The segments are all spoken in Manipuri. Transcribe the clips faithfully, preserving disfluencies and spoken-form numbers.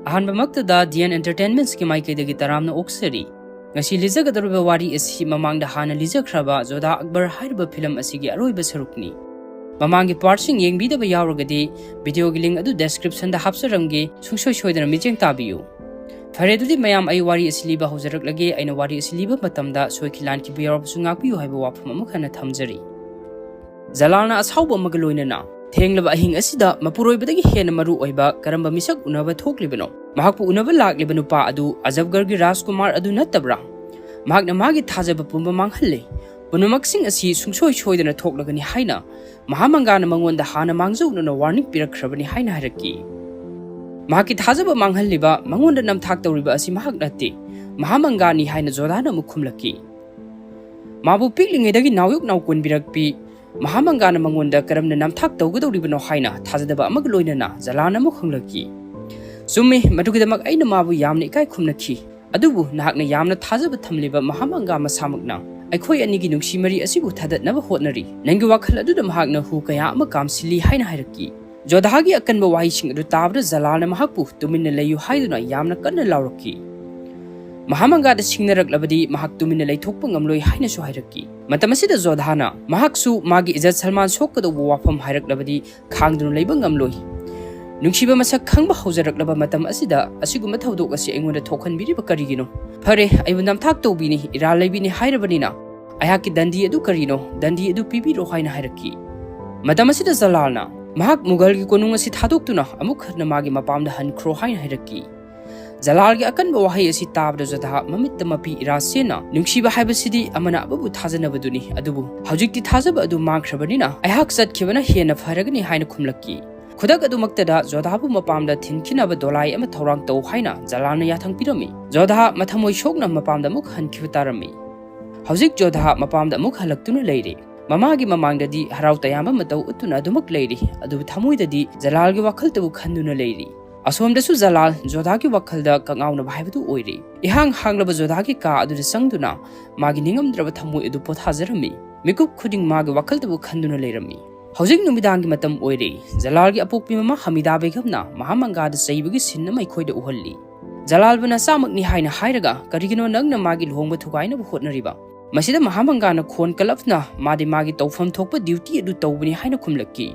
ꯑꯍꯥꯟꯕꯃꯛꯇꯗ ꯗꯤ ꯑꯦꯟ ꯑꯦꯟꯇꯔꯇꯦꯟꯃꯦꯟꯠꯁꯀꯤ ꯃꯥꯏꯀꯩꯗꯒꯤ ꯇꯔꯥꯝꯅ ꯑꯣꯛꯆꯔꯤ꯫ ꯉꯁꯤ ꯂꯤꯖꯒꯗꯧꯔꯤꯕ ꯋꯥꯔꯤ ꯑꯁꯤ ꯃꯃꯥꯡꯗ ꯍꯥꯟꯅ ꯂꯤꯖꯈ꯭ꯔꯕ ꯖꯣꯙꯥ ꯑꯛꯕꯔ ꯍꯥꯏꯔꯤꯕ ꯐꯤꯂꯝ ꯑꯁꯤꯒꯤ ꯑꯔꯣꯏꯕ ꯁꯔꯨꯛꯅꯤ꯫ ꯃꯃꯥꯡꯒꯤ ꯄꯥꯔꯠꯁꯤꯡ ꯌꯦꯡꯕꯤꯗꯕ ꯌꯥꯎꯔꯒꯗꯤ ꯚꯤꯗꯤꯑꯣꯒꯤ ꯂꯤꯡ ꯑꯗꯨ ꯗꯦꯁꯀ꯭ꯔꯤꯞꯁꯟꯗ ꯍꯥꯞꯆꯔꯝꯒꯦ, ꯁꯨꯡꯁꯣꯏ ꯁꯣꯏꯗꯅ ꯃꯤꯠꯌꯦꯡ ꯇꯥꯕꯤꯌꯨ꯫ ꯐꯔꯦ, ꯑꯗꯨꯗꯤ ꯃꯌꯥꯝ, ꯑꯩ ꯋꯥꯔꯤ ꯑꯁꯤ ꯂꯤꯕ ꯍꯧꯖꯔꯛꯂꯒꯦ꯫ ꯑꯩꯅ ꯋꯥꯔꯤ ꯑꯁꯤ ꯂꯤꯕ ꯃꯇꯝꯗ ꯁꯣꯏꯈꯤ ꯂꯥꯟꯈꯤꯕ ꯌꯥꯎꯔꯕꯁꯨ ꯉꯥꯛꯄꯤꯌꯨ ꯍꯥꯏꯕ ꯋꯥꯐꯝ ꯑꯃꯨꯛ ꯍꯟꯅ ꯊꯝꯖꯔꯤ꯫ ꯖꯂꯥꯜꯅ ꯑꯁꯥꯎꯕ ꯑꯃꯒ ꯂꯣꯏꯅꯅ ꯊꯦꯡꯂꯕ ꯑꯍꯤꯡ ꯑꯁꯤꯗ ꯃꯄꯨꯔꯣꯏꯕꯗꯒꯤ ꯍꯦꯟꯅ ꯃꯔꯨ ꯑꯣꯏꯕ ꯀꯔꯝꯕ ꯃꯤꯁꯛ ꯎꯅꯕ ꯊꯣꯛꯂꯤꯕꯅꯣ? ꯃꯍꯥꯛꯄꯨ ꯎꯅꯕ ꯂꯥꯛꯂꯤꯕ ꯅꯨꯄꯥ ꯑꯗꯨ ꯑꯖꯐꯒꯔꯒꯤ ꯔꯥꯖꯀꯨꯃꯥꯔ ꯑꯗꯨ ꯅꯠꯇꯕ꯭ꯔꯥ? ꯃꯍꯥꯛꯅ ꯃꯥꯒꯤ ꯊꯥꯖꯕ ꯄꯨꯝꯕ ꯃꯥꯡꯍꯜꯂꯦ꯫ ꯄꯨꯝꯅꯃꯛꯁꯤꯡ ꯑꯁꯤ ꯁꯨꯡꯁꯣꯏ ꯁꯣꯏꯗꯅ ꯊꯣꯛꯂꯒꯅꯤ ꯍꯥꯏꯅ ꯃꯍꯥꯃꯪꯒꯥꯅ ꯃꯉꯣꯟꯗ ꯍꯥꯟꯅ ꯃꯥꯡꯖꯧꯅꯅ ꯋꯥꯔꯅꯤꯡ ꯄꯤꯔꯛꯈ꯭ꯔꯕꯅꯤ ꯍꯥꯏꯅ ꯍꯥꯏꯔꯛꯈꯤ꯫ ꯃꯍꯥꯛꯀꯤ ꯊꯥꯖꯕ ꯃꯥꯡꯍꯜꯂꯤꯕ, ꯃꯉꯣꯟꯗ ꯅꯝꯊꯥꯛ ꯇꯧꯔꯤꯕ ꯑꯁꯤ ꯃꯍꯥꯛ ꯅꯠꯇꯦ, ꯃꯍꯥꯃꯪꯒꯥꯅꯤ ꯍꯥꯏꯅ ꯖꯣꯙꯥꯅ ꯑꯃꯨꯛ ꯈꯨꯝꯂꯛꯈꯤ꯫ ꯃꯥꯕꯨ ꯄꯤꯛꯂꯤꯉꯩꯗꯒꯤ ꯅꯥꯎꯌꯣꯛ ꯅꯥꯎꯀꯣꯟꯕꯤꯔꯛꯄꯤ ꯃꯍꯥꯃꯪꯒꯥꯅ ꯃꯉꯣꯟꯗ ꯀꯔꯝꯅ ꯅꯝꯊꯥꯛ ꯇꯧꯒꯗꯧꯔꯤꯕꯅꯣ ꯍꯥꯏꯅ ꯊꯥꯖꯗꯕ ꯑꯃꯒ ꯂꯣꯏꯅꯅ ꯖꯂꯥꯜꯅ ꯑꯃꯨꯛ ꯍꯪꯂꯛꯈꯤ꯫ ꯆꯨꯝꯃꯤ, ꯃꯗꯨꯒꯤꯗꯃꯛ ꯑꯩꯅ ꯃꯥꯕꯨ ꯌꯥꯝꯅ ꯏꯀꯥꯏ ꯈꯨꯝꯅꯈꯤ꯫ ꯑꯗꯨꯕꯨ ꯅꯍꯥꯛꯅ ꯌꯥꯝꯅ ꯊꯥꯖꯕ ꯊꯝꯂꯤꯕ ꯃꯍꯥꯃꯪꯒꯥ ꯃꯁꯥꯃꯛꯅ ꯑꯩꯈꯣꯏ ꯑꯅꯤꯒꯤ ꯅꯨꯡꯁꯤ ꯃꯔꯤ ꯑꯁꯤꯕꯨ ꯊꯥꯗꯠꯅꯕ ꯍꯣꯠꯅꯔꯤ꯫ ꯅꯪꯒꯤ ꯋꯥꯈꯜ ꯑꯗꯨꯗ ꯃꯍꯥꯛꯅ ꯍꯨ ꯀꯌꯥ ꯑꯃ ꯀꯥꯝꯁꯤꯜꯂꯤ ꯍꯥꯏꯅ ꯍꯥꯏꯔꯛꯈꯤ꯫ ꯖꯣꯙꯥꯒꯤ ꯑꯀꯟꯕ ꯋꯥꯍꯩꯁꯤꯡ ꯑꯗꯨ ꯇꯥꯕꯗ ꯖꯂꯥꯜꯅ ꯃꯍꯥꯛꯄꯨ ꯇꯨꯃꯤꯟꯅ ꯂꯩꯌꯨ ꯍꯥꯏꯗꯨꯅ ꯌꯥꯝꯅ ꯀꯟꯅ ꯂꯥꯎꯔꯛꯈꯤ꯫ ꯃꯍꯥꯃꯪꯒꯥꯗ ꯁꯤꯡꯅꯔꯛꯂꯕꯗꯤ ꯃꯍꯥꯛ ꯇꯨꯃꯤꯟꯅ ꯂꯩꯊꯣꯛꯄ ꯉꯝꯂꯣꯏ ꯍꯥꯏꯅꯁꯨ ꯍꯥꯏꯔꯛꯈꯤ꯫ ꯃꯇꯝ ꯑꯁꯤꯗ ꯖꯣꯙꯥꯅ ꯃꯍꯥꯛꯁꯨ ꯃꯥꯒꯤ ꯏꯖꯠ ꯁꯜꯃꯥꯟ ꯁꯣꯛꯀꯗꯧꯕ ꯋꯥꯐꯝ ꯍꯥꯏꯔꯛꯂꯕꯗꯤ ꯈꯥꯡꯗꯨꯅ ꯂꯩꯕ ꯉꯝꯂꯣꯏ꯫ ꯅꯨꯡꯁꯤꯕ ꯃꯁꯛ ꯈꯪꯕ ꯍꯧꯖꯔꯛꯂꯕ ꯃꯇꯝ ꯑꯁꯤꯗ ꯑꯁꯤꯒꯨꯝꯕ ꯊꯧꯗꯣꯛ ꯑꯁꯤ ꯑꯩꯉꯣꯟꯗ ꯊꯣꯛꯍꯟꯕꯤꯔꯤꯕ ꯀꯔꯤꯒꯤꯅꯣ? ꯐꯔꯦ, ꯑꯩꯕꯨ ꯅꯝꯊꯥꯛ ꯇꯧꯕꯤꯅꯤ, ꯏꯔꯥꯜ ꯂꯩꯕꯤꯅꯤ ꯍꯥꯏꯔꯕꯅꯤꯅ ꯑꯩꯍꯥꯛꯀꯤ ꯗꯟꯗꯤ ꯑꯗꯨ ꯀꯔꯤꯅꯣ? ꯗꯟꯗꯤ ꯑꯗꯨ ꯄꯤꯕꯤꯔꯣ ꯍꯥꯏꯅ ꯍꯥꯏꯔꯛꯈꯤ꯫ ꯃꯇꯝ ꯑꯁꯤꯗ ꯖꯂꯥꯜꯅ ꯃꯍꯥꯛ ꯃꯨꯒꯜꯒꯤ ꯀꯣꯅꯨꯡ ꯑꯁꯤ ꯊꯥꯗꯣꯛꯇꯨꯅ ꯑꯃꯨꯛ ꯍꯟꯅ ꯃꯥꯒꯤ ꯃꯄꯥꯝꯗ ꯍꯟꯈ꯭ꯔꯣ ꯍꯥꯏꯅ ꯍꯥꯏꯔꯛꯈꯤ꯫ ꯖꯂꯥꯜꯒꯤ ꯑꯀꯟꯕ ꯋꯥꯍꯩ ꯑꯁꯤ ꯇꯥꯕꯗ ꯖꯣꯙꯥ ꯃꯃꯤꯠꯇ ꯃꯄꯤ ꯏꯔꯥ ꯆꯦꯟꯅ ꯅꯨꯡꯁꯤꯕ ꯍꯥꯏꯕꯁꯤꯗꯤ ꯑꯃꯅ ꯑꯃꯕꯨ ꯊꯥꯖꯅꯕꯗꯨꯅꯤ, ꯑꯗꯨꯕꯨ ꯍꯧꯖꯤꯛꯇꯤ ꯊꯥꯖꯕ ꯑꯗꯨ ꯃꯥꯡꯈ꯭ꯔꯕꯅꯤꯅ ꯑꯩꯍꯥꯛ ꯆꯠꯈꯤꯕꯅ ꯍꯦꯟꯅ ꯐꯔꯒꯅꯤ ꯍꯥꯏꯅ ꯈꯨꯝꯂꯛꯈꯤ꯫ ꯈꯨꯗꯛ ꯑꯗꯨꯃꯛꯇꯗ ꯖꯣꯙꯥꯕꯨ ꯃꯄꯥꯝꯗ ꯊꯤꯟꯈꯤꯅꯕ ꯗꯣꯂꯥꯏ ꯑꯃ ꯊꯧꯔꯥꯡ ꯇꯧ ꯍꯥꯏꯅ ꯖꯂꯥꯜꯅ ꯌꯥꯊꯪ ꯄꯤꯔꯝꯃꯤ꯫ ꯖꯣꯙꯥ ꯃꯊꯃꯣꯏ ꯁꯣꯛꯅ ꯃꯄꯥꯝꯗ ꯑꯃꯨꯛ ꯍꯟꯈꯤꯕ ꯇꯥꯔꯝꯃꯤ꯫ ꯍꯧꯖꯤꯛ ꯖꯣꯙꯥ ꯃꯄꯥꯝꯗ ꯑꯃꯨꯛ ꯍꯜꯂꯛꯇꯨꯅ ꯂꯩꯔꯦ꯫ ꯃꯃꯥꯒꯤ ꯃꯃꯥꯡꯗꯗꯤ ꯍꯔꯥꯎ ꯇꯌꯥꯝꯕ ꯃꯇꯧ ꯎꯠꯇꯨꯅ ꯑꯗꯨꯃꯛ ꯂꯩꯔꯤ, ꯑꯗꯨꯕꯨ ꯊꯃꯣꯏꯗꯗꯤ ꯖꯂꯥꯜꯒꯤ ꯋꯥꯈꯜꯇꯕꯨ ꯈꯟꯗꯨꯅ ꯂꯩꯔꯤ꯫ ꯑꯁꯣꯝꯗꯁꯨ ꯖꯂꯥꯜ ꯖꯣꯙꯥꯒꯤ ꯋꯥꯈꯜꯗ ꯀꯉꯥꯎꯅꯕ ꯍꯥꯏꯕꯗꯨ ꯑꯣꯏꯔꯤ꯫ ꯏꯍꯥꯡ ꯍꯥꯡꯂꯕ ꯖꯣꯙꯥꯒꯤ ꯀꯥ ꯑꯗꯨꯗ ꯆꯪꯗꯨꯅ ꯃꯥꯒꯤ ꯅꯤꯡꯉꯝꯗ꯭ꯔꯕ ꯊꯃꯣꯏ ꯑꯗꯨ ꯄꯣꯊꯥꯖꯔꯝꯃꯤ꯫ ꯃꯤꯀꯨꯞ ꯈꯨꯗꯤꯡ ꯃꯥꯒꯤ ꯋꯥꯈꯜꯇꯕꯨ ꯈꯟꯗꯨꯅ ꯂꯩꯔꯝꯃꯤ꯫ ꯍꯧꯖꯤꯛ ꯅꯨꯃꯤꯗꯥꯡꯒꯤ ꯃꯇꯝ ꯑꯣꯏꯔꯦ꯫ ꯖꯂꯥꯜꯒꯤ ꯑꯄꯣꯛꯄꯤ ꯃꯃꯥ ꯍꯃꯤꯗꯥ ꯕꯦꯒꯝꯅ ꯃꯍꯥꯃꯪꯒꯥꯗ ꯆꯩꯕꯒꯤ scene ꯑꯃ ꯑꯩꯈꯣꯏꯗ ꯎꯍꯜꯂꯤ꯫ ꯖꯂꯥꯜꯕꯨ ꯅꯆꯥꯃꯛꯅꯤ ꯍꯥꯏꯅ ꯍꯥꯏꯔꯒ ꯀꯔꯤꯒꯤꯅꯣ ꯅꯪꯅ ꯃꯥꯒꯤ ꯂꯨꯍꯣꯡꯕ ꯊꯨꯒꯥꯏꯅꯕ ꯍꯣꯠꯅꯔꯤꯕ? ꯃꯁꯤꯗ ꯃꯍꯥꯃꯪꯒꯥꯅ ꯈꯣꯟ ꯀꯜꯂꯞꯅ ꯃꯥꯗꯤ ꯃꯥꯒꯤ ꯇꯧꯐꯝ ꯊꯣꯛꯄ duty ꯑꯗꯨ ꯇꯧꯕꯅꯤ ꯍꯥꯏꯅ ꯈꯨꯝꯂꯛꯈꯤ꯫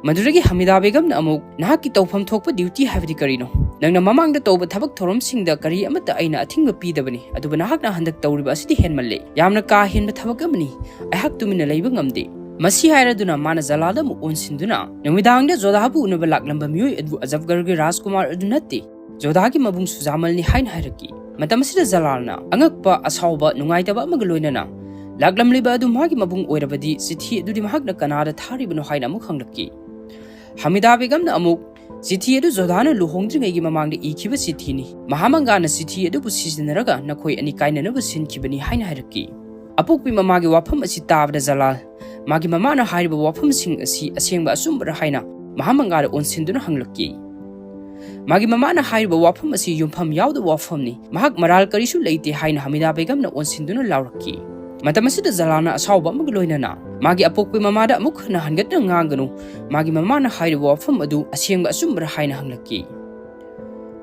ꯃꯗꯨꯗꯒꯤ ꯍꯃꯤꯗꯥ ꯕꯦꯒꯝꯅ ꯑꯃꯨꯛ, "ꯅꯍꯥꯛꯀꯤ ꯇꯧꯐꯝ ꯊꯣꯛꯄ duty ꯍꯥꯏꯕꯗꯤ ꯀꯔꯤꯅꯣ? ꯅꯪꯅ ꯃꯃꯥꯡꯗ ꯇꯧꯕ ꯊꯕꯛ ꯊꯧꯔꯝꯁꯤꯡꯗ ꯀꯔꯤ ꯑꯃꯠꯇ ꯑꯩꯅ ꯑꯊꯤꯡꯕ ꯄꯤꯗꯕꯅꯤ, ꯑꯗꯨꯕꯨ ꯅꯍꯥꯛꯅ ꯍꯟꯗꯛ ꯇꯧꯔꯤꯕ ꯑꯁꯤꯗꯤ ꯍꯦꯟꯃꯜꯂꯦ꯫ ꯌꯥꯝꯅ ꯀꯥ ꯍꯦꯟꯕ ꯊꯕꯛ ꯑꯃꯅꯤ꯫ ꯑꯩꯍꯥꯛ ꯇꯨꯃꯤꯟꯅ ꯂꯩꯕ ꯉꯝꯗꯦ꯫" ꯃꯁꯤ ꯍꯥꯏꯔꯗꯨꯅ ꯃꯥꯅ ꯖꯂꯥꯜꯗ ꯑꯃꯨꯛ ꯑꯣꯟꯁꯤꯟꯗꯨꯅ, "ꯅꯨꯃꯤꯗꯥꯡꯗ ꯖꯣꯙꯥꯕꯨ ꯎꯅꯕ ꯂꯥꯛꯂꯝꯕ ꯃꯤꯑꯣꯏ ꯑꯗꯨ ꯑꯖꯐꯒꯔꯒꯤ ꯔꯥꯖꯀꯨꯃꯥꯔ ꯑꯗꯨ ꯅꯠꯇꯦ꯫ ꯖꯣꯙꯥꯒꯤ ꯃꯕꯨꯡ ꯁꯨꯖꯥꯃꯜꯅꯤ" ꯍꯥꯏꯅ ꯍꯥꯏꯔꯛꯈꯤ꯫ ꯃꯇꯝ ꯑꯁꯤꯗ ꯖꯂꯥꯜꯅ ꯑꯉꯛꯄ, ꯑꯁꯥꯎꯕ, ꯅꯨꯡꯉꯥꯏꯇꯕ ꯑꯃꯒ ꯂꯣꯏꯅꯅ, "ꯂꯥꯛꯂꯝꯂꯤꯕ ꯑꯗꯨ ꯃꯥꯒꯤ ꯃꯕꯨꯡ ꯑꯣꯏꯔꯕꯗꯤ ꯆꯤꯊꯤ ꯑꯗꯨꯗꯤ ꯃꯍꯥꯛꯅ ꯀꯅꯥꯗ ꯊꯥꯔꯤꯕꯅꯣ?" ꯍꯥꯏꯅ ꯑꯃꯨꯛ ꯍꯪꯂꯛꯈꯤ꯫ ꯍꯃꯤꯗꯥ ꯕꯦꯒꯝꯅ ꯑꯃꯨꯛ, "ꯆꯤꯊꯤ ꯑꯗꯨ ꯖꯣꯙꯥꯅ ꯂꯨꯍꯣꯡꯗ꯭ꯔꯤꯉꯩꯒꯤ ꯃꯃꯥꯡꯗ ꯏꯈꯤꯕ ꯆꯤꯊꯤꯅꯤ꯫ ꯃꯍꯥꯃꯪꯒꯥꯅ ꯆꯤꯊꯤ ꯑꯗꯨꯕꯨ ꯁꯤꯖꯤꯟꯅꯔꯒ ꯅꯈꯣꯏ ꯑꯅꯤ ꯀꯥꯏꯅꯅꯕ ꯁꯤꯟꯈꯤꯕꯅꯤ" ꯍꯥꯏꯅ ꯍꯥꯏꯔꯛꯈꯤ꯫ ꯑꯄꯣꯛꯄꯤ ꯃꯃꯥꯒꯤ ꯋꯥꯐꯝ ꯑꯁꯤ ꯇꯥꯕꯗ ꯖꯂꯥꯜ, ꯃꯥꯒꯤ ꯃꯃꯥꯅ ꯍꯥꯏꯔꯤꯕ ꯋꯥꯐꯝꯁꯤꯡ ꯑꯁꯤ ꯑꯁꯦꯡꯕ ꯑꯆꯨꯝꯕꯔ ꯍꯥꯏꯅ ꯃꯍꯥꯃꯪꯒꯥꯗ ꯑꯣꯟꯁꯤꯟꯗꯨꯅ ꯍꯪꯂꯛꯈꯤ꯫ ꯃꯥꯒꯤ ꯃꯃꯥꯅ ꯍꯥꯏꯔꯤꯕ ꯋꯥꯐꯝ ꯑꯁꯤ ꯌꯨꯝꯐꯝ ꯌꯥꯎꯗꯕ ꯋꯥꯐꯝꯅꯤ, ꯃꯍꯥꯛ ꯃꯔꯥꯜ ꯀꯔꯤꯁꯨ ꯂꯩꯇꯦ ꯍꯥꯏꯅ ꯍꯃꯤꯗꯥ ꯕꯦꯒꯝꯅ ꯑꯣꯟꯁꯤꯟꯗꯨꯅ ꯂꯥꯎꯔꯛꯈꯤ꯫ ꯃꯇꯝ ꯑꯁꯤꯗ ꯖꯂꯥꯜꯅ ꯑꯁꯥꯎꯕ ꯑꯃꯒ ꯂꯣꯏꯅꯅ ꯃꯥꯒꯤ ꯑꯄꯣꯛꯄꯤ ꯃꯃꯥꯗ ꯑꯃꯨꯛ ꯍꯟꯅ ꯍꯟꯒꯠꯅ ꯉꯥꯡꯒꯅꯨ, ꯃꯥꯒꯤ ꯃꯃꯥꯅ ꯍꯥꯏꯔꯤꯕ ꯋꯥꯐꯝ ꯑꯗꯨ ꯑꯁꯦꯡꯕ ꯑꯆꯨꯝꯕꯔ ꯍꯥꯏꯅ ꯍꯪꯂꯛꯈꯤ꯫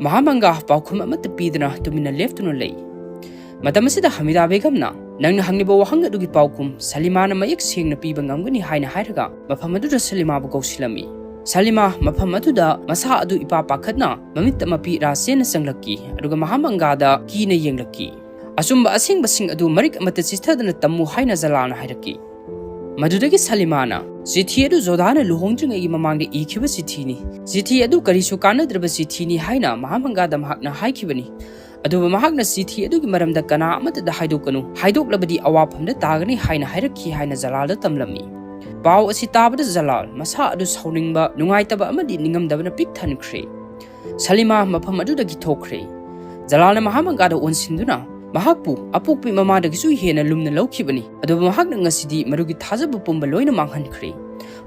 ꯃꯍꯥꯃꯪꯒꯥ ꯄꯥꯎꯈꯨꯝ ꯑꯃꯠꯇ ꯄꯤꯗꯅ ꯇꯨꯃꯤꯟꯅ ꯂꯦꯞꯇꯨꯅ ꯂꯩ꯫ ꯃꯇꯝ ꯑꯁꯤꯗ ꯍꯃꯤꯗꯥ ꯕꯦꯒꯝꯅ, "ꯅꯪꯅ ꯍꯪꯂꯤꯕ ꯋꯥꯍꯪ ꯑꯗꯨꯒꯤ ꯄꯥꯎꯈꯨꯝ ꯁꯂꯤꯃꯥꯅ ꯃꯌꯦꯛ ꯁꯦꯡꯅ ꯄꯤꯕ ꯉꯝꯒꯅꯤ" ꯍꯥꯏꯅ ꯍꯥꯏꯔꯒ ꯃꯐꯝ ꯑꯗꯨꯗ ꯁꯂꯤꯃꯥꯕꯨ ꯀꯧꯁꯤꯜꯂꯝꯃꯤ꯫ ꯁꯂꯤꯃꯥ ꯃꯐꯝ ꯑꯗꯨꯗ ꯃꯁꯥ ꯑꯗꯨ ꯏꯄꯥ ꯄꯥꯈꯠꯅ ꯃꯃꯤꯠꯇ ꯃꯄꯤ ꯔꯥ ꯆꯦꯟꯅ ꯆꯪꯂꯛꯈꯤ, ꯑꯗꯨꯒ ꯃꯍꯥꯃꯪꯒꯥꯗ ꯀꯤꯅ ꯌꯦꯡꯂꯛꯈꯤ꯫ "ꯑꯆꯨꯝꯕ ꯑꯁꯦꯡꯕꯁꯤꯡ ꯑꯗꯨ ꯃꯔꯤꯛ ꯑꯃꯠꯇ ꯆꯤꯊꯗꯅ ꯇꯝꯃꯨ" ꯍꯥꯏꯅ ꯖꯂꯥꯜꯅ ꯍꯥꯏꯔꯛꯈꯤ꯫ ꯃꯗꯨꯗꯒꯤ ꯁꯂꯤꯃꯥꯅ, "ꯆꯤꯊꯤ ꯑꯗꯨ ꯖꯣꯙꯥꯅ ꯂꯨꯍꯣꯡꯗ꯭ꯔꯤꯉꯩꯒꯤ ꯃꯃꯥꯡꯗ ꯏꯈꯤꯕ ꯆꯤꯊꯤꯅꯤ꯫ ꯆꯤꯊꯤ ꯑꯗꯨ ꯀꯔꯤꯁꯨ ꯀꯥꯟꯅꯗ꯭ꯔꯕ ꯆꯤꯊꯤꯅꯤ" ꯍꯥꯏꯅ ꯃꯍꯥꯃꯪꯒꯥꯗ ꯃꯍꯥꯛꯅ ꯍꯥꯏꯈꯤꯕꯅꯤ꯫ ꯑꯗꯨꯕꯨ ꯃꯍꯥꯛꯅ ꯆꯤꯊꯤ ꯑꯗꯨꯒꯤ ꯃꯔꯝꯗ ꯀꯅꯥ ꯑꯃꯠꯇꯗ ꯍꯥꯏꯗꯣꯛꯀꯅꯨ, ꯍꯥꯏꯗꯣꯛꯂꯕꯗꯤ ꯑꯋꯥꯐꯝꯗ ꯇꯥꯒꯅꯤ ꯍꯥꯏꯅ ꯍꯥꯏꯔꯛꯈꯤ ꯍꯥꯏꯅ ꯖꯂꯥꯜꯗ ꯇꯝꯂꯝꯃꯤ꯫ ꯄꯥꯎ ꯑꯁꯤ ꯇꯥꯕꯗ ꯖꯂꯥꯜ ꯃꯁꯥ ꯑꯗꯨ ꯁꯥꯎꯅꯤꯡꯕ, ꯅꯨꯡꯉꯥꯏꯇꯕ ꯑꯃꯗꯤ ꯅꯤꯡꯉꯝꯗꯕꯅ ꯄꯤꯛ ꯊꯟꯈ꯭ꯔꯦ꯫ ꯁꯂꯤꯃꯥ ꯃꯐꯝ ꯑꯗꯨꯗꯒꯤ ꯊꯣꯛꯈ꯭ꯔꯦ꯫ ꯖꯂꯥꯜꯅ ꯃꯍꯥꯃꯪꯒꯥꯗ ꯑꯣꯟꯁꯤꯟꯗꯨꯅ ꯃꯍꯥꯛꯄꯨ ꯑꯄꯣꯛꯄꯤ ꯃꯃꯥꯗꯒꯤꯁꯨ ꯍꯦꯟꯅ ꯂꯨꯝꯅ ꯂꯧꯈꯤꯕꯅꯤ, ꯑꯗꯨꯕꯨ ꯃꯍꯥꯛꯅ ꯉꯁꯤꯗꯤ ꯃꯗꯨꯒꯤ ꯊꯥꯖꯕ ꯄꯨꯝꯕ ꯂꯣꯏꯅ ꯃꯥꯡꯍꯟꯈ꯭ꯔꯦ꯫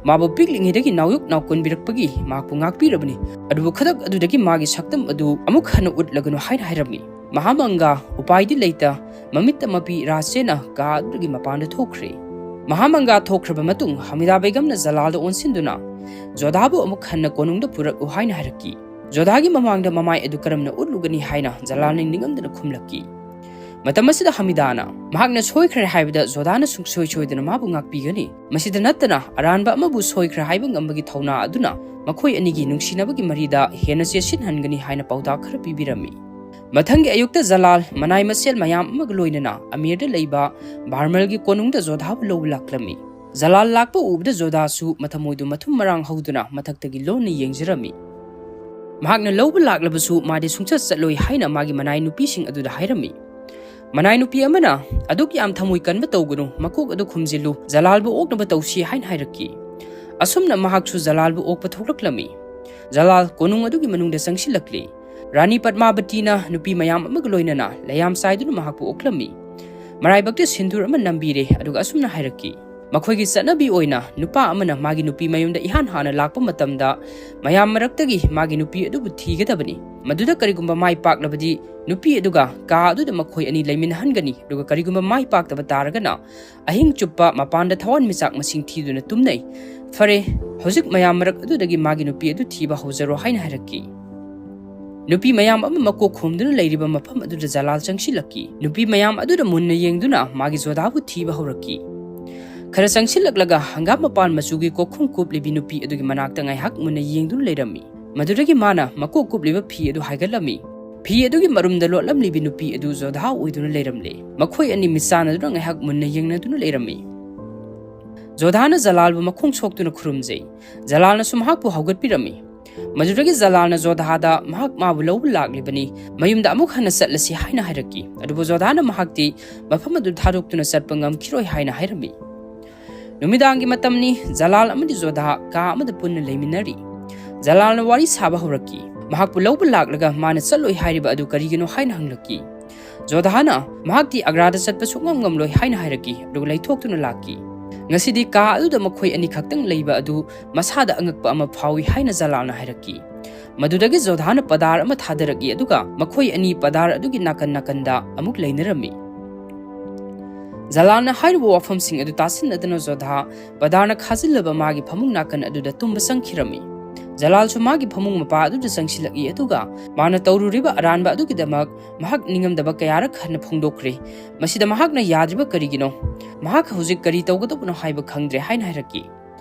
ꯃꯥꯕꯨ ꯄꯤꯛꯂꯤꯉꯩꯗꯒꯤ ꯅꯥꯎꯌꯣꯛ ꯅꯥꯎꯀꯣꯟꯕꯤꯔꯛꯄꯒꯤ ꯃꯍꯥꯛꯄꯨ ꯉꯥꯛꯄꯤꯔꯕꯅꯤ, ꯑꯗꯨꯕꯨ ꯈꯨꯗꯛ ꯑꯗꯨꯗꯒꯤ ꯃꯥꯒꯤ ꯁꯛꯇꯝ ꯑꯗꯨ ꯑꯃꯨꯛ ꯍꯟꯅ ꯎꯠꯂꯒꯅꯨ ꯍꯥꯏꯅ ꯍꯥꯏꯔꯝꯃꯤ꯫ ꯃꯍꯥꯃꯪꯒꯥ ꯎꯄꯥꯏꯗꯤ ꯂꯩꯇ ꯃꯃꯤꯠꯇ ꯃꯄꯤ ꯔꯥ ꯆꯦꯟꯅ ꯀꯥ ꯑꯗꯨꯗꯒꯤ ꯃꯄꯥꯟꯗ ꯊꯣꯛꯈ꯭ꯔꯦ꯫ ꯃꯍꯥꯃꯪꯒꯥ ꯊꯣꯛꯈ꯭ꯔꯕ ꯃꯇꯨꯡ ꯍꯃꯤꯗꯥ ꯕꯦꯒꯝꯅ ꯖꯂꯥꯜꯗ ꯑꯣꯟꯁꯤꯟꯗꯨꯅ ꯖꯣꯙꯥꯕꯨ ꯑꯃꯨꯛ ꯍꯟꯅ ꯀꯣꯅꯨꯡꯗ ꯄꯨꯔꯛꯎ ꯍꯥꯏꯅ ꯍꯥꯏꯔꯛꯈꯤ꯫ ꯖꯣꯙꯥꯒꯤ ꯃꯃꯥꯡꯗ ꯃꯃꯥꯏ ꯑꯗꯨ ꯀꯔꯝꯅ ꯎꯠꯂꯨꯒꯅꯤ ꯍꯥꯏꯅ ꯖꯂꯥꯜꯅ ꯅꯤꯡꯉꯝꯗꯅ ꯈꯨꯝꯂꯛꯈꯤ꯫ ꯃꯇꯝ ꯑꯁꯤꯗ ꯍꯃꯤꯗꯥꯅ ꯃꯍꯥꯛꯅ ꯁꯣꯏꯈ꯭ꯔꯦ ꯍꯥꯏꯕꯗ ꯖꯣꯙꯥꯅ ꯁꯨꯡꯁꯣꯏ ꯁꯣꯏꯗꯅ ꯃꯥꯕꯨ ꯉꯥꯛꯄꯤꯒꯅꯤ꯫ ꯃꯁꯤꯗ ꯅꯠꯇꯅ ꯑꯔꯥꯟꯕ ꯑꯃꯕꯨ ꯁꯣꯏꯈ꯭ꯔꯦ ꯍꯥꯏꯕ ꯉꯝꯕꯒꯤ ꯊꯧꯅꯥ ꯑꯗꯨꯅ ꯃꯈꯣꯏ ꯑꯅꯤꯒꯤ ꯅꯨꯡꯁꯤꯅꯕꯒꯤ ꯃꯔꯤꯗ ꯍꯦꯟꯅ ꯆꯦꯠꯁꯤꯟꯍꯟꯒꯅꯤ ꯍꯥꯏꯅ ꯄꯥꯎꯇꯥꯛ ꯈꯔ ꯄꯤꯕꯤꯔꯝꯃꯤ꯫ ꯃꯊꯪꯒꯤ ꯑꯌꯨꯛꯇ ꯖꯂꯥꯜ ꯃꯅꯥꯏ ꯃꯁꯦꯜ ꯃꯌꯥꯝ ꯑꯃꯒ ꯂꯣꯏꯅꯅ ꯑꯃꯤꯔꯗ ꯂꯩꯕ ꯕꯥꯔꯃꯜꯒꯤ ꯀꯣꯅꯨꯡꯗ ꯖꯣꯙꯥꯕꯨ ꯂꯧꯕ ꯂꯥꯛꯂꯝꯃꯤ꯫ ꯖꯂꯥꯜ ꯂꯥꯛꯄ ꯎꯕꯗ ꯖꯣꯙꯥꯁꯨ ꯃꯊꯃꯣꯏꯗꯨ ꯃꯊꯨꯝ ꯃꯔꯥꯡ ꯍꯧꯗꯨꯅ ꯃꯊꯛꯇꯒꯤ ꯂꯣꯟꯅ ꯌꯦꯡꯖꯔꯝꯃꯤ꯫ ꯃꯍꯥꯛꯅ ꯂꯧꯕ ꯂꯥꯛꯂꯕꯁꯨ ꯃꯥꯗꯤ ꯁꯨꯡꯆꯠ ꯆꯠꯂꯣꯏ ꯍꯥꯏꯅ ꯃꯥꯒꯤ ꯃꯅꯥꯏ ꯅꯨꯄꯤꯁꯤꯡ ꯑꯗꯨꯗ ꯍꯥꯏꯔꯝꯃꯤ꯫ ꯃꯅꯥꯏ ꯅꯨꯄꯤ ꯑꯃꯅ, "ꯑꯗꯨꯛ ꯌꯥꯝ ꯊꯃꯣꯏ ꯀꯟꯕ ꯇꯧꯒꯅꯨ, ꯃꯀꯣꯛ ꯑꯗꯨ ꯈꯨꯝꯖꯤꯜꯂꯨ, ꯖꯂꯥꯜꯕꯨ ꯑꯣꯛꯅꯕ ꯇꯧꯁꯤ" ꯍꯥꯏꯅ ꯍꯥꯏꯔꯛꯈꯤ꯫ ꯑꯁꯨꯝꯅ ꯃꯍꯥꯛꯁꯨ ꯖꯂꯥꯜꯕꯨ ꯑꯣꯛꯄ ꯊꯣꯛꯂꯛꯂꯝꯃꯤ꯫ ꯖꯂꯥꯜ ꯀꯣꯅꯨꯡ ꯑꯗꯨꯒꯤ ꯃꯅꯨꯡꯗ ꯆꯪꯁꯤꯜꯂꯛꯂꯤ꯫ ꯔꯥꯅꯤ ꯄꯗꯃꯥꯕꯇꯤꯅ ꯅꯨꯄꯤ ꯃꯌꯥꯝ ꯑꯃꯒ ꯂꯣꯏꯅꯅ ꯂꯩꯌꯥꯝ ꯆꯥꯏꯗꯨꯅ ꯃꯍꯥꯛꯄꯨ ꯑꯣꯛꯂꯝꯃꯤ꯫ ꯃꯔꯥꯏꯕꯛꯇ ꯁꯤꯟꯗꯨꯔ ꯑꯃ ꯅꯝꯕꯤꯔꯦ, ꯑꯗꯨꯒ ꯑꯁꯨꯝꯅ ꯍꯥꯏꯔꯛꯈꯤ, "ꯃꯈꯣꯏꯒꯤ ꯆꯠꯅꯕꯤ ꯑꯣꯏꯅ ꯅꯨꯄꯥ ꯑꯃꯅ ꯃꯥꯒꯤ ꯅꯨꯄꯤ ꯃꯌꯨꯝꯗ ꯏꯍꯥꯟ ꯍꯥꯟꯅ ꯂꯥꯛꯄ ꯃꯇꯝꯗ ꯃꯌꯥꯝ ꯃꯔꯛꯇꯒꯤ ꯃꯥꯒꯤ ꯅꯨꯄꯤ ꯑꯗꯨꯕꯨ ꯊꯤꯒꯗꯕꯅꯤ꯫ ꯃꯗꯨꯗ ꯀꯔꯤꯒꯨꯝꯕ ꯃꯥꯏ ꯄꯥꯛꯂꯕꯗꯤ ꯅꯨꯄꯤ ꯑꯗꯨꯒ ꯀꯥ ꯑꯗꯨꯗ ꯃꯈꯣꯏ ꯑꯅꯤ ꯂꯩꯃꯤꯟꯅꯍꯟꯒꯅꯤ, ꯑꯗꯨꯒ ꯀꯔꯤꯒꯨꯝꯕ ꯃꯥꯏ ꯄꯥꯛꯇꯕ ꯇꯥꯔꯒꯅ ꯑꯍꯤꯡ ꯆꯨꯞꯄ ꯃꯄꯥꯟꯗ ꯊꯋꯥꯟꯃꯤꯆꯥꯛ ꯃꯁꯤꯡ ꯊꯤꯗꯨꯅ ꯇꯨꯝꯅꯩ꯫ ꯐꯔꯦ, ꯍꯧꯖꯤꯛ ꯃꯌꯥꯝ ꯃꯔꯛ ꯑꯗꯨꯗꯒꯤ ꯃꯥꯒꯤ ꯅꯨꯄꯤ ꯑꯗꯨ ꯊꯤꯕ ꯍꯧꯖꯔꯣ" ꯍꯥꯏꯅ ꯍꯥꯏꯔꯛꯈꯤ꯫ ꯅꯨꯄꯤ ꯃꯌꯥꯝ ꯑꯃ ꯃꯀꯣꯛ ꯈꯨꯝꯗꯨꯅ ꯂꯩꯔꯤꯕ ꯃꯐꯝ ꯑꯗꯨꯗ ꯖꯂꯥꯜ ꯆꯪꯁꯤꯜꯂꯛꯈꯤ꯫ ꯅꯨꯄꯤ ꯃꯌꯥꯝ ꯑꯗꯨꯗ ꯃꯨꯟꯅ ꯌꯦꯡꯗꯨꯅ ꯃꯥꯒꯤ ꯖꯣꯙꯥꯕꯨ ꯊꯤꯕ ꯍꯧꯔꯛꯈꯤ꯫ ꯈꯔ ꯆꯪꯁꯤꯜꯂꯛꯂꯒ ꯍꯪꯒꯥꯝ ꯃꯄꯥꯟ ꯃꯆꯨꯒꯤ ꯀꯣꯛꯈꯨꯝ ꯀꯨꯞꯂꯤꯕꯤ ꯅꯨꯄꯤ ꯑꯗꯨꯒꯤ ꯃꯅꯥꯛꯇ ꯉꯥꯏꯍꯥꯛ ꯃꯨꯟꯅ ꯌꯦꯡꯗꯨꯅ ꯂꯩꯔꯝꯃꯤ꯫ ꯃꯗꯨꯗꯒꯤ ꯃꯥꯅ ꯃꯀꯣꯛ ꯀꯨꯞꯂꯤꯕ ꯐꯤ ꯑꯗꯨ ꯍꯥꯏꯒꯠꯂꯝꯃꯤ꯫ ꯐꯤ ꯑꯗꯨꯒꯤ ꯃꯔꯨꯝꯗ ꯂꯣꯠꯂꯝꯂꯤꯕꯤ ꯅꯨꯄꯤ ꯑꯗꯨ ꯖꯣꯙꯥ ꯑꯣꯏꯗꯨꯅ ꯂꯩꯔꯝꯂꯦ꯫ ꯃꯈꯣꯏ ꯑꯅꯤ ꯃꯤꯠ ꯆꯥꯟꯅꯗꯨꯅ ꯉꯥꯏꯍꯥꯛ ꯃꯨꯟꯅ ꯌꯦꯡꯅꯗꯨꯅ ꯂꯩꯔꯝꯃꯤ꯫ ꯖꯣꯙꯥꯅ ꯖꯂꯥꯜꯕꯨ ꯃꯈꯣꯡ ꯁꯣꯛꯇꯨꯅ ꯈꯨꯔꯨꯝꯖꯩ꯫ ꯖꯂꯥꯜꯅꯁꯨ ꯃꯍꯥꯛꯄꯨ ꯍꯧꯒꯠꯄꯤꯔꯝꯃꯤ꯫ ꯃꯗꯨꯗꯒꯤ ꯖꯂꯥꯜꯅ ꯖꯣꯙꯥꯗ ꯃꯍꯥꯛ ꯃꯥꯕꯨ ꯂꯧꯕ ꯂꯥꯛꯂꯤꯕꯅꯤ, ꯃꯌꯨꯝꯗ ꯑꯃꯨꯛ ꯍꯟꯅ ꯆꯠꯂꯁꯤ ꯍꯥꯏꯅ ꯍꯥꯏꯔꯛꯈꯤ꯫ ꯑꯗꯨꯕꯨ ꯖꯣꯙꯥꯅ ꯃꯍꯥꯛꯇꯤ ꯃꯐꯝ ꯑꯗꯨ ꯊꯥꯗꯣꯛꯇꯨꯅ ꯆꯠꯄ ꯉꯝꯈꯤꯔꯣꯏ ꯍꯥꯏꯅ ꯍꯥꯏꯔꯝꯃꯤ꯫ ꯅꯨꯃꯤꯗꯥꯡꯒꯤ ꯃꯇꯝꯅꯤ꯫ ꯖꯂꯥꯜ ꯑꯃꯗꯤ ꯖꯣꯙꯥ ꯀꯥ ꯑꯃꯗ ꯄꯨꯟꯅ ꯂꯩꯃꯤꯟꯅꯔꯤ꯫ ꯖꯂꯥꯜꯅ ꯋꯥꯔꯤ ꯁꯥꯕ ꯍꯧꯔꯛꯈꯤ꯫ ꯃꯍꯥꯛꯄꯨ ꯂꯧꯕ ꯂꯥꯛꯂꯒ ꯃꯥꯅ ꯆꯠꯂꯣꯏ ꯍꯥꯏꯔꯤꯕ ꯑꯗꯨ ꯀꯔꯤꯒꯤꯅꯣ ꯍꯥꯏꯅ ꯍꯪꯂꯛꯈꯤ꯫ ꯖꯣꯙꯥꯅ ꯃꯍꯥꯛꯇꯤ ꯑꯒ꯭ꯔꯥꯗ ꯆꯠꯄ ꯁꯨꯛꯉꯝ ꯉꯝꯂꯣꯏ ꯍꯥꯏꯅ ꯍꯥꯏꯔꯛꯈꯤ, ꯑꯗꯨꯒ ꯂꯩꯊꯣꯛꯇꯨꯅ ꯂꯥꯛꯈꯤ꯫ ꯉꯁꯤꯗꯤ ꯀꯥ ꯑꯗꯨꯗ ꯃꯈꯣꯏ ꯑꯅꯤꯈꯛꯇꯪ ꯂꯩꯕ ꯑꯗꯨ ꯃꯁꯥꯗ ꯑꯉꯛꯄ ꯑꯃ ꯐꯥꯎꯏ ꯍꯥꯏꯅ ꯖꯂꯥꯜꯅ ꯍꯥꯏꯔꯛꯈꯤ꯫ ꯃꯗꯨꯗꯒꯤ ꯖꯣꯙꯥꯅ ꯄꯗꯥꯔ ꯑꯃ ꯊꯥꯗꯔꯛꯏ, ꯑꯗꯨꯒ ꯃꯈꯣꯏ ꯑꯅꯤ ꯄꯗꯥꯔ ꯑꯗꯨꯒꯤ ꯅꯥꯀꯟ ꯅꯥꯀꯟꯗ ꯑꯃꯨꯛ ꯂꯩꯅꯔꯝꯃꯤ꯫ ꯖꯂꯥꯜꯅ ꯍꯥꯏꯔꯤꯕ ꯋꯥꯐꯝꯁꯤꯡ ꯑꯗꯨ ꯇꯥꯁꯤꯟꯅꯗꯅ ꯖꯣꯙꯥ ꯄꯗꯥꯔꯅ ꯈꯥꯖꯤꯜꯂꯕ ꯃꯥꯒꯤ ꯐꯃꯨꯡ ꯅꯥꯀꯟ ꯑꯗꯨꯗ ꯇꯨꯝꯕ ꯆꯪꯈꯤꯔꯝꯃꯤ꯫ ꯖꯂꯥꯜꯁꯨ ꯃꯥꯒꯤ ꯐꯃꯨꯡ ꯃꯄꯥ ꯑꯗꯨꯗ ꯆꯪꯁꯤꯜꯂꯛꯏ, ꯑꯗꯨꯒ ꯃꯥꯅ ꯇꯧꯔꯨꯔꯤꯕ ꯑꯔꯥꯟꯕ ꯑꯗꯨꯒꯤꯗꯃꯛ ꯃꯍꯥꯛ ꯅꯤꯡꯉꯝꯗꯕ ꯀꯌꯥꯔꯛ ꯍꯟꯅ ꯐꯣꯡꯗꯣꯛꯈ꯭ꯔꯦ꯫ ꯃꯁꯤꯗ ꯃꯍꯥꯛꯅ ꯌꯥꯗ꯭ꯔꯤꯕ ꯀꯔꯤꯒꯤꯅꯣ? ꯃꯍꯥꯛ ꯍꯧꯖꯤꯛ ꯀꯔꯤ ꯇꯧꯒꯗꯧꯕꯅꯣ ꯍꯥꯏꯕ ꯈꯪꯗ꯭ꯔꯦ ꯍꯥꯏꯅ ꯍꯥꯏꯔꯛꯈꯤ꯫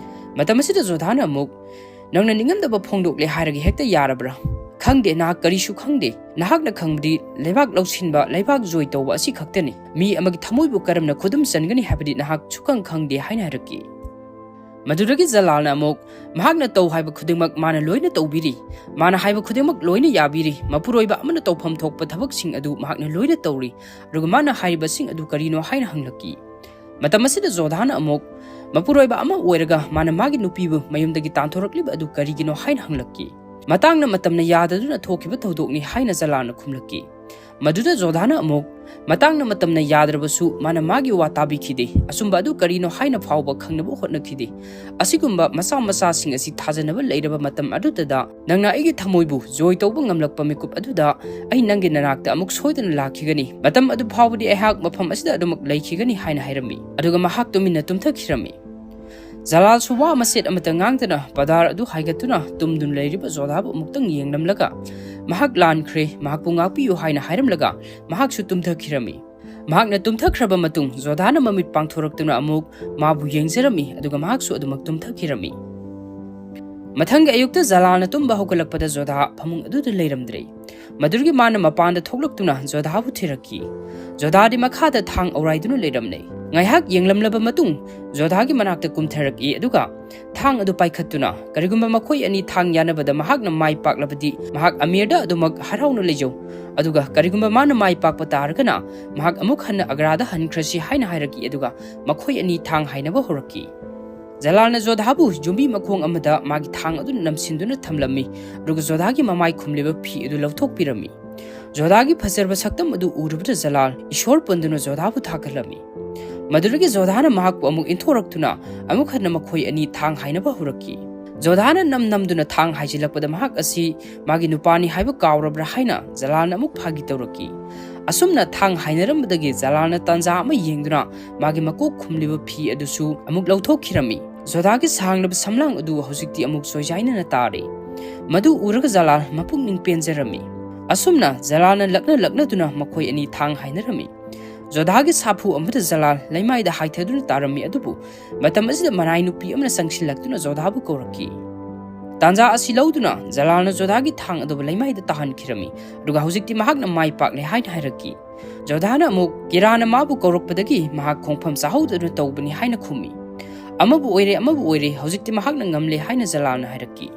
ꯃꯇꯝ ꯑꯁꯤꯗ ꯖꯣꯙꯥꯅ ꯑꯃꯨꯛ, "ꯅꯪꯅ ꯅꯤꯡꯉꯝꯗꯕ ꯐꯣꯡꯗꯣꯛꯂꯦ ꯍꯥꯏꯔꯒ ꯍꯦꯛꯇ ꯌꯥꯔꯕ꯭ꯔꯥ? ꯈꯪꯗꯦ, ꯅꯍꯥꯛ ꯀꯔꯤꯁꯨ ꯈꯪꯗꯦ꯫ ꯅꯍꯥꯛꯅ ꯈꯪꯕꯗꯤ ꯂꯩꯕꯥꯛ ꯂꯧꯁꯤꯟꯕ, ꯂꯩꯕꯥꯛ ꯖꯣꯏ ꯇꯧꯕ ꯑꯁꯤ ꯈꯛꯇꯅꯤ꯫ ꯃꯤ ꯑꯃꯒꯤ ꯊꯃꯣꯏꯕꯨ ꯀꯔꯝꯅ ꯈꯨꯗꯨꯝ ꯆꯟꯒꯅꯤ ꯍꯥꯏꯕꯗꯤ ꯅꯍꯥꯛ ꯁꯨꯈꯪ ꯈꯪꯗꯦ" ꯍꯥꯏꯅ ꯍꯥꯏꯔꯛꯈꯤ꯫ ꯃꯗꯨꯗꯒꯤ ꯖꯂꯥꯜꯅ ꯑꯃꯨꯛ, "ꯃꯍꯥꯛꯅ ꯇꯧ ꯍꯥꯏꯕ ꯈꯨꯗꯤꯡꯃꯛ ꯃꯥꯅ ꯂꯣꯏꯅ ꯇꯧꯕꯤꯔꯤ꯫ ꯃꯥꯅ ꯍꯥꯏꯕ ꯈꯨꯗꯤꯡꯃꯛ ꯂꯣꯏꯅ ꯌꯥꯕꯤꯔꯤ꯫ ꯃꯄꯨꯔꯣꯏꯕ ꯑꯃꯅ ꯇꯧꯐꯝ ꯊꯣꯛꯄ ꯊꯕꯛꯁꯤꯡ ꯑꯗꯨ ꯃꯍꯥꯛꯅ ꯂꯣꯏꯅ ꯇꯧꯔꯤ꯫ ꯑꯗꯨꯒ ꯃꯥꯅ ꯍꯥꯏꯔꯤꯕꯁꯤꯡ ꯑꯗꯨ ꯀꯔꯤꯅꯣ?" ꯍꯥꯏꯅ ꯍꯪꯂꯛꯈꯤ꯫ ꯃꯇꯝ ꯑꯁꯤꯗ ꯖꯣꯙꯥꯅ ꯑꯃꯨꯛ, "ꯃꯄꯨꯔꯣꯏꯕ ꯑꯃ ꯑꯣꯏꯔꯒ ꯃꯥꯅ ꯃꯥꯒꯤ ꯅꯨꯄꯤꯕꯨ ꯃꯌꯨꯝꯗꯒꯤ ꯇꯥꯟꯊꯣꯔꯛꯂꯤꯕ ꯑꯗꯨ ꯀꯔꯤꯒꯤꯅꯣ?" ꯍꯥꯏꯅ ꯍꯪꯂꯛꯈꯤ꯫ "ꯃꯇꯥꯡꯅ ꯃꯇꯝꯅ ꯌꯥꯗꯗꯨꯅ ꯊꯣꯛꯈꯤꯕ ꯊꯧꯗꯣꯛꯅꯤ" ꯍꯥꯏꯅ ꯖꯂꯥꯜꯅ ꯈꯨꯝꯂꯛꯈꯤ꯫ ꯃꯗꯨꯗ ꯖꯣꯙꯥꯅ ꯑꯃꯨꯛ, "ꯃꯇꯥꯡꯅ ꯃꯇꯝꯅ ꯌꯥꯗ꯭ꯔꯕꯁꯨ ꯃꯥꯅ ꯃꯥꯒꯤ ꯋꯥ ꯇꯥꯕꯤꯈꯤꯗꯦ꯫ ꯑꯆꯨꯝꯕ ꯑꯗꯨ ꯀꯔꯤꯅꯣ ꯍꯥꯏꯅ ꯐꯥꯎꯕ ꯈꯪꯅꯕ ꯍꯣꯠꯅꯈꯤꯗꯦ꯫ ꯑꯁꯤꯒꯨꯝꯕ ꯃꯆꯥ ꯃꯆꯥꯁꯤꯡ ꯑꯁꯤ ꯊꯥꯖꯅꯕ ꯂꯩꯔꯕ ꯃꯇꯝ ꯑꯗꯨꯗ ꯅꯪꯅ ꯑꯩꯒꯤ ꯊꯃꯣꯏꯕꯨ ꯖꯣꯏ ꯇꯧꯕ ꯉꯝꯂꯛꯄ ꯃꯤꯀꯨꯞ ꯑꯗꯨꯗ ꯑꯩ ꯅꯪꯒꯤ ꯅꯅꯥꯛꯇ ꯑꯃꯨꯛ ꯁꯣꯏꯗꯅ ꯂꯥꯛꯈꯤꯒꯅꯤ꯫ ꯃꯇꯝ ꯑꯗꯨ ꯐꯥꯎꯕꯗꯤ ꯑꯩꯍꯥꯛ ꯃꯐꯝ ꯑꯁꯤꯗ ꯑꯗꯨꯃꯛ ꯂꯩꯈꯤꯒꯅꯤ" ꯍꯥꯏꯅ ꯍꯥꯏꯔꯝꯃꯤ꯫ ꯑꯗꯨꯒ ꯃꯍꯥꯛ ꯇꯨꯃꯤꯟꯅ ꯇꯨꯝꯊꯈꯤꯔꯝꯃꯤ꯫ ꯖꯂꯥꯜꯁꯨ ꯋꯥ ꯃꯆꯦꯠ ꯑꯃꯠꯇ ꯉꯥꯡꯗꯅ ꯄꯗꯥꯔ ꯑꯗꯨ ꯍꯥꯏꯒꯠꯇꯨꯅ ꯇꯨꯝꯗꯨꯅ ꯂꯩꯔꯤꯕ ꯖꯣꯙꯥꯕꯨ ꯑꯃꯨꯛꯇꯪ ꯌꯦꯡꯂꯝꯂꯒ, "ꯃꯍꯥꯛ ꯂꯥꯟꯈ꯭ꯔꯦ, ꯃꯍꯥꯛꯄꯨ ꯉꯥꯛꯄꯤꯌꯨ" ꯍꯥꯏꯅ ꯍꯥꯏꯔꯝꯂꯒ ꯃꯍꯥꯛꯁꯨ ꯇꯨꯝꯊꯈꯤꯔꯝꯃꯤ꯫ ꯃꯍꯥꯛꯅ ꯇꯨꯝꯊꯈ꯭ꯔꯕ ꯃꯇꯨꯡ ꯖꯣꯙꯥꯅ ꯃꯃꯤꯠ ꯄꯥꯡꯊꯣꯔꯛꯇꯨꯅ ꯑꯃꯨꯛ ꯃꯥꯕꯨ ꯌꯦꯡꯖꯔꯝꯃꯤ, ꯑꯗꯨꯒ ꯃꯍꯥꯛꯁꯨ ꯑꯗꯨꯃꯛ ꯇꯨꯝꯊꯈꯤꯔꯝꯃꯤ꯫ ꯃꯊꯪꯒꯤ ꯑꯌꯨꯛꯇ ꯖꯂꯥꯜꯅ ꯇꯨꯝꯕ ꯍꯧꯒꯠꯂꯛꯄꯗ ꯖꯣꯙꯥ ꯐꯃꯨꯡ ꯑꯗꯨꯗ ꯂꯩꯔꯝꯗ꯭ꯔꯦ꯫ ꯃꯗꯨꯗꯒꯤ ꯃꯥꯅ ꯃꯄꯥꯟꯗ ꯊꯣꯛꯂꯛꯇꯨꯅ ꯖꯣꯙꯥꯕꯨ ꯊꯤꯔꯛꯈꯤ꯫ ꯖꯣꯙꯥꯗꯤ ꯃꯈꯥꯗ ꯊꯥꯡ ꯑꯧꯔꯥꯏꯗꯨꯅ ꯂꯩꯔꯝꯂꯦ꯫ ꯉꯥꯏꯍꯥꯛ ꯌꯦꯡꯂꯝꯂꯕ ꯃꯇꯨꯡ ꯖꯣꯙꯥꯒꯤ ꯃꯅꯥꯛꯇ ꯀꯨꯝꯊꯔꯛꯏ, ꯑꯗꯨꯒ ꯊꯥꯡ ꯑꯗꯨ ꯄꯥꯏꯈꯠꯇꯨꯅ, "ꯀꯔꯤꯒꯨꯝꯕ ꯃꯈꯣꯏ ꯑꯅꯤ ꯊꯥꯡ ꯌꯥꯅꯕꯗ ꯃꯍꯥꯛꯅ ꯃꯥꯏ ꯄꯥꯛꯂꯕꯗꯤ ꯃꯍꯥꯛ ꯑꯃꯤꯔꯗ ꯑꯗꯨꯃꯛ ꯍꯔꯥꯎꯅ ꯂꯩꯖꯧ, ꯑꯗꯨꯒ ꯀꯔꯤꯒꯨꯝꯕ ꯃꯥꯅ ꯃꯥꯏ ꯄꯥꯛꯄ ꯇꯥꯔꯒꯅ ꯃꯍꯥꯛ ꯑꯃꯨꯛ ꯍꯟꯅ ꯑꯒ꯭ꯔꯥꯗ ꯍꯟꯈ꯭ꯔꯁꯤ" ꯍꯥꯏꯅ ꯍꯥꯏꯔꯛꯈꯤ, ꯑꯗꯨꯒ ꯃꯈꯣꯏ ꯑꯅꯤ ꯊꯥꯡ ꯍꯥꯏꯅꯕ ꯍꯧꯔꯛꯈꯤ꯫ ꯖꯂꯥꯜꯅ ꯖꯣꯙꯥꯕꯨ ꯌꯨꯝꯕꯤ ꯃꯈꯣꯡ ꯑꯃꯗ ꯃꯥꯒꯤ ꯊꯥꯡ ꯑꯗꯨꯅ ꯅꯝꯁꯤꯟꯗꯨꯅ ꯊꯝꯂꯝꯃꯤ, ꯑꯗꯨꯒ ꯖꯣꯙꯥꯒꯤ ꯃꯃꯥꯏ ꯈꯨꯝꯂꯤꯕ ꯐꯤ ꯑꯗꯨ ꯂꯧꯊꯣꯛꯄꯤꯔꯝꯃꯤ꯫ ꯖꯣꯙꯥꯒꯤ ꯐꯖꯔꯕ ꯁꯛꯇꯝ ꯑꯗꯨ ꯎꯔꯨꯕꯗ ꯖꯂꯥꯜ ꯏꯁꯣꯔ ꯄꯟꯗꯨꯅ ꯖꯣꯙꯥꯕꯨ ꯊꯥꯒꯠꯂꯝꯃꯤ꯫ ꯃꯗꯨꯗꯒꯤ ꯖꯣꯙꯥꯅ ꯃꯍꯥꯛꯄꯨ ꯑꯃꯨꯛ ꯏꯟꯊꯣꯔꯛꯇꯨꯅ ꯑꯃꯨꯛ ꯍꯟꯅ ꯃꯈꯣꯏ ꯑꯅꯤ ꯊꯥꯡ ꯍꯥꯏꯅꯕ ꯍꯧꯔꯛꯈꯤ꯫ ꯖꯣꯙꯥꯅ ꯅꯝ ꯅꯝꯗꯨꯅ ꯊꯥꯡ ꯍꯥꯏꯖꯤꯜꯂꯛꯄꯗ ꯃꯍꯥꯛ ꯑꯁꯤ ꯃꯥꯒꯤ ꯅꯨꯄꯥꯅꯤ ꯍꯥꯏꯕ ꯀꯥꯎꯔꯕ꯭ꯔꯥ ꯍꯥꯏꯅ ꯖꯂꯥꯜꯅ ꯑꯃꯨꯛ ꯐꯥꯒꯤ ꯇꯧꯔꯛꯈꯤ꯫ ꯑꯁꯨꯝꯅ ꯊꯥꯡ ꯍꯥꯏꯅꯔꯝꯕꯗꯒꯤ ꯖꯂꯥꯜꯅ ꯇꯥꯟꯖꯥ ꯑꯃ ꯌꯦꯡꯗꯨꯅ ꯃꯥꯒꯤ ꯃꯀꯣꯛ ꯈꯨꯝꯂꯤꯕ ꯐꯤ ꯑꯗꯨꯁꯨ ꯑꯃꯨꯛ ꯂꯧꯊꯣꯛꯈꯤꯔꯝꯃꯤ꯫ ꯖꯣꯙꯥꯒꯤ ꯁꯥꯡꯂꯕ ꯁꯝꯂꯥꯡ ꯑꯗꯨ ꯍꯧꯖꯤꯛꯇꯤ ꯑꯃꯨꯛ ꯁꯣꯏꯖꯥꯏꯅꯅ ꯇꯥꯔꯦ꯫ ꯃꯗꯨ ꯎꯔꯒ ꯖꯂꯥꯜ ꯃꯄꯨꯛꯅꯤꯡ ꯄꯦꯟꯖꯔꯝꯃꯤ꯫ ꯑꯁꯨꯝꯅ ꯖꯂꯥꯜꯅ ꯂꯛꯅ ꯂꯛꯅꯗꯨꯅ ꯃꯈꯣꯏ ꯑꯅꯤ ꯊꯥꯡ ꯍꯥꯏꯅꯔꯝꯃꯤ꯫ ꯖꯣꯙꯥꯒꯤ ꯁꯥꯐꯨ ꯑꯃꯗ ꯖꯂꯥꯜ ꯂꯩꯃꯥꯏꯗ ꯍꯥꯏꯊꯗꯨꯅ ꯇꯥꯔꯝꯃꯤ꯫ ꯑꯗꯨꯕꯨ ꯃꯇꯝ ꯑꯁꯤꯗ ꯃꯅꯥꯏ ꯅꯨꯄꯤ ꯑꯃꯅ ꯆꯪꯁꯤꯜꯂꯛꯇꯨꯅ ꯖꯣꯙꯥꯕꯨ ꯀꯧꯔꯛꯈꯤ꯫ ꯇꯥꯟꯖꯥ ꯑꯁꯤ ꯂꯧꯗꯨꯅ ꯖꯂꯥꯜꯅ ꯖꯣꯙꯥꯒꯤ ꯊꯥꯡ ꯑꯗꯨꯕꯨ ꯂꯩꯃꯥꯏꯗ ꯇꯥꯍꯟꯈꯤꯔꯝꯃꯤ꯫ ꯑꯗꯨꯒ ꯍꯧꯖꯤꯛꯇꯤ ꯃꯍꯥꯛꯅ ꯃꯥꯏ ꯄꯥꯛꯂꯦ ꯍꯥꯏꯅ ꯍꯥꯏꯔꯛꯈꯤ꯫ ꯖꯣꯙꯥꯅ ꯑꯃꯨꯛ ꯀꯤꯔꯥꯅ ꯃꯥꯕꯨ ꯀꯧꯔꯛꯄꯗꯒꯤ ꯃꯍꯥꯛ ꯈꯣꯡꯐꯝ ꯆꯥꯍꯧꯗꯗꯨꯅ ꯇꯧꯕꯅꯤ ꯍꯥꯏꯅ ꯈꯨꯝꯃꯤ꯫ ꯑꯃꯕꯨ ꯑꯣꯏꯔꯦ, ꯑꯃꯕꯨ ꯑꯣꯏꯔꯦ, ꯍꯧꯖꯤꯛꯇꯤ ꯃꯍꯥꯛꯅ ꯉꯝꯂꯦ ꯍꯥꯏꯅ ꯖꯂꯥꯜꯅ ꯍꯥꯏꯔꯛꯈꯤ꯫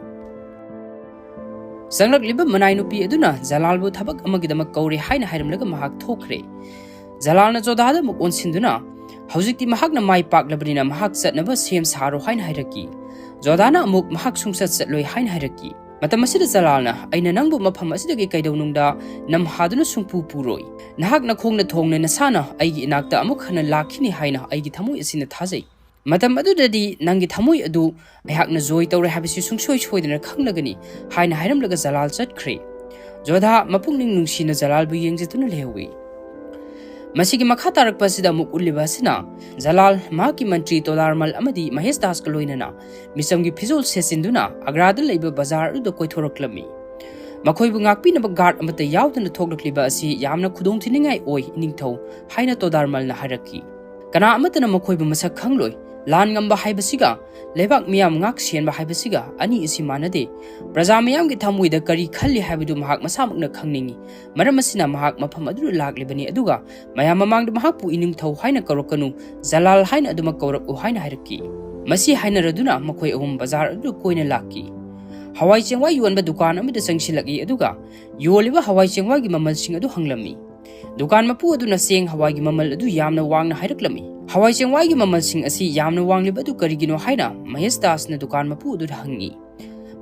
ꯆꯪꯂꯛꯂꯤꯕ ꯃꯅꯥꯏ ꯅꯨꯄꯤ ꯑꯗꯨꯅ ꯖꯂꯥꯜꯕꯨ ꯊꯕꯛ ꯑꯃꯒꯤꯗꯃꯛ ꯀꯧꯔꯦ ꯍꯥꯏꯅ ꯍꯥꯏꯔꯝꯂꯒ ꯃꯍꯥꯛ ꯊꯣꯛꯈ꯭ꯔꯦ꯫ ꯖꯂꯥꯜꯅ ꯖꯣꯙꯥꯗ ꯑꯃꯨꯛ ꯑꯣꯟꯁꯤꯟꯗꯨꯅ, "ꯍꯧꯖꯤꯛꯇꯤ ꯃꯍꯥꯛꯅ ꯃꯥꯏ ꯄꯥꯛꯂꯕꯅꯤꯅ ꯃꯍꯥꯛ ꯆꯠꯅꯕ ꯁꯦꯝ ꯁꯥꯔꯣ" ꯍꯥꯏꯅ ꯍꯥꯏꯔꯛꯈꯤ꯫ ꯖꯣꯙꯥꯅ ꯑꯃꯨꯛ ꯃꯍꯥꯛ ꯁꯨꯡꯆꯠ ꯆꯠꯂꯣꯏ ꯍꯥꯏꯅ ꯍꯥꯏꯔꯛꯈꯤ꯫ ꯃꯇꯝ ꯑꯁꯤꯗ ꯖꯂꯥꯜꯅ, "ꯑꯩꯅ ꯅꯪꯕꯨ ꯃꯐꯝ ꯑꯁꯤꯗꯒꯤ ꯀꯩꯗꯧꯅꯨꯡꯗ ꯅꯝꯍꯥꯗꯨꯅ ꯁꯨꯡꯄꯨ ꯄꯨꯔꯣꯏ꯫ ꯅꯍꯥꯛ ꯅꯈꯣꯡꯅ ꯊꯣꯡꯅ ꯅꯁꯥꯅ ꯑꯩꯒꯤ ꯏꯅꯥꯛꯇ ꯑꯃꯨꯛ ꯍꯟꯅ ꯂꯥꯛꯈꯤꯅꯤ ꯍꯥꯏꯅ ꯑꯩꯒꯤ ꯊꯃꯣꯏ ꯑꯁꯤꯅ ꯊꯥꯖꯩ꯫ ꯃꯇꯝ ꯑꯗꯨꯗꯗꯤ ꯅꯪꯒꯤ ꯊꯃꯣꯏ ꯑꯗꯨ ꯑꯩꯍꯥꯛꯅ ꯖꯣꯏ ꯇꯧꯔꯦ ꯍꯥꯏꯕꯁꯤ ꯁꯨꯡꯁꯣꯏ ꯁꯣꯏꯗꯅ ꯈꯪꯂꯒꯅꯤ" ꯍꯥꯏꯅ ꯍꯥꯏꯔꯝꯂꯒ ꯖꯂꯥꯜ ꯆꯠꯈ꯭ꯔꯦ꯫ ꯖꯣꯙꯥ ꯃꯄꯨꯛꯅꯤꯡ ꯅꯨꯡꯁꯤꯅ ꯖꯂꯥꯜꯕꯨ ꯌꯦꯡꯖꯗꯨꯅ ꯂꯩꯍꯧꯏ꯫ ꯃꯁꯤꯒꯤ ꯃꯈꯥ ꯇꯥꯔꯛꯄ ꯑꯁꯤꯗ ꯑꯃꯨꯛ ꯎꯠꯂꯤꯕ ꯑꯁꯤꯅ, ꯖꯂꯥꯜ ꯃꯍꯥꯛꯀꯤ ꯃꯟꯇ꯭ꯔꯤ ꯇꯣꯗꯥꯔꯃꯜ ꯑꯃꯗꯤ ꯃꯍꯦꯁ ꯗꯥꯁꯀ ꯂꯣꯏꯅꯅ ꯃꯤꯆꯝꯒꯤ ꯐꯤꯖꯣꯜ ꯁꯦꯠꯆꯤꯟꯗꯨꯅ ꯑꯒ꯭ꯔꯥꯗ ꯂꯩꯕ ꯕꯖꯥꯔ ꯑꯗꯨꯗ ꯀꯣꯏꯊꯣꯔꯛꯂꯝꯃꯤ꯫ ꯃꯈꯣꯏꯕꯨ ꯉꯥꯛꯄꯤꯅꯕ ꯒꯥꯔꯗ ꯑꯃꯠꯇ ꯌꯥꯎꯗꯅ ꯊꯣꯛꯂꯛꯂꯤꯕ ꯑꯁꯤ ꯌꯥꯝꯅ ꯈꯨꯗꯣꯡꯊꯤꯅꯤꯡꯉꯥꯏ ꯑꯣꯏ, ꯏꯅꯤꯡꯊꯧ, ꯍꯥꯏꯅ ꯇꯣꯗꯥꯔꯃꯜꯅ ꯍꯥꯏꯔꯛꯈꯤ꯫ ꯀꯅꯥ ꯑꯃꯠꯇꯅ ꯃꯈꯣꯏꯕꯨ ꯃꯁꯛ ꯈꯪꯂꯣꯏ꯫ ꯂꯥꯟ ꯉꯝꯕ ꯍꯥꯏꯕꯁꯤꯒ ꯂꯩꯕꯥꯛ ꯃꯤꯌꯥꯝ ꯉꯥꯛ ꯁꯦꯟꯕ ꯍꯥꯏꯕꯁꯤꯒ ꯑꯅꯤ ꯑꯁꯤ ꯃꯥꯟꯅꯗꯦ꯫ ꯄ꯭ꯔꯖꯥ ꯃꯤꯌꯥꯝꯒꯤ ꯊꯃꯣꯏꯗ ꯀꯔꯤ ꯈꯜꯂꯤ ꯍꯥꯏꯕꯗꯨ ꯃꯍꯥꯛ ꯃꯁꯥꯃꯛꯅ ꯈꯪꯅꯤꯡꯏ꯫ ꯃꯔꯝ ꯑꯁꯤꯅ ꯃꯍꯥꯛ ꯃꯐꯝ ꯑꯗꯨꯗ ꯂꯥꯛꯂꯤꯕꯅꯤ, ꯑꯗꯨꯒ ꯃꯌꯥꯝ ꯃꯃꯥꯡꯗ ꯃꯍꯥꯛꯄꯨ ꯏꯅꯤꯡꯊꯧ ꯍꯥꯏꯅ ꯀꯧꯔꯛꯀꯅꯨ, ꯖꯂꯥꯜ ꯍꯥꯏꯅ ꯑꯗꯨꯃꯛ ꯀꯧꯔꯛꯎ ꯍꯥꯏꯅ ꯍꯥꯏꯔꯛꯈꯤ꯫ ꯃꯁꯤ ꯍꯥꯏꯅꯔꯗꯨꯅ ꯃꯈꯣꯏ ꯑꯍꯨꯝ ꯕꯖꯥꯔ ꯑꯗꯨꯗ ꯀꯣꯏꯅ ꯂꯥꯛꯈꯤ꯫ ꯍꯋꯥꯏ ꯆꯦꯡꯋꯥꯏ ꯌꯣꯟꯕ ꯗꯨꯀꯥꯟ ꯑꯃꯗ ꯆꯪꯁꯤꯜꯂꯛꯏ, ꯑꯗꯨꯒ ꯌꯣꯜꯂꯤꯕ ꯍꯋꯥꯏ ꯆꯦꯡꯋꯥꯏꯒꯤ ꯃꯃꯜꯁꯤꯡ ꯑꯗꯨ ꯍꯪꯂꯝꯃꯤ꯫ ꯗꯨꯀꯥꯟ ꯃꯄꯨ ꯑꯗꯨꯅ ꯆꯦꯡ ꯍꯋꯥꯏꯒꯤ ꯃꯃꯜ ꯑꯗꯨ ꯌꯥꯝꯅ ꯋꯥꯡꯅ ꯍꯥꯏꯔꯛꯂꯝꯃꯤ꯫ "ꯍꯋꯥꯏ ꯆꯦꯡꯋꯥꯏꯒꯤ ꯃꯃꯜꯁꯤꯡ ꯑꯁꯤ ꯌꯥꯝꯅ ꯋꯥꯡꯂꯤꯕ ꯑꯗꯨ ꯀꯔꯤꯒꯤꯅꯣ?" ꯍꯥꯏꯅ ꯃꯍꯦꯁ ꯗꯥꯁꯅ ꯗꯨꯀꯥꯟ ꯃꯄꯨ ꯑꯗꯨꯗ ꯍꯪꯉꯤ꯫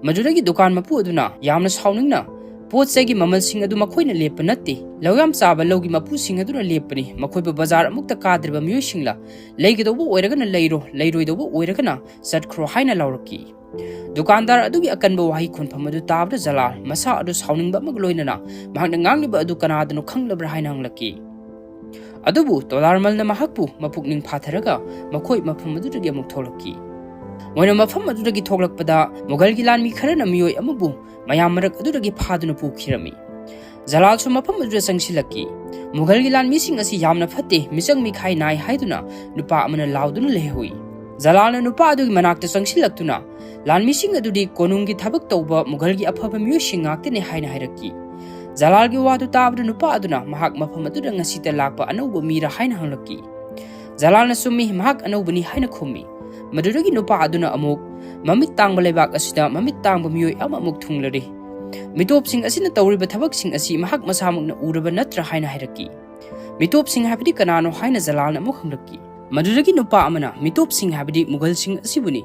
ꯃꯗꯨꯗꯒꯤ ꯗꯨꯀꯥꯟ ꯃꯄꯨ ꯑꯗꯨꯅ ꯌꯥꯝꯅ ꯁꯥꯎꯅꯤꯡꯅ, "ꯄꯣꯠ ꯆꯩꯒꯤ ꯃꯃꯜꯁꯤꯡ ꯑꯗꯨ ꯃꯈꯣꯏꯅ ꯂꯦꯞꯄ ꯅꯠꯇꯦ, ꯂꯧ ꯌꯥꯝ ꯆꯥꯕ ꯂꯧꯒꯤ ꯃꯄꯨꯁꯤꯡ ꯑꯗꯨꯅ ꯂꯦꯞꯄꯅꯤ꯫ ꯃꯈꯣꯏꯕꯨ ꯕꯖꯥꯔ ꯑꯃꯨꯛꯇ ꯀꯥꯗ꯭ꯔꯤꯕ ꯃꯤꯑꯣꯏꯁꯤꯡꯂ? ꯂꯩꯒꯗꯧꯕ ꯑꯣꯏꯔꯒꯅ ꯂꯩꯔꯣ, ꯂꯩꯔꯣꯏꯗꯧꯕ ꯑꯣꯏꯔꯒꯅ ꯆꯠꯈ꯭ꯔꯣ" ꯍꯥꯏꯅ ꯂꯥꯎꯔꯛꯈꯤ꯫ ꯗꯨꯀꯥꯟꯗꯥꯔ ꯑꯗꯨꯒꯤ ꯑꯀꯟꯕ ꯋꯥꯍꯩ ꯈꯣꯟꯐꯝ ꯑꯗꯨ ꯇꯥꯕꯗ ꯖꯂꯥꯜ ꯃꯁꯥ ꯑꯗꯨ ꯁꯥꯎꯅꯤꯡꯕ ꯑꯃꯒ ꯂꯣꯏꯅꯅ ꯃꯍꯥꯛꯅ ꯉꯥꯡꯂꯤꯕ ꯑꯗꯨ ꯀꯅꯥꯗꯅꯣ ꯈꯪꯂꯕ꯭ꯔꯥ ꯍꯥꯏꯅ ꯍꯪꯂꯛꯈꯤ꯫ ꯑꯗꯨꯕꯨ ꯇꯣꯗꯥꯔꯃꯜꯅ ꯃꯍꯥꯛꯄꯨ ꯃꯄꯨꯛꯅꯤꯡ ꯐꯥꯊꯔꯒ ꯃꯈꯣꯏ ꯃꯐꯝ ꯑꯗꯨꯗꯒꯤ ꯑꯃꯨꯛ ꯊꯣꯛꯂꯛꯈꯤ꯫ ꯃꯣꯏꯅ ꯃꯐꯝ ꯑꯗꯨꯗꯒꯤ ꯊꯣꯛꯂꯛꯄꯗ ꯃꯨꯒꯜꯒꯤ ꯂꯥꯟꯃꯤ ꯈꯔꯅ ꯃꯤꯑꯣꯏ ꯑꯃꯕꯨ ꯃꯌꯥꯝ ꯃꯔꯛ ꯑꯗꯨꯗꯒꯤ ꯐꯥꯗꯨꯅ ꯄꯨꯈꯤꯔꯝꯃꯤ꯫ ꯖꯂꯥꯜꯁꯨ ꯃꯐꯝ ꯑꯗꯨꯗ ꯆꯪꯁꯤꯜꯂꯛꯈꯤ꯫ ꯃꯨꯒꯜꯒꯤ ꯂꯥꯟꯃꯤꯁꯤꯡ ꯑꯁꯤ ꯌꯥꯝꯅ ꯐꯠꯇꯦ, ꯃꯤꯆꯪ ꯃꯤꯈꯥꯏ ꯅꯥꯏ ꯍꯥꯏꯗꯨꯅ ꯅꯨꯄꯥ ꯑꯃꯅ ꯂꯥꯎꯗꯨꯅ ꯂꯩꯍꯧꯏ꯫ ꯖꯂꯥꯜꯅ ꯅꯨꯄꯥ ꯑꯗꯨꯒꯤ ꯃꯅꯥꯛꯇ ꯆꯪꯁꯤꯜꯂꯛꯇꯨꯅ ꯂꯥꯟꯃꯤꯁꯤꯡ ꯑꯗꯨꯗꯤ ꯀꯣꯅꯨꯡꯒꯤ ꯊꯕꯛ ꯇꯧꯕ ꯃꯨꯒꯜꯒꯤ ꯑꯐꯕ ꯃꯤꯑꯣꯏꯁꯤꯡ ꯉꯥꯛꯇꯅꯤ ꯍꯥꯏꯅ ꯍꯥꯏꯔꯛꯈꯤ꯫ ꯖꯂꯥꯜꯒꯤ ꯋꯥꯗꯨ ꯇꯥꯕꯗ ꯅꯨꯄꯥ ꯑꯗꯨꯅ ꯃꯍꯥꯛ ꯃꯐꯝ ꯑꯗꯨꯗ ꯉꯁꯤꯇ ꯂꯥꯛꯄ ꯑꯅꯧꯕ ꯃꯤꯔꯥ ꯍꯥꯏꯅ ꯍꯪꯂꯛꯈꯤ꯫ ꯖꯂꯥꯜꯅ ꯆꯨꯝꯃꯤ, ꯃꯍꯥꯛ ꯑꯅꯧꯕꯅꯤ ꯍꯥꯏꯅ ꯈꯨꯝꯃꯤ꯫ ꯃꯗꯨꯗꯒꯤ ꯅꯨꯄꯥ ꯑꯗꯨꯅ ꯑꯃꯨꯛ ꯃꯃꯤꯠ ꯇꯥꯡꯕ ꯂꯩꯕꯥꯛ ꯑꯁꯤꯗ ꯃꯃꯤꯠ ꯇꯥꯡꯕ ꯃꯤꯑꯣꯏ ꯑꯃꯃꯨꯛ ꯊꯨꯡꯂꯔꯤ꯫ ꯃꯤꯇꯣꯞꯁꯤꯡ ꯑꯁꯤꯅ ꯇꯧꯔꯤꯕ ꯊꯕꯛꯁꯤꯡ ꯑꯁꯤ ꯃꯍꯥꯛ ꯃꯁꯥꯃꯛꯅ ꯎꯔꯕ ꯅꯠꯇ꯭ꯔꯥ ꯍꯥꯏꯅ ꯍꯥꯏꯔꯛꯈꯤ꯫ ꯃꯤꯇꯣꯞꯁꯤꯡ ꯍꯥꯏꯕꯗꯤ ꯀꯅꯥꯅꯣ ꯍꯥꯏꯅ ꯖꯂꯥꯜꯅ ꯑꯃꯨꯛ ꯍꯪꯂꯛꯈꯤ꯫ ꯃꯗꯨꯗꯒꯤ ꯅꯨꯄꯥ ꯑꯃꯅ ꯃꯤꯇꯣꯞꯁꯤꯡ ꯍꯥꯏꯕꯗꯤ ꯃꯨꯒꯜꯁꯤꯡ ꯑꯁꯤꯕꯨꯅꯤ꯫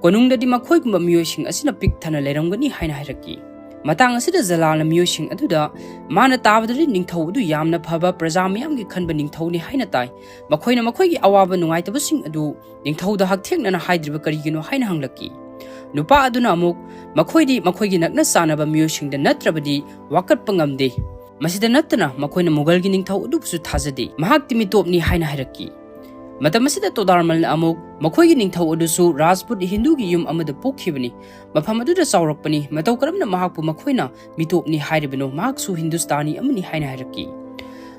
ꯀꯣꯅꯨꯡꯗꯗꯤ ꯃꯈꯣꯏꯒꯨꯝꯕ ꯃꯤꯑꯣꯏꯁꯤꯡ ꯑꯁꯤꯅ ꯄꯤꯛ ꯊꯟꯅ ꯂꯩꯔꯝꯒꯅꯤ ꯍꯥꯏꯅ ꯍꯥꯏꯔꯛꯈꯤ꯫ ꯃꯇꯥꯡ ꯑꯁꯤꯗ ꯖꯂꯥꯜꯅ ꯃꯤꯑꯣꯏꯁꯤꯡ ꯑꯗꯨꯗ ꯃꯥꯅ ꯇꯥꯕꯗꯗꯤ ꯅꯤꯡꯊꯧ ꯑꯗꯨ ꯌꯥꯝꯅ ꯐꯕ ꯄ꯭ꯔꯖꯥ ꯃꯤꯌꯥꯝꯒꯤ ꯈꯟꯕ ꯅꯤꯡꯊꯧꯅꯤ ꯍꯥꯏꯅ ꯇꯥꯏ꯫ ꯃꯈꯣꯏꯅ ꯃꯈꯣꯏꯒꯤ ꯑꯋꯥꯕ ꯅꯨꯡꯉꯥꯏꯇꯕꯁꯤꯡ ꯑꯗꯨ ꯅꯤꯡꯊꯧꯗ ꯍꯛꯊꯦꯡꯅꯅ ꯍꯥꯏꯗ꯭ꯔꯤꯕ ꯀꯔꯤꯒꯤꯅꯣ ꯍꯥꯏꯅ ꯍꯪꯂꯛꯈꯤ꯫ ꯅꯨꯄꯥ ꯑꯗꯨꯅ ꯑꯃꯨꯛ ꯃꯈꯣꯏꯗꯤ ꯃꯈꯣꯏꯒꯤ ꯅꯛꯅ ꯆꯥꯟꯅꯕ ꯃꯤꯑꯣꯏꯁꯤꯡꯗ ꯅꯠꯇ꯭ꯔꯕꯗꯤ ꯋꯥꯀꯠꯄ ꯉꯝꯗꯦ꯫ ꯃꯁꯤꯗ ꯅꯠꯇꯅ ꯃꯈꯣꯏꯅ ꯃꯨꯒꯜꯒꯤ ꯅꯤꯡꯊꯧ ꯑꯗꯨꯕꯨꯁꯨ ꯊꯥꯖꯗꯦ, ꯃꯍꯥꯛꯇꯤ ꯃꯤꯇꯣꯞꯅꯤ ꯍꯥꯏꯅ ꯍꯥꯏꯔꯛꯈꯤ꯫ ꯃꯇꯝ ꯑꯁꯤꯗ ꯇꯣꯗꯥꯔꯃꯜꯅ ꯑꯃꯨꯛ ꯃꯈꯣꯏꯒꯤ ꯅꯤꯡꯊꯧ ꯑꯗꯨꯁꯨ ꯔꯥꯖꯄꯨꯠ ꯍꯤꯟꯗꯨꯒꯤ ꯌꯨꯝ ꯑꯃꯗ ꯄꯣꯛꯈꯤꯕꯅꯤ, ꯃꯐꯝ ꯑꯗꯨꯗ ꯆꯥꯎꯔꯛꯄꯅꯤ, ꯃꯇꯧ ꯀꯔꯝꯅ ꯃꯍꯥꯛꯄꯨ ꯃꯈꯣꯏꯅ ꯃꯤꯇꯣꯞꯅꯤ ꯍꯥꯏꯔꯤꯕꯅꯣ? ꯃꯍꯥꯛꯁꯨ ꯍꯤꯟꯗꯨꯁꯇꯥꯅꯤ ꯑꯃꯅꯤ ꯍꯥꯏꯅ ꯍꯥꯏꯔꯛꯈꯤ꯫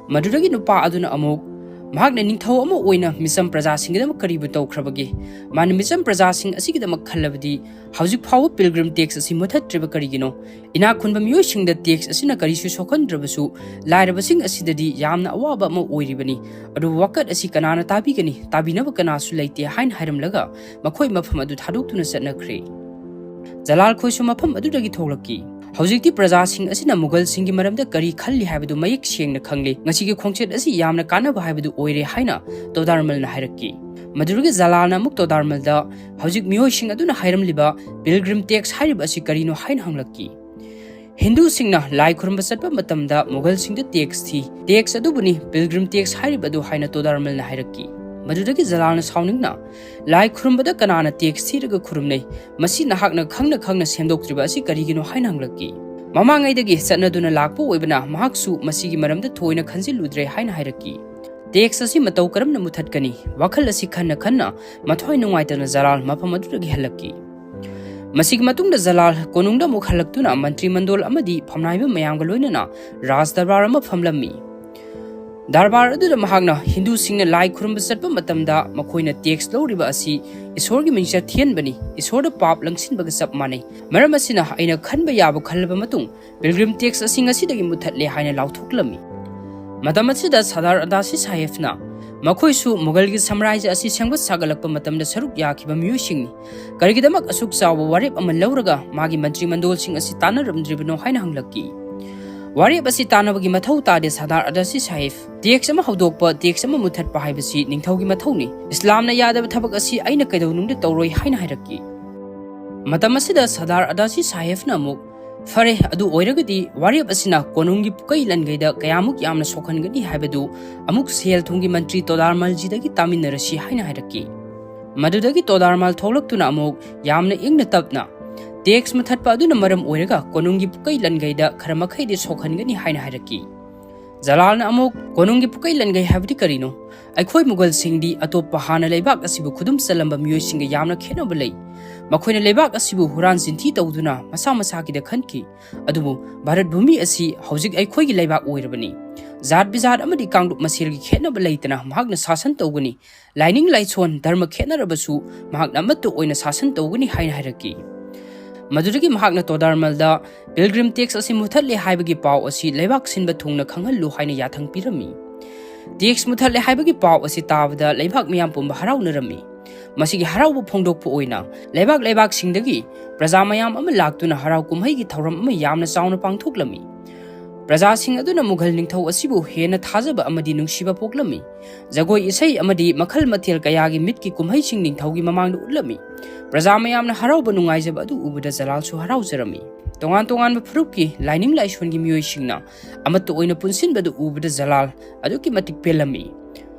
ꯃꯗꯨꯗꯒꯤ ꯅꯨꯄꯥ ꯑꯗꯨꯅ ꯑꯃꯨꯛ ꯃꯍꯥꯛꯅ ꯅꯤꯡꯊꯧ ꯑꯃ ꯑꯣꯏꯅ ꯃꯤꯆꯝ ꯄ꯭ꯔꯖꯥꯁꯤꯡꯒꯤꯗꯃꯛ ꯀꯔꯤꯕꯨ ꯇꯧꯈ꯭ꯔꯕꯒꯦ? ꯃꯥꯅ ꯃꯤꯆꯝ ꯄ꯭ꯔꯖꯥꯁꯤꯡ ꯑꯁꯤꯒꯤꯗꯃꯛ ꯈꯜꯂꯕꯗꯤ ꯍꯧꯖꯤꯛ ꯐꯥꯎꯕ ꯄꯤꯜꯒ꯭ꯔꯤꯝ ꯇꯦꯛꯁ ꯑꯁꯤ ꯃꯨꯊꯠꯇ꯭ꯔꯤꯕ ꯀꯔꯤꯒꯤꯅꯣ? ꯏꯅꯥꯛ ꯈꯨꯟꯕ ꯃꯤꯑꯣꯏꯁꯤꯡꯗ ꯇꯦꯛꯁ ꯑꯁꯤꯅ ꯀꯔꯤꯁꯨ ꯁꯣꯛꯍꯟꯗ꯭ꯔꯕꯁꯨ ꯂꯥꯏꯔꯕꯁꯤꯡ ꯑꯁꯤꯗꯗꯤ ꯌꯥꯝꯅ ꯑꯋꯥꯕ ꯑꯃ ꯑꯣꯏꯔꯤꯕꯅꯤ꯫ ꯑꯗꯨꯕꯨ ꯋꯥꯀꯠ ꯑꯁꯤ ꯀꯅꯥꯅ ꯇꯥꯕꯤꯒꯅꯤ? ꯇꯥꯕꯤꯅꯕ ꯀꯅꯥꯁꯨ ꯂꯩꯇꯦ ꯍꯥꯏꯅ ꯍꯥꯏꯔꯝꯂꯒ ꯃꯈꯣꯏ ꯃꯐꯝ ꯑꯗꯨ ꯊꯥꯗꯣꯛꯇꯨꯅ ꯆꯠꯅꯈ꯭ꯔꯦ꯫ ꯖꯂꯥꯜ ꯈꯣꯏꯁꯨ ꯃꯐꯝ ꯑꯗꯨꯗꯒꯤ ꯊꯣꯛꯂꯛꯈꯤ꯫ ꯍꯧꯖꯤꯛꯇꯤ ꯄ꯭ꯔꯖꯥꯁꯤꯡ ꯑꯁꯤꯅ ꯃꯨꯒꯜꯁꯤꯡꯒꯤ ꯃꯔꯝꯗ ꯀꯔꯤ ꯈꯜꯂꯤ ꯍꯥꯏꯕꯗꯨ ꯃꯌꯦꯛ ꯁꯦꯡꯅ ꯈꯪꯂꯦ꯫ ꯉꯁꯤꯒꯤ ꯈꯣꯡꯆꯠ ꯑꯁꯤ ꯌꯥꯝꯅ ꯀꯥꯟꯅꯕ ꯍꯥꯏꯕꯗꯨ ꯑꯣꯏꯔꯦ ꯍꯥꯏꯅ ꯇꯣꯗꯥꯔꯃꯜꯅ ꯍꯥꯏꯔꯛꯈꯤ꯫ ꯃꯗꯨꯗꯒꯤ ꯖꯂꯥꯜꯅ ꯑꯃꯨꯛ ꯇꯣꯗꯥꯔꯃꯜꯗ ꯍꯧꯖꯤꯛ ꯃꯤꯑꯣꯏꯁꯤꯡ ꯑꯗꯨꯅ ꯍꯥꯏꯔꯝꯂꯤꯕ ꯄꯤꯜꯒ꯭ꯔꯤꯝ ꯇꯦꯛꯁ ꯍꯥꯏꯔꯤꯕ ꯑꯁꯤ ꯀꯔꯤꯅꯣ ꯍꯥꯏꯅ ꯍꯪꯂꯛꯈꯤ꯫ ꯍꯤꯟꯗꯨꯁꯤꯡꯅ ꯂꯥꯏ ꯈꯨꯔꯨꯝꯕ ꯆꯠꯄ ꯃꯇꯝꯗ ꯃꯨꯒꯜꯁꯤꯡꯗ ꯇꯦꯛꯁ ꯊꯤ꯫ ꯇꯦꯛꯁ ꯑꯗꯨꯕꯨꯅꯤ ꯄꯤꯜꯒ꯭ꯔꯤꯝ ꯇꯦꯛꯁ ꯍꯥꯏꯔꯤꯕ ꯑꯗꯨ ꯍꯥꯏꯅ ꯇꯣꯗꯥꯔꯃꯜꯅ ꯍꯥꯏꯔꯛꯈꯤ꯫ ꯃꯗꯨꯗꯒꯤ ꯖꯂꯥꯜꯅ ꯁꯥꯎꯅꯤꯡꯅ, "ꯂꯥꯏ ꯈꯨꯔꯨꯝꯕꯗ ꯀꯅꯥꯅ ꯇꯦꯛꯁ ꯊꯤꯔꯒ ꯈꯨꯔꯨꯝꯅꯩ? ꯃꯁꯤ ꯅꯍꯥꯛꯅ ꯈꯪꯅ ꯈꯪꯅ ꯁꯦꯝꯗꯣꯛꯇ꯭ꯔꯤꯕ ꯑꯁꯤ ꯀꯔꯤꯒꯤꯅꯣ?" ꯍꯥꯏꯅ ꯍꯪꯂꯛꯈꯤ꯫ ꯃꯃꯥꯡꯉꯩꯗꯒꯤ ꯆꯠꯅꯗꯨꯅ ꯂꯥꯛꯄ ꯑꯣꯏꯕꯅ ꯃꯍꯥꯛꯁꯨ ꯃꯁꯤꯒꯤ ꯃꯔꯝꯗ ꯊꯣꯏꯅ ꯈꯟꯖꯤꯜꯂꯨꯗ꯭ꯔꯦ ꯍꯥꯏꯅ ꯍꯥꯏꯔꯛꯈꯤ꯫ ꯇꯦꯛꯁ ꯑꯁꯤ ꯃꯇꯧ ꯀꯔꯝꯅ ꯃꯨꯊꯠꯀꯅꯤ? ꯋꯥꯈꯜ ꯑꯁꯤ ꯈꯟꯅ ꯈꯟꯅ ꯃꯊ꯭ꯋꯥꯏ ꯅꯨꯡꯉꯥꯏꯇꯅ ꯖꯂꯥꯜ ꯃꯐꯝ ꯑꯗꯨꯗꯒꯤ ꯍꯜꯂꯛꯈꯤ꯫ ꯃꯁꯤꯒꯤ ꯃꯇꯨꯡꯗ ꯖꯂꯥꯜ ꯀꯣꯅꯨꯡꯗ ꯑꯃꯨꯛ ꯍꯜꯂꯛꯇꯨꯅ ꯃꯟꯇ꯭ꯔꯤ ꯃꯟꯗꯣꯜ ꯑꯃꯗꯤ ꯐꯝꯅꯥꯏꯕ ꯃꯌꯥꯝꯒ ꯂꯣꯏꯅꯅ ꯔꯥꯖ ꯗꯔꯕꯥꯔ ꯑꯃ ꯐꯝꯂꯝꯃꯤ꯫ ꯗꯔꯕꯥꯔ ꯑꯗꯨꯗ ꯃꯍꯥꯛꯅ ꯍꯤꯟꯗꯨꯁꯤꯡꯅ ꯂꯥꯏ ꯈꯨꯔꯨꯝꯕ ꯆꯠꯄ ꯃꯇꯝꯗ ꯃꯈꯣꯏꯅ ꯇꯦꯛꯁ ꯂꯧꯔꯤꯕ ꯑꯁꯤ ꯏꯁꯣꯔꯒꯤ ꯃꯤꯡꯆꯠ ꯊꯤꯍꯟꯕꯅꯤ, ꯏꯁꯣꯔꯗ ꯄꯥꯞ ꯂꯪꯁꯤꯟꯕꯒ ꯆꯞ ꯃꯥꯟꯅꯩ꯫ ꯃꯔꯝ ꯑꯁꯤꯅ ꯑꯩꯅ ꯈꯟꯕ ꯌꯥꯕ ꯈꯜꯂꯕ ꯃꯇꯨꯡ ꯄꯤꯜꯒ꯭ꯔꯤꯝ ꯇꯦꯛꯁ ꯑꯁꯤ ꯉꯁꯤꯗꯒꯤ ꯃꯨꯠꯊꯠꯂꯦ ꯍꯥꯏꯅ ꯂꯥꯎꯊꯣꯛꯂꯝꯃꯤ꯫ ꯃꯇꯝ ꯑꯁꯤꯗ ꯁꯔꯗꯥꯔ ꯑꯗꯥꯁꯤ ꯁꯥꯍꯦꯕꯅ ꯃꯈꯣꯏꯁꯨ ꯃꯨꯒꯜꯒꯤ ꯁꯥꯝꯔꯥꯖ꯭ꯌ ꯑꯁꯤ ꯁꯦꯝꯒꯠ ꯁꯥꯒꯠꯂꯛꯄ ꯃꯇꯝꯗ ꯁꯔꯨꯛ ꯌꯥꯈꯤꯕ ꯃꯤꯑꯣꯏꯁꯤꯡꯅꯤ꯫ ꯀꯔꯤꯒꯤꯗꯃꯛ ꯑꯁꯨꯛ ꯆꯥꯎꯕ ꯋꯥꯔꯦꯞ ꯑꯃ ꯂꯧꯔꯒ ꯃꯥꯒꯤ ꯃꯟꯇ꯭ꯔꯤ ꯃꯟꯗꯣꯜꯁꯤꯡ ꯑꯁꯤ ꯇꯥꯟꯅꯔꯝꯗ꯭ꯔꯤꯕꯅꯣ ꯍꯥꯏꯅ ꯍꯪꯂꯛꯈꯤ꯫ "ꯋꯥꯔꯦꯞ ꯑꯁꯤ ꯇꯥꯟꯅꯕꯒꯤ ꯃꯊꯧ ꯇꯥꯗꯦ ꯁꯔꯗꯥꯔ ꯑꯗꯥꯁꯤ ꯁꯥꯍꯦꯕ꯫ ꯇꯦꯛꯁ ꯑꯃ ꯍꯧꯗꯣꯛꯄ, ꯇꯦꯛꯁ ꯑꯃ ꯃꯨꯠꯊꯠꯄ ꯍꯥꯏꯕꯁꯤ ꯅꯤꯡꯊꯧꯒꯤ ꯃꯊꯧꯅꯤ꯫ ꯏꯁꯂꯥꯝꯅ ꯌꯥꯗꯕ ꯊꯕꯛ ꯑꯁꯤ ꯑꯩꯅ ꯀꯩꯗꯧꯅꯨꯡꯗ ꯇꯧꯔꯣꯏ" ꯍꯥꯏꯅ ꯍꯥꯏꯔꯛꯈꯤ꯫ ꯃꯇꯝ ꯑꯁꯤꯗ ꯁꯔꯗꯥꯔ ꯑꯗꯥꯁꯤ ꯁꯥꯍꯦꯕꯅ ꯑꯃꯨꯛ, "ꯐꯔꯦ, ꯑꯗꯨ ꯑꯣꯏꯔꯒꯗꯤ ꯋꯥꯔꯦꯞ ꯑꯁꯤꯅ ꯀꯣꯅꯨꯡꯒꯤ ꯄꯨꯀꯩ ꯂꯟꯒꯩꯗ ꯀꯌꯥꯃꯨꯛ ꯌꯥꯝꯅ ꯁꯣꯛꯍꯟꯒꯅꯤ ꯍꯥꯏꯕꯗꯨ ꯑꯃꯨꯛ ꯁꯦꯜ ꯊꯨꯝꯒꯤ ꯃꯟꯇ꯭ꯔꯤ ꯇꯣꯗꯥꯔꯃꯜꯖꯤꯗꯒꯤ ꯇꯥꯃꯤꯟꯅꯔꯁꯤ" ꯍꯥꯏꯅ ꯍꯥꯏꯔꯛꯈꯤ꯫ ꯃꯗꯨꯗꯒꯤ ꯇꯣꯗꯥꯔꯃꯜ ꯊꯣꯛꯂꯛꯇꯨꯅ ꯑꯃꯨꯛ ꯌꯥꯝꯅ ꯏꯪꯅ ꯇꯞꯅ, "ꯇꯦꯛꯁ ꯃꯨꯊꯠꯄ ꯑꯗꯨꯅ ꯃꯔꯝ ꯑꯣꯏꯔꯒ ꯀꯣꯅꯨꯡꯒꯤ ꯄꯨꯀꯩ ꯂꯟꯒꯩꯗ ꯈꯔ ꯃꯈꯩꯗꯤ ꯁꯣꯛꯍꯟꯒꯅꯤ" ꯍꯥꯏꯅ ꯍꯥꯏꯔꯛꯈꯤ꯫ ꯖꯂꯥꯜꯅ ꯑꯃꯨꯛ, "ꯀꯣꯅꯨꯡꯒꯤ ꯄꯨꯀꯩ ꯂꯟꯒꯩ ꯍꯥꯏꯕꯗꯤ ꯀꯔꯤꯅꯣ? ꯑꯩꯈꯣꯏ ꯃꯨꯒꯜꯁꯤꯡꯗꯤ ꯑꯇꯣꯞꯄ ꯍꯥꯟꯅ ꯂꯩꯕꯥꯛ ꯑꯁꯤꯕꯨ ꯈꯨꯗꯨꯝ ꯆꯜꯂꯝꯕ ꯃꯤꯑꯣꯏꯁꯤꯡꯒ ꯌꯥꯝꯅ ꯈꯦꯠꯅꯕ ꯂꯩ꯫ ꯃꯈꯣꯏꯅ ꯂꯩꯕꯥꯛ ꯑꯁꯤꯕꯨ ꯍꯨꯔꯥꯟ ꯆꯤꯟꯊꯤ ꯇꯧꯗꯨꯅ ꯃꯁꯥ ꯃꯁꯥꯒꯤꯗ ꯈꯟꯈꯤ꯫ ꯑꯗꯨꯕꯨ ꯚꯥꯔꯠ ꯚꯨꯃꯤ ꯑꯁꯤ ꯍꯧꯖꯤꯛ ꯑꯩꯈꯣꯏꯒꯤ ꯂꯩꯕꯥꯛ ꯑꯣꯏꯔꯕꯅꯤ꯫ ꯖꯥꯠ ꯕꯤꯖꯥꯠ ꯑꯃꯗꯤ ꯀꯥꯡꯂꯨꯞ ꯃꯁꯦꯜꯒꯤ ꯈꯦꯠꯅꯕ ꯂꯩꯇꯅ ꯃꯍꯥꯛꯅ ꯁꯥꯁꯟ ꯇꯧꯒꯅꯤ꯫ ꯂꯥꯏꯅꯤꯡ ꯂꯥꯏꯁꯣꯟ, ꯙꯔꯃ ꯈꯦꯠꯅꯔꯕꯁꯨ ꯃꯍꯥꯛꯅ ꯑꯃꯠꯇ ꯑꯣꯏꯅ ꯁꯥꯁꯟ ꯇꯧꯒꯅꯤ" ꯍꯥꯏꯅ ꯍꯥꯏꯔꯛꯈꯤ꯫ ꯃꯗꯨꯗꯒꯤ ꯃꯍꯥꯛꯅ ꯇꯣꯗꯥꯔꯃꯜꯗ ꯄꯤꯜꯒ꯭ꯔꯤꯝ ꯇꯦꯛꯁ ꯑꯁꯤ ꯃꯨꯊꯠꯂꯦ ꯍꯥꯏꯕꯒꯤ ꯄꯥꯎ ꯑꯁꯤ ꯂꯩꯕꯥꯛ ꯁꯤꯟꯕ ꯊꯨꯡꯅ ꯈꯪꯍꯜꯂꯨ ꯍꯥꯏꯅ ꯌꯥꯊꯪ ꯄꯤꯔꯝꯃꯤ꯫ ꯇꯦꯛꯁ ꯃꯨꯊꯠꯂꯦ ꯍꯥꯏꯕꯒꯤ ꯄꯥꯎ ꯑꯁꯤ ꯇꯥꯕꯗ ꯂꯩꯕꯥꯛ ꯃꯤꯌꯥꯝ ꯄꯨꯝꯕ ꯍꯔꯥꯎꯅꯔꯝꯃꯤ꯫ ꯃꯁꯤꯒꯤ ꯍꯔꯥꯎꯕ ꯐꯣꯡꯗꯣꯛꯄ ꯑꯣꯏꯅ ꯂꯩꯕꯥꯛ ꯂꯩꯕꯥꯛꯁꯤꯡꯗꯒꯤ ꯄ꯭ꯔꯖꯥ ꯃꯌꯥꯝ ꯑꯃ ꯂꯥꯛꯇꯨꯅ ꯍꯔꯥꯎ ꯀꯨꯝꯍꯩꯒꯤ ꯊꯧꯔꯝ ꯑꯃ ꯌꯥꯝꯅ ꯆꯥꯎꯅ ꯄꯥꯡꯊꯣꯛꯂꯝꯃꯤ꯫ ꯄ꯭ꯔꯖꯥꯁꯤꯡ ꯑꯗꯨꯅ ꯃꯨꯘꯜ ꯅꯤꯡꯊꯧ ꯑꯁꯤꯕꯨ ꯍꯦꯟꯅ ꯊꯥꯖꯕ ꯑꯃꯗꯤ ꯅꯨꯡꯁꯤꯕ ꯄꯣꯛꯂꯝꯃꯤ꯫ ꯖꯒꯣꯏ ꯏꯁꯩ ꯑꯃꯗꯤ ꯃꯈꯜ ꯃꯊꯦꯜ ꯀꯌꯥꯒꯤ ꯃꯤꯠꯀꯤ ꯀꯨꯝꯍꯩꯁꯤꯡ ꯅꯤꯡꯊꯧꯒꯤ ꯃꯃꯥꯡꯗ ꯎꯠꯂꯝꯃꯤ꯫ ꯄ꯭ꯔꯖꯥ ꯃꯌꯥꯝꯅ ꯍꯔꯥꯎꯕ ꯅꯨꯡꯉꯥꯏꯖꯕ ꯑꯗꯨ ꯎꯕꯗ ꯖꯂꯥꯜꯁꯨ ꯍꯔꯥꯎꯖꯔꯝꯃꯤ꯫ ꯇꯣꯉꯥꯟ ꯇꯣꯉꯥꯟꯕ ꯐꯨꯔꯨꯞꯀꯤ ꯂꯥꯏꯅꯤꯡ ꯂꯥꯏꯁꯣꯟꯒꯤ ꯃꯤꯑꯣꯏꯁꯤꯡꯅ ꯑꯃꯠꯇ ꯑꯣꯏꯅ ꯄꯨꯟꯁꯤꯟꯕꯗꯨ ꯎꯕꯗ ꯖꯂꯥꯜ ꯑꯗꯨꯛꯀꯤ ꯃꯇꯤꯛ ꯄꯦꯜꯂꯝꯃꯤ꯫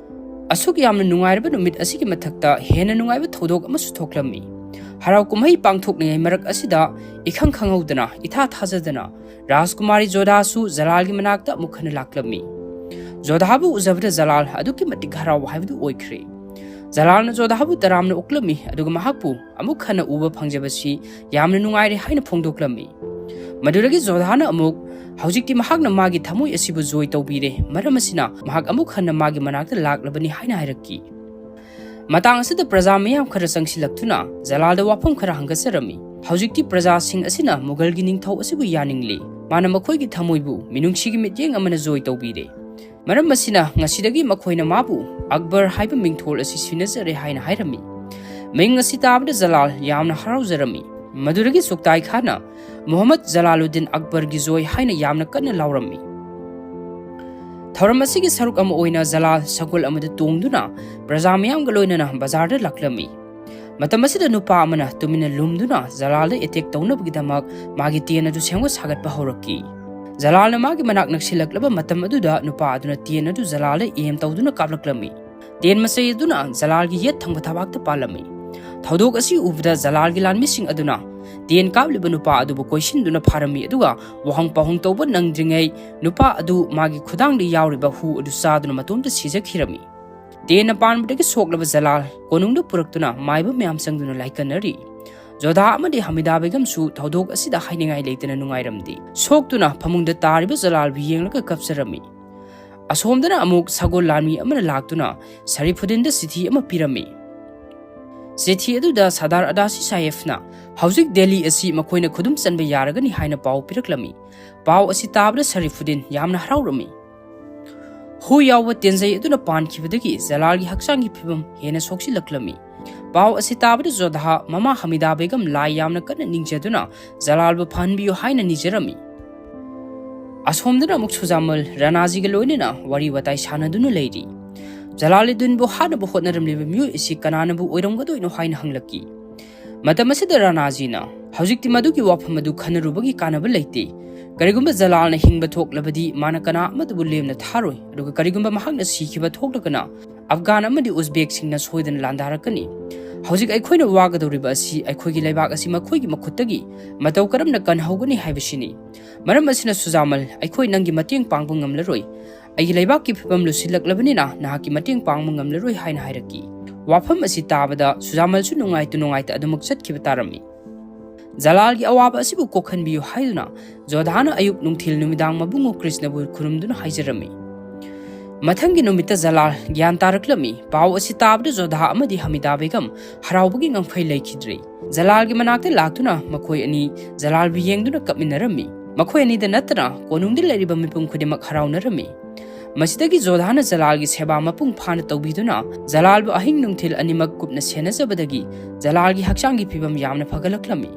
ꯑꯁꯨꯛ ꯌꯥꯝꯅ ꯅꯨꯡꯉꯥꯏꯔꯕ ꯅꯨꯃꯤꯠ ꯑꯁꯤꯒꯤ ꯃꯊꯛꯇ ꯍꯦꯟꯅ ꯅꯨꯡꯉꯥꯏꯕ ꯊꯧꯗꯣꯛ ꯑꯃꯁꯨ ꯊꯣꯛꯂꯝꯃꯤ꯫ ꯍꯔꯥꯎ ꯀꯨꯝꯍꯩ ꯄꯥꯡꯊꯣꯛꯂꯤꯉꯩ ꯃꯔꯛ ꯑꯁꯤꯗ ꯏꯈꯪ ꯈꯪꯍꯧꯗꯅ, ꯏꯊꯥ ꯊꯥꯖꯗꯅ ꯔꯥꯖꯀꯨꯃꯥꯔꯤ ꯖꯣꯙꯥꯁꯨ ꯖꯂꯥꯜꯒꯤ ꯃꯅꯥꯛꯇ ꯑꯃꯨꯛ ꯍꯟꯅ ꯂꯥꯛꯂꯝꯃꯤ꯫ ꯖꯣꯙꯥꯕꯨ ꯎꯖꯕꯗ ꯖꯂꯥꯜ ꯑꯗꯨꯛꯀꯤ ꯃꯇꯤꯛ ꯍꯔꯥꯎꯕ ꯍꯥꯏꯕꯗꯨ ꯑꯣꯏꯈ꯭ꯔꯦ꯫ ꯖꯂꯥꯜꯅ ꯖꯣꯙꯥꯕꯨ ꯇꯔꯥꯝꯅ ꯑꯣꯛꯂꯝꯃꯤ, ꯑꯗꯨꯒ ꯃꯍꯥꯛꯄꯨ ꯑꯃꯨꯛ ꯍꯟꯅ ꯎꯕ ꯐꯪꯖꯕꯁꯤ ꯌꯥꯝꯅ ꯅꯨꯡꯉꯥꯏꯔꯦ ꯍꯥꯏꯅ ꯐꯣꯡꯗꯣꯛꯂꯝꯃꯤ꯫ ꯃꯗꯨꯗꯒꯤ ꯖꯣꯙꯥꯅ ꯑꯃꯨꯛ ꯍꯧꯖꯤꯛꯇꯤ ꯃꯍꯥꯛꯅ ꯃꯥꯒꯤ ꯊꯃꯣꯏ ꯑꯁꯤꯕꯨ ꯖꯣꯏ ꯇꯧꯕꯤꯔꯦ, ꯃꯔꯝ ꯑꯁꯤꯅ ꯃꯍꯥꯛ ꯑꯃꯨꯛ ꯍꯟꯅ ꯃꯥꯒꯤ ꯃꯅꯥꯛꯇ ꯂꯥꯛꯂꯕꯅꯤ ꯍꯥꯏꯅ ꯍꯥꯏꯔꯛꯈꯤ꯫ ꯃꯇꯥꯡ ꯑꯁꯤꯗ ꯄ꯭ꯔꯖꯥ ꯃꯤꯌꯥꯝ ꯈꯔ ꯆꯪꯁꯤꯜꯂꯛꯇꯨꯅ ꯖꯂꯥꯜꯗ ꯋꯥꯐꯝ ꯈꯔ ꯍꯪꯒꯠꯆꯔꯝꯃꯤ꯫ ꯍꯧꯖꯤꯛꯇꯤ ꯄ꯭ꯔꯖꯥꯁꯤꯡ ꯑꯁꯤꯅ ꯃꯨꯒꯜꯒꯤ ꯅꯤꯡꯊꯧ ꯑꯁꯤꯕꯨ ꯌꯥꯅꯤꯡꯂꯤ꯫ ꯃꯥꯅ ꯃꯈꯣꯏꯒꯤ ꯊꯃꯣꯏꯕꯨ ꯃꯤꯅꯨꯡꯁꯤꯒꯤ ꯃꯤꯠꯌꯦꯡ ꯑꯃꯅ ꯖꯣꯏ ꯇꯧꯕꯤꯔꯦ꯫ ꯃꯔꯝ ꯑꯁꯤꯅ ꯉꯁꯤꯗꯒꯤ ꯃꯈꯣꯏꯅ ꯃꯥꯕꯨ ꯑꯛꯕꯔ ꯍꯥꯏꯕ ꯃꯤꯡꯊꯣꯜ ꯑꯁꯤ ꯁꯤꯟꯅꯖꯔꯦ ꯍꯥꯏꯅ ꯍꯥꯏꯔꯝꯃꯤ꯫ ꯃꯤꯡ ꯑꯁꯤ ꯇꯥꯕꯗ ꯖꯂꯥꯜ ꯌꯥꯝꯅ ꯍꯔꯥꯎꯖꯔꯝꯃꯤ꯫ ꯃꯗꯨꯗꯒꯤ ꯁꯨꯛꯇꯥꯏ ꯈꯥꯟꯅ ꯃꯨꯍꯝꯃꯗ ꯖꯂꯥꯂꯨꯗꯤꯟ ꯑꯛꯕꯔꯒꯤ ꯖꯣꯏ ꯍꯥꯏꯅ ꯌꯥꯝꯅ ꯀꯟꯅ ꯂꯥꯎꯔꯝꯃꯤ꯫ ꯊꯧꯔꯝ ꯑꯁꯤꯒꯤ ꯁꯔꯨꯛ ꯑꯃ ꯑꯣꯏꯅ ꯖꯂꯥꯜ ꯁꯒꯣꯜ ꯑꯃꯗ ꯇꯣꯡꯗꯨꯅ ꯄ꯭ꯔꯖꯥ ꯃꯤꯌꯥꯝꯒ ꯂꯣꯏꯅꯅ ꯕꯖꯥꯔꯗ ꯂꯥꯛꯂꯝꯃꯤ꯫ ꯃꯇꯝ ꯑꯁꯤꯗ ꯅꯨꯄꯥ ꯑꯃꯅ ꯇꯨꯃꯤꯟꯅ ꯂꯨꯝꯗꯨꯅ ꯖꯂꯥꯜꯗ ꯑꯦꯇꯦꯛ ꯇꯧꯅꯕꯒꯤꯗꯃꯛ ꯃꯥꯒꯤ ꯇꯦꯟ ꯑꯗꯨ ꯁꯦꯝꯒꯠ ꯁꯥꯒꯠꯄ ꯍꯧꯔꯛꯈꯤ꯫ ꯖꯂꯥꯜꯅ ꯃꯥꯒꯤ ꯃꯅꯥꯛ ꯅꯛꯁꯤꯜꯂꯛꯂꯕ ꯃꯇꯝ ꯑꯗꯨꯗ ꯅꯨꯄꯥ ꯑꯗꯨꯅ ꯇꯦꯟ ꯑꯗꯨ ꯖꯂꯥꯜꯗ ꯑꯦꯝ ꯇꯧꯗꯨꯅ ꯀꯥꯞꯂꯛꯂꯝꯃꯤ꯫ ꯇꯦꯟ ꯃꯆꯩ ꯑꯗꯨꯅ ꯖꯂꯥꯜꯒꯤ ꯌꯦꯠ ꯊꯪꯕ ꯊꯕꯥꯛꯇ ꯄꯥꯜꯂꯝꯃꯤ꯫ ꯊꯧꯗꯣꯛ ꯑꯁꯤ ꯎꯕꯗ ꯖꯂꯥꯜꯒꯤ ꯂꯥꯟꯃꯤꯁꯤꯡ ꯑꯗꯨꯅ ꯇꯦꯟ ꯀꯥꯞꯂꯤꯕ ꯅꯨꯄꯥ ꯑꯗꯨꯕꯨ ꯀꯣꯏꯁꯤꯟꯗꯨꯅ ꯐꯥꯔꯝꯃꯤ, ꯑꯗꯨꯒ ꯋꯥꯍꯪ ꯄꯥꯎꯍꯪ ꯇꯧꯕ ꯅꯪꯗ꯭ꯔꯤꯉꯩ ꯅꯨꯄꯥ ꯑꯗꯨ ꯃꯥꯒꯤ ꯈꯨꯗꯥꯡꯗ ꯌꯥꯎꯔꯤꯕ ꯍꯨ ꯑꯗꯨ ꯆꯥꯗꯨꯅ ꯃꯇꯣꯝꯇ ꯁꯤꯖꯈꯤꯔꯝꯃꯤ꯫ ꯇꯦꯟꯅ ꯄꯥꯟꯕꯗꯒꯤ ꯁꯣꯛꯂꯕ ꯖꯂꯥꯜ ꯀꯣꯅꯨꯡꯗ ꯄꯨꯔꯛꯇꯨꯅ ꯃꯥꯏꯕ ꯃꯌꯥꯝ ꯆꯪꯗꯨꯅ ꯂꯥꯏꯀꯠꯅꯔꯤ꯫ ꯖꯣꯙꯥ ꯑꯃꯗꯤ ꯍꯃꯤꯗꯥ ꯕꯦꯒꯝꯁꯨ ꯊꯧꯗꯣꯛ ꯑꯁꯤꯗ ꯍꯥꯏꯅꯤꯡꯉꯥꯏ ꯂꯩꯇꯅ ꯅꯨꯡꯉꯥꯏꯔꯝꯗꯦ꯫ ꯁꯣꯛꯇꯨꯅ ꯐꯃꯨꯡꯗ ꯇꯥꯔꯤꯕ ꯖꯂꯥꯜꯕꯨ ꯌꯦꯡꯂꯒ ꯀꯞꯆꯔꯝꯃꯤ꯫ ꯑꯁꯣꯝꯗꯅ ꯑꯃꯨꯛ ꯁꯒꯣꯜ ꯂꯥꯟꯃꯤ ꯑꯃꯅ ꯂꯥꯛꯇꯨꯅ ꯁꯔꯤꯐꯨꯗꯤꯟꯗ ꯆꯤꯊꯤ ꯑꯃ ꯄꯤꯔꯝꯃꯤ꯫ ꯆꯤꯊꯤ ꯑꯗꯨꯗ ꯁꯔꯗꯥꯔ ꯑꯗꯥꯁꯤ ꯁꯥꯍꯦꯕꯅ ꯍꯧꯖꯤꯛ ꯗꯦꯜꯂꯤ ꯑꯁꯤ ꯃꯈꯣꯏꯅ ꯈꯨꯗꯨꯝ ꯆꯟꯕ ꯌꯥꯔꯒꯅꯤ ꯍꯥꯏꯅ ꯄꯥꯎ ꯄꯤꯔꯛꯂꯝꯃꯤ꯫ ꯄꯥꯎ ꯑꯁꯤ ꯇꯥꯕꯗ ꯁꯔꯤꯐꯨꯗꯤꯟ ꯌꯥꯝꯅ ꯍꯔꯥꯎꯔꯝꯃꯤ꯫ ꯍꯨ ꯌꯥꯎꯕ ꯇꯦꯟꯖꯩ ꯑꯗꯨꯅ ꯄꯥꯟꯈꯤꯕꯗꯒꯤ ꯖꯂꯥꯜꯒꯤ ꯍꯛꯆꯥꯡꯒꯤ ꯐꯤꯕꯝ ꯍꯦꯟꯅ ꯁꯣꯛꯆꯤꯜꯂꯛꯂꯝꯃꯤ꯫ ꯄꯥꯎ ꯑꯁꯤ ꯇꯥꯕꯗ ꯖꯣꯙꯥ ꯃꯃꯥ ꯍꯃꯤꯗꯥ ꯕꯦꯒꯝ ꯂꯥꯏ ꯌꯥꯝꯅ ꯀꯟꯅ ꯅꯤꯡꯖꯗꯨꯅ ꯖꯂꯥꯜꯕꯨ ꯐꯍꯟꯕꯤꯌꯨ ꯍꯥꯏꯅ ꯅꯤꯖꯔꯝꯃꯤ꯫ ꯑꯁꯣꯝꯗꯅ ꯑꯃꯨꯛ ꯁꯨꯖꯥꯃꯜ ꯔꯥꯅꯥꯖꯤꯒ ꯂꯣꯏꯅꯅ ꯋꯥꯔꯤ ꯋꯥꯇꯥꯏ ꯁꯥꯟꯅꯗꯨꯅ ꯂꯩꯔꯤ꯫ ꯖꯂꯥꯂꯨꯗꯤꯟꯕꯨ ꯍꯥꯠꯅꯕ ꯍꯣꯠꯅꯔꯝꯂꯤꯕ ꯃꯤꯑꯣꯏ ꯑꯁꯤ ꯀꯅꯥꯅꯕꯨ ꯑꯣꯏꯔꯝꯒꯗꯣꯏꯅꯣ ꯍꯥꯏꯅ ꯍꯪꯂꯛꯈꯤ꯫ ꯃꯇꯝ ꯑꯁꯤꯗ ꯔꯥꯅꯥꯖꯤꯅ, "ꯍꯧꯖꯤꯛꯇꯤ ꯃꯗꯨꯒꯤ ꯋꯥꯐꯝ ꯑꯗꯨ ꯈꯟꯅꯔꯨꯕꯒꯤ ꯀꯥꯟꯅꯕ ꯂꯩꯇꯦ꯫ ꯀꯔꯤꯒꯨꯝꯕ ꯖꯂꯥꯜꯅ ꯍꯤꯡꯕ ꯊꯣꯛꯂꯕꯗꯤ ꯃꯥꯅ ꯀꯅꯥ ꯑꯃꯠꯇꯕꯨ ꯂꯦꯝꯅ ꯊꯥꯔꯣꯏ, ꯑꯗꯨꯒ ꯀꯔꯤꯒꯨꯝꯕ ꯃꯍꯥꯛꯅ ꯁꯤꯈꯤꯕ ꯊꯣꯛꯂꯒꯅ ꯑꯐꯒꯥꯟ ꯑꯃꯗꯤ ꯎꯖꯕꯦꯛꯁꯤꯡꯅ ꯁꯣꯏꯗꯅ ꯂꯥꯟꯗꯥꯔꯛꯀꯅꯤ꯫ ꯍꯧꯖꯤꯛ ꯑꯩꯈꯣꯏꯅ ꯋꯥꯒꯗꯧꯔꯤꯕ ꯑꯁꯤ ꯑꯩꯈꯣꯏꯒꯤ ꯂꯩꯕꯥꯛ ꯑꯁꯤ ꯃꯈꯣꯏꯒꯤ ꯃꯈꯨꯠꯇꯒꯤ ꯃꯇꯧ ꯀꯔꯝꯅ ꯀꯟꯍꯧꯒꯅꯤ ꯍꯥꯏꯕꯁꯤꯅꯤ꯫ ꯃꯔꯝ ꯑꯁꯤꯅ ꯁꯨꯖꯥꯃꯜ, ꯑꯩꯈꯣꯏ ꯅꯪꯒꯤ ꯃꯇꯦꯡ ꯄꯥꯡꯕ ꯉꯝꯂꯔꯣꯏ꯫ ꯑꯩꯒꯤ ꯂꯩꯕꯥꯛꯀꯤ ꯐꯤꯕꯝ ꯂꯨꯁꯤꯜꯂꯛꯂꯕꯅꯤꯅ ꯅꯍꯥꯛꯀꯤ ꯃꯇꯦꯡ ꯄꯥꯡꯕ ꯉꯝꯂꯔꯣꯏ ꯍꯥꯏꯅ ꯍꯥꯏꯔꯛꯈꯤ꯫ ꯋꯥꯐꯝ ꯑꯁꯤ ꯇꯥꯕꯗ ꯁꯨꯖꯥꯃꯜꯁꯨ ꯅꯨꯡꯉꯥꯏꯇ ꯅꯨꯡꯉꯥꯏꯇ ꯑꯗꯨꯃꯛ ꯆꯠꯈꯤꯕ ꯇꯥꯔꯝꯃꯤ꯫ ꯖꯂꯥꯜꯒꯤ ꯑꯋꯥꯕ ꯑꯁꯤꯕꯨ ꯀꯣꯛꯍꯟꯕꯤꯌꯨ ꯍꯥꯏꯗꯨꯅ ꯖꯣꯙꯥꯅ ꯑꯌꯨꯛ ꯅꯨꯡꯊꯤꯜ ꯅꯨꯃꯤꯗꯥꯡ ꯃꯕꯨꯡꯉꯣ ꯀ꯭ꯔꯤꯁꯅꯕꯨ ꯈꯨꯔꯨꯝꯗꯨꯅ ꯍꯥꯏꯖꯔꯝꯃꯤ꯫ ꯃꯊꯪꯒꯤ ꯅꯨꯃꯤꯠꯇ ꯖꯂꯥꯜ ꯒ꯭ꯌꯥꯟ ꯇꯥꯔꯛꯂꯝꯃꯤ꯫ ꯄꯥꯎ ꯑꯁꯤ ꯇꯥꯕꯗ ꯖꯣꯙꯥ ꯑꯃꯗꯤ ꯍꯃꯤꯗꯥ ꯕꯦꯒꯝ ꯍꯔꯥꯎꯕꯒꯤ ꯉꯝꯈꯩ ꯂꯩꯈꯤꯗ꯭ꯔꯦ꯫ ꯖꯂꯥꯜꯒꯤ ꯃꯅꯥꯛꯇ ꯂꯥꯛꯇꯨꯅ ꯃꯈꯣꯏ ꯑꯅꯤ ꯖꯂꯥꯜꯕꯨ ꯌꯦꯡꯗꯨꯅ ꯀꯞꯃꯤꯟꯅꯔꯝꯃꯤ꯫ ꯃꯈꯣꯏ ꯑꯅꯤꯗ ꯅꯠꯇꯅ ꯀꯣꯅꯨꯡꯗ ꯂꯩꯔꯤꯕ ꯃꯤꯄꯨꯝ ꯈꯨꯗꯤꯡꯃꯛ ꯍꯔꯥꯎꯅꯔꯝꯃꯤ꯫ ꯃꯁꯤꯗꯒꯤ ꯖꯣꯙꯥꯅ ꯖꯂꯥꯜꯒꯤ ꯁꯦꯕꯥ ꯃꯄꯨꯡ ꯐꯥꯅ ꯇꯧꯕꯤꯗꯨꯅ ꯖꯂꯥꯜꯕꯨ ꯑꯍꯤꯡ ꯅꯨꯡꯊꯤꯜ ꯑꯅꯤꯃꯛ ꯀꯨꯞꯅ ꯁꯦꯟꯅꯖꯕꯗꯒꯤ ꯖꯂꯥꯜꯒꯤ ꯍꯛꯆꯥꯡꯒꯤ ꯐꯤꯕꯝ ꯌꯥꯝꯅ ꯐꯒꯠꯂꯛꯂꯝꯃꯤ꯫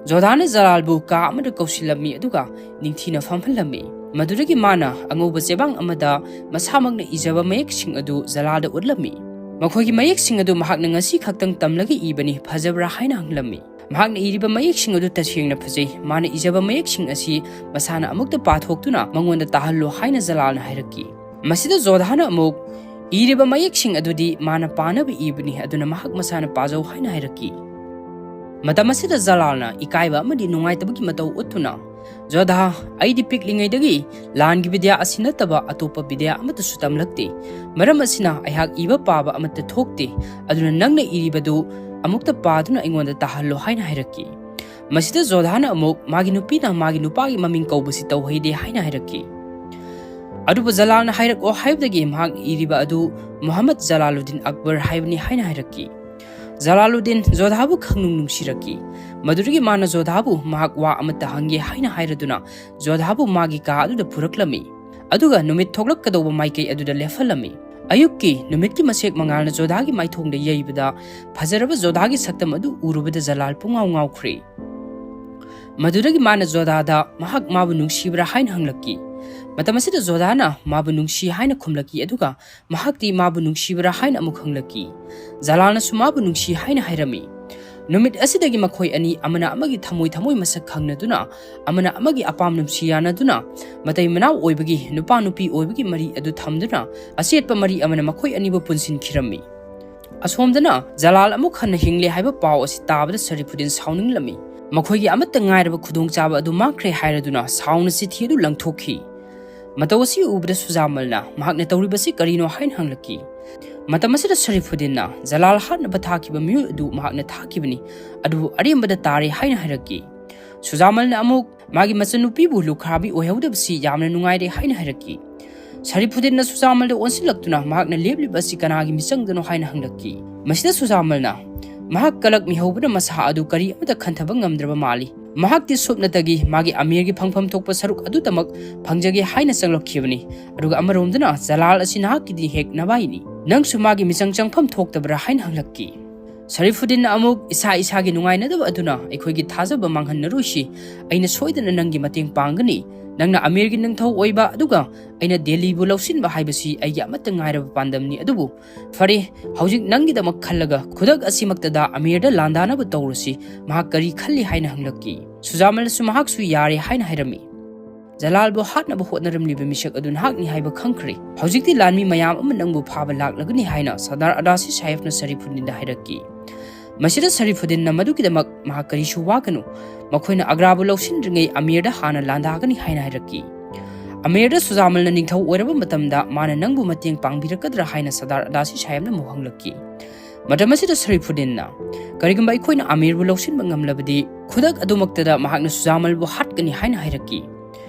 ꯖꯣꯙꯥꯅ ꯖꯂꯥꯜꯕꯨ ꯀꯥ ꯑꯃꯗ ꯀꯧꯁꯤꯜꯂꯝꯃꯤ, ꯑꯗꯨꯒ ꯅꯤꯡꯊꯤꯅ ꯐꯝꯍꯜꯂꯝꯃꯤ꯫ ꯃꯗꯨꯗꯒꯤ ꯃꯥꯅ ꯑꯉꯧꯕ ꯆꯦꯕꯥꯡ ꯑꯃꯗ ꯃꯁꯥꯃꯛꯅ ꯏꯖꯕ ꯃꯌꯦꯛꯁꯤꯡ ꯑꯗꯨ ꯖꯂꯥꯜꯗ ꯎꯠꯂꯝꯃꯤ꯫ ꯃꯈꯣꯏꯒꯤ ꯃꯌꯦꯛꯁꯤꯡ ꯑꯗꯨ ꯃꯍꯥꯛꯅ ꯉꯁꯤ ꯈꯛꯇꯪ ꯇꯝꯂꯒ ꯏꯕꯅꯤ, ꯐꯖꯕ꯭ꯔꯥ ꯍꯥꯏꯅ ꯍꯪꯂꯝꯃꯤ꯫ ꯃꯍꯥꯛꯅ ꯏꯔꯤꯕ ꯃꯌꯦꯛꯁꯤꯡ ꯑꯗꯨ ꯇꯁꯦꯡꯅ ꯐꯖꯩ꯫ ꯃꯥꯅ ꯏꯖꯕ ꯃꯌꯦꯛꯁꯤꯡ ꯑꯁꯤ ꯃꯁꯥꯅ ꯑꯃꯨꯛꯇ ꯄꯥꯊꯣꯛꯇꯨꯅ ꯃꯉꯣꯟꯗ ꯇꯥꯍꯜꯂꯣ ꯍꯥꯏꯅ ꯖꯂꯥꯜꯅ ꯍꯥꯏꯔꯛꯈꯤ꯫ ꯃꯁꯤꯗ ꯖꯣꯙꯥꯅ ꯑꯃꯨꯛ, "ꯏꯔꯤꯕ ꯃꯌꯦꯛꯁꯤꯡ ꯑꯗꯨꯗꯤ ꯃꯥꯅ ꯄꯥꯅꯕ ꯏꯕꯅꯤ, ꯑꯗꯨꯅ ꯃꯍꯥꯛ ꯃꯁꯥꯅ ꯄꯥꯖꯧ" ꯍꯥꯏꯅ ꯍꯥꯏꯔꯛꯈꯤ꯫ ꯃꯇꯝ ꯑꯁꯤꯗ ꯖꯂꯥꯜꯅ ꯏꯀꯥꯏꯕ ꯑꯃꯗꯤ ꯅꯨꯡꯉꯥꯏꯇꯕꯒꯤ ꯃꯇꯧ ꯎꯠꯇꯨꯅ, "ꯖꯣꯙꯥ, ꯑꯩꯗꯤ ꯄꯤꯛꯂꯤꯉꯩꯗꯒꯤ ꯂꯥꯟꯒꯤ ꯕꯤꯗ꯭ꯌꯥ ꯑꯁꯤ ꯅꯠꯇꯕ ꯑꯇꯣꯞꯄ ꯕꯤꯗ꯭ꯌꯥ ꯑꯃꯠꯇꯁꯨ ꯇꯝꯂꯛꯇꯦ꯫ ꯃꯔꯝ ꯑꯁꯤꯅ ꯑꯩꯍꯥꯛ ꯏꯕ ꯄꯥꯕ ꯑꯃꯠꯇ ꯊꯣꯛꯇꯦ꯫ ꯑꯗꯨꯅ ꯅꯪꯅ ꯏꯔꯤꯕꯗꯨ ꯑꯃꯨꯛꯇ ꯄꯥꯗꯨꯅ ꯑꯩꯉꯣꯟꯗ ꯇꯥꯍꯜꯂꯣ" ꯍꯥꯏꯅ ꯍꯥꯏꯔꯛꯈꯤ꯫ ꯃꯁꯤꯗ ꯖꯣꯙꯥꯅ ꯑꯃꯨꯛ ꯃꯥꯒꯤ ꯅꯨꯄꯤꯅ ꯃꯥꯒꯤ ꯅꯨꯄꯥꯒꯤ ꯃꯃꯤꯡ ꯀꯧꯕꯁꯤ ꯇꯧꯍꯩꯗꯦ ꯍꯥꯏꯅ ꯍꯥꯏꯔꯛꯈꯤ꯫ ꯑꯗꯨꯕꯨ ꯖꯂꯥꯜꯅ ꯍꯥꯏꯔꯛꯑꯣ ꯍꯥꯏꯕꯗꯒꯤ ꯃꯍꯥꯛꯅ ꯏꯔꯤꯕ ꯑꯗꯨ ꯃꯨꯍꯝꯃꯗ ꯖꯂꯥꯂꯨꯗꯤꯟ ꯑꯛꯕꯔ ꯍꯥꯏꯕꯅꯤ ꯍꯥꯏꯅ ꯍꯥꯏꯔꯛꯈꯤ꯫ ꯖꯂꯥꯂꯨꯗꯤꯟ ꯖꯣꯙꯥꯕꯨ ꯈꯪꯅꯨꯡ ꯅꯨꯡꯁꯤꯔꯛꯈꯤ꯫ ꯃꯗꯨꯗꯒꯤ ꯃꯥꯅ ꯖꯣꯙꯥꯕꯨ ꯃꯍꯥꯛ ꯋꯥ ꯑꯃꯠꯇ ꯍꯪꯒꯦ ꯍꯥꯏꯅ ꯍꯥꯏꯔꯗꯨꯅ ꯖꯣꯙꯥꯕꯨ ꯃꯥꯒꯤ ꯀꯥ ꯑꯗꯨꯗ ꯄꯨꯔꯛꯂꯝꯃꯤ꯫ ꯑꯗꯨꯒ ꯅꯨꯃꯤꯠ ꯊꯣꯛꯂꯛꯀꯗꯧꯕ ꯃꯥꯏꯀꯩ ꯑꯗꯨꯗ ꯂꯦꯞꯍꯜꯂꯝꯃꯤ꯫ ꯑꯌꯨꯛꯀꯤ ꯅꯨꯃꯤꯠꯀꯤ ꯃꯁꯦꯛ ꯃꯉꯥꯜꯅ ꯖꯣꯙꯥꯒꯤ ꯃꯥꯏꯊꯣꯡꯗ ꯌꯩꯕꯗ ꯐꯖꯔꯕ ꯖꯣꯙꯥꯒꯤ ꯁꯛꯇꯝ ꯑꯗꯨ ꯎꯔꯨꯕꯗ ꯖꯂꯥꯜ ꯄꯨꯡꯉꯥꯎ ꯉꯥꯎꯈ꯭ꯔꯦ꯫ ꯃꯗꯨꯗꯒꯤ ꯃꯥꯅ ꯖꯣꯙꯥꯗ ꯃꯍꯥꯛ ꯃꯥꯕꯨ ꯅꯨꯡꯁꯤꯕ꯭ꯔꯥ ꯍꯥꯏꯅ ꯍꯪꯂꯛꯈꯤ꯫ ꯃꯇꯝ ꯑꯁꯤꯗ ꯖꯣꯙꯥꯅ ꯃꯥꯕꯨ ꯅꯨꯡꯁꯤ ꯍꯥꯏꯅ ꯈꯨꯝꯂꯛꯈꯤ, ꯑꯗꯨꯒ ꯃꯍꯥꯛꯇꯤ ꯃꯥꯕꯨ ꯅꯨꯡꯁꯤꯕ꯭ꯔꯥ ꯍꯥꯏꯅ ꯑꯃꯨꯛ ꯍꯪꯂꯛꯈꯤ꯫ ꯖꯂꯥꯜꯅꯁꯨ ꯃꯥꯕꯨ ꯅꯨꯡꯁꯤ ꯍꯥꯏꯅ ꯍꯥꯏꯔꯝꯃꯤ꯫ ꯅꯨꯃꯤꯠ ꯑꯁꯤꯗꯒꯤ ꯃꯈꯣꯏ ꯑꯅꯤ ꯑꯃꯅ ꯑꯃꯒꯤ ꯊꯃꯣꯏ ꯊꯃꯣꯏ ꯃꯁꯛ ꯈꯪꯅꯗꯨꯅ, ꯑꯃꯅ ꯑꯃꯒꯤ ꯑꯄꯥꯝ ꯅꯨꯡꯁꯤ ꯌꯥꯅꯗꯨꯅ, ꯃꯇꯩ ꯃꯅꯥꯎ ꯑꯣꯏꯕꯒꯤ ꯅꯨꯄꯥ ꯅꯨꯄꯤ ꯑꯣꯏꯕꯒꯤ ꯃꯔꯤ ꯑꯗꯨ ꯊꯝꯗꯨꯅ, ꯑꯆꯦꯠꯄ ꯃꯔꯤ ꯑꯃꯅ ꯃꯈꯣꯏ ꯑꯅꯤꯕꯨ ꯄꯨꯟꯁꯤꯟꯈꯤꯔꯝꯃꯤ꯫ ꯑꯁꯣꯝꯗꯅ ꯖꯂꯥꯜ ꯑꯃꯨꯛ ꯍꯟꯅ ꯍꯤꯡꯂꯦ ꯍꯥꯏꯕ ꯄꯥꯎ ꯑꯁꯤ ꯇꯥꯕꯗ ꯁꯔꯤꯐꯨꯗꯤꯟ ꯁꯥꯎꯅꯤꯡꯂꯝꯃꯤ꯫ ꯃꯈꯣꯏꯒꯤ ꯑꯃꯠꯇ ꯉꯥꯏꯔꯕ ꯈꯨꯗꯣꯡꯆꯥꯕ ꯑꯗꯨ ꯃꯥꯡꯈ꯭ꯔꯦ ꯍꯥꯏꯔꯗꯨꯅ ꯁꯥꯎꯅ ꯆꯤꯊꯤ ꯑꯗꯨ ꯂꯪꯊꯣꯛꯈꯤ꯫ ꯃꯇꯧ ꯑꯁꯤ ꯎꯕꯗ ꯁꯨꯖꯥꯃꯜꯅ ꯃꯍꯥꯛꯅ ꯇꯧꯔꯤꯕꯁꯤ ꯀꯔꯤꯅꯣ ꯍꯥꯏꯅ ꯍꯪꯂꯛꯈꯤ꯫ ꯃꯇꯝ ꯑꯁꯤꯗ ꯁꯔꯤꯐꯨꯗꯤꯟꯅ ꯖꯂꯥꯜ ꯍꯥꯠꯅꯕ ꯊꯥꯈꯤꯕ ꯃꯤꯑꯣꯏ ꯑꯗꯨ ꯃꯍꯥꯛꯅ ꯊꯥꯈꯤꯕꯅꯤ, ꯑꯗꯨꯕꯨ ꯑꯔꯦꯝꯕꯗ ꯇꯥꯔꯦ ꯍꯥꯏꯅ ꯍꯥꯏꯔꯛꯈꯤ꯫ ꯁꯨꯖꯥꯃꯜꯅ ꯑꯃꯨꯛ ꯃꯥꯒꯤ ꯃꯆꯟꯅꯨꯄꯤꯕꯨ ꯂꯨꯈ꯭ꯔꯥꯕꯤ ꯑꯣꯏꯍꯧꯗꯕꯁꯤ ꯌꯥꯝꯅ ꯅꯨꯡꯉꯥꯏꯔꯦ ꯍꯥꯏꯅ ꯍꯥꯏꯔꯛꯈꯤ꯫ ꯁꯔꯤꯐꯨꯗꯤꯟꯅ ꯁꯨꯖꯥꯃꯜꯗ ꯑꯣꯟꯁꯤꯜꯂꯛꯇꯨꯅ ꯃꯍꯥꯛꯅ ꯂꯦꯞꯂꯤꯕ ꯑꯁꯤ ꯀꯅꯥꯒꯤ ꯃꯤꯆꯪꯗꯅꯣ ꯍꯥꯏꯅ ꯍꯪꯂꯛꯈꯤ꯫ ꯃꯁꯤꯗ ꯁꯨꯖꯥꯃꯜꯅ ꯃꯍꯥꯛ ꯀꯂꯛ ꯃꯤꯍꯧꯕꯅ ꯃꯁꯥ ꯑꯗꯨ ꯀꯔꯤ ꯑꯃꯠꯇ ꯈꯟꯊꯕ ꯉꯝꯗ꯭ꯔꯕ ꯃꯥꯜꯂꯤ꯫ ꯃꯍꯥꯛꯇꯤ ꯁꯨꯞꯅꯇꯒꯤ ꯃꯥꯒꯤ ꯑꯃꯤꯔꯒꯤ ꯐꯪꯐꯝ ꯊꯣꯛꯄ ꯁꯔꯨꯛ ꯑꯗꯨꯇꯃꯛ ꯐꯪꯖꯒꯦ ꯍꯥꯏꯅ ꯆꯪꯂꯛꯈꯤꯕꯅꯤ꯫ ꯑꯗꯨꯒ ꯑꯃꯔꯣꯝꯗꯅ ꯖꯂꯥꯜ ꯑꯁꯤ ꯅꯍꯥꯛꯀꯤꯗꯤ ꯍꯦꯛ ꯅꯕꯥꯏꯅꯤ꯫ ꯅꯪꯁꯨ ꯃꯥꯒꯤ ꯃꯤꯆꯪ ꯆꯪꯐꯝ ꯊꯣꯛꯇꯕ꯭ꯔꯥ ꯍꯥꯏꯅ ꯍꯪꯂꯛꯈꯤ꯫ ꯁꯔꯤꯐꯨꯗꯤꯟꯅ ꯑꯃꯨꯛ ꯏꯁꯥ ꯏꯁꯥꯒꯤ ꯅꯨꯡꯉꯥꯏꯅꯗꯕ ꯑꯗꯨꯅ ꯑꯩꯈꯣꯏꯒꯤ ꯊꯥꯖꯕ ꯃꯥꯡꯍꯟꯅꯔꯣꯏꯁꯤ꯫ ꯑꯩꯅ ꯁꯣꯏꯗꯅ ꯅꯪꯒꯤ ꯃꯇꯦꯡ ꯄꯥꯡꯒꯅꯤ꯫ ꯅꯪꯅ ꯑꯃꯤꯔꯒꯤ ꯅꯤꯡꯊꯧ ꯑꯣꯏꯕ ꯑꯗꯨꯒ ꯑꯩꯅ ꯗꯦꯜꯂꯤꯕꯨ ꯂꯧꯁꯤꯟꯕ ꯍꯥꯏꯕꯁꯤ ꯑꯩꯒꯤ ꯑꯃꯠꯇ ꯉꯥꯏꯔꯕ ꯄꯥꯟꯗꯝꯅꯤ꯫ ꯑꯗꯨꯕꯨ ꯐꯔꯦ, ꯍꯧꯖꯤꯛ ꯅꯪꯒꯤꯗꯃꯛ ꯈꯜꯂꯒ ꯈꯨꯗꯛ ꯑꯁꯤꯃꯛꯇꯗ ꯑꯃꯤꯔꯗ ꯂꯥꯟꯗꯥꯅꯕ ꯇꯧꯔꯁꯤ꯫ ꯃꯍꯥꯛ ꯀꯔꯤ ꯈꯜꯂꯤ ꯍꯥꯏꯅ ꯍꯪꯂꯛꯈꯤ꯫ ꯁꯨꯖꯥꯃꯜꯁꯨ ꯃꯍꯥꯛꯁꯨ ꯌꯥꯔꯦ ꯍꯥꯏꯅ ꯍꯥꯏꯔꯝꯃꯤ꯫ ꯖꯂꯥꯜꯕꯨ ꯍꯥꯠꯅꯕ ꯍꯣꯠꯅꯔꯝꯂꯤꯕ ꯃꯤꯁꯛ ꯑꯗꯨ ꯅꯍꯥꯛꯅꯤ ꯍꯥꯏꯕ ꯈꯪꯈ꯭ꯔꯦ꯫ ꯍꯧꯖꯤꯛꯇꯤ ꯂꯥꯟꯃꯤ ꯃꯌꯥꯝ ꯑꯃ ꯅꯪꯕꯨ ꯐꯥꯕ ꯂꯥꯛꯂꯒꯅꯤ ꯍꯥꯏꯅ ꯁꯔꯗꯥꯔ ꯑꯗꯥꯁꯤ ꯁꯥꯍꯦꯕꯅ ꯁꯔꯤꯐꯨꯗꯤꯟꯗ ꯍꯥꯏꯔꯛꯈꯤ꯫ ꯃꯁꯤꯗ ꯁꯔꯤꯐꯨꯗꯤꯟꯅ ꯃꯗꯨꯒꯤꯗꯃꯛ ꯃꯍꯥꯛ ꯀꯔꯤꯁꯨ ꯋꯥꯒꯅꯨ, ꯃꯈꯣꯏꯅ ꯑꯒ꯭ꯔꯥꯕꯨ ꯂꯧꯁꯤꯟꯗ꯭ꯔꯤꯉꯩ ꯑꯃꯤꯔꯗ ꯍꯥꯟꯅ ꯂꯥꯟꯗꯥꯒꯅꯤ ꯍꯥꯏꯅ ꯍꯥꯏꯔꯛꯈꯤ꯫ ꯑꯃꯤꯔꯗ ꯁꯨꯖꯥꯃꯜꯅ ꯅꯤꯡꯊꯧ ꯑꯣꯏꯔꯕ ꯃꯇꯝꯗ ꯃꯥꯅ ꯅꯪꯕꯨ ꯃꯇꯦꯡ ꯄꯥꯡꯕꯤꯔꯛꯀꯗ꯭ꯔꯥ ꯍꯥꯏꯅ ꯁꯔꯗꯥꯔ ꯑꯗꯥꯁꯤ ꯁꯥꯍꯦꯕꯅ ꯑꯃꯨꯛ ꯍꯪꯂꯛꯈꯤ꯫ ꯃꯇꯝ ꯑꯁꯤꯗ ꯁꯔꯤꯐꯨꯗꯤꯟꯅ, ꯀꯔꯤꯒꯨꯝꯕ ꯑꯩꯈꯣꯏꯅ ꯑꯃꯤꯔꯕꯨ ꯂꯧꯁꯤꯟꯕ ꯉꯝꯂꯕꯗꯤ ꯈꯨꯗꯛ ꯑꯗꯨꯃꯛꯇꯗ ꯃꯍꯥꯛꯅ ꯁꯨꯖꯥꯃꯜꯕꯨ ꯍꯥꯠꯀꯅꯤ ꯍꯥꯏꯅ ꯍꯥꯏꯔꯛꯈꯤ꯫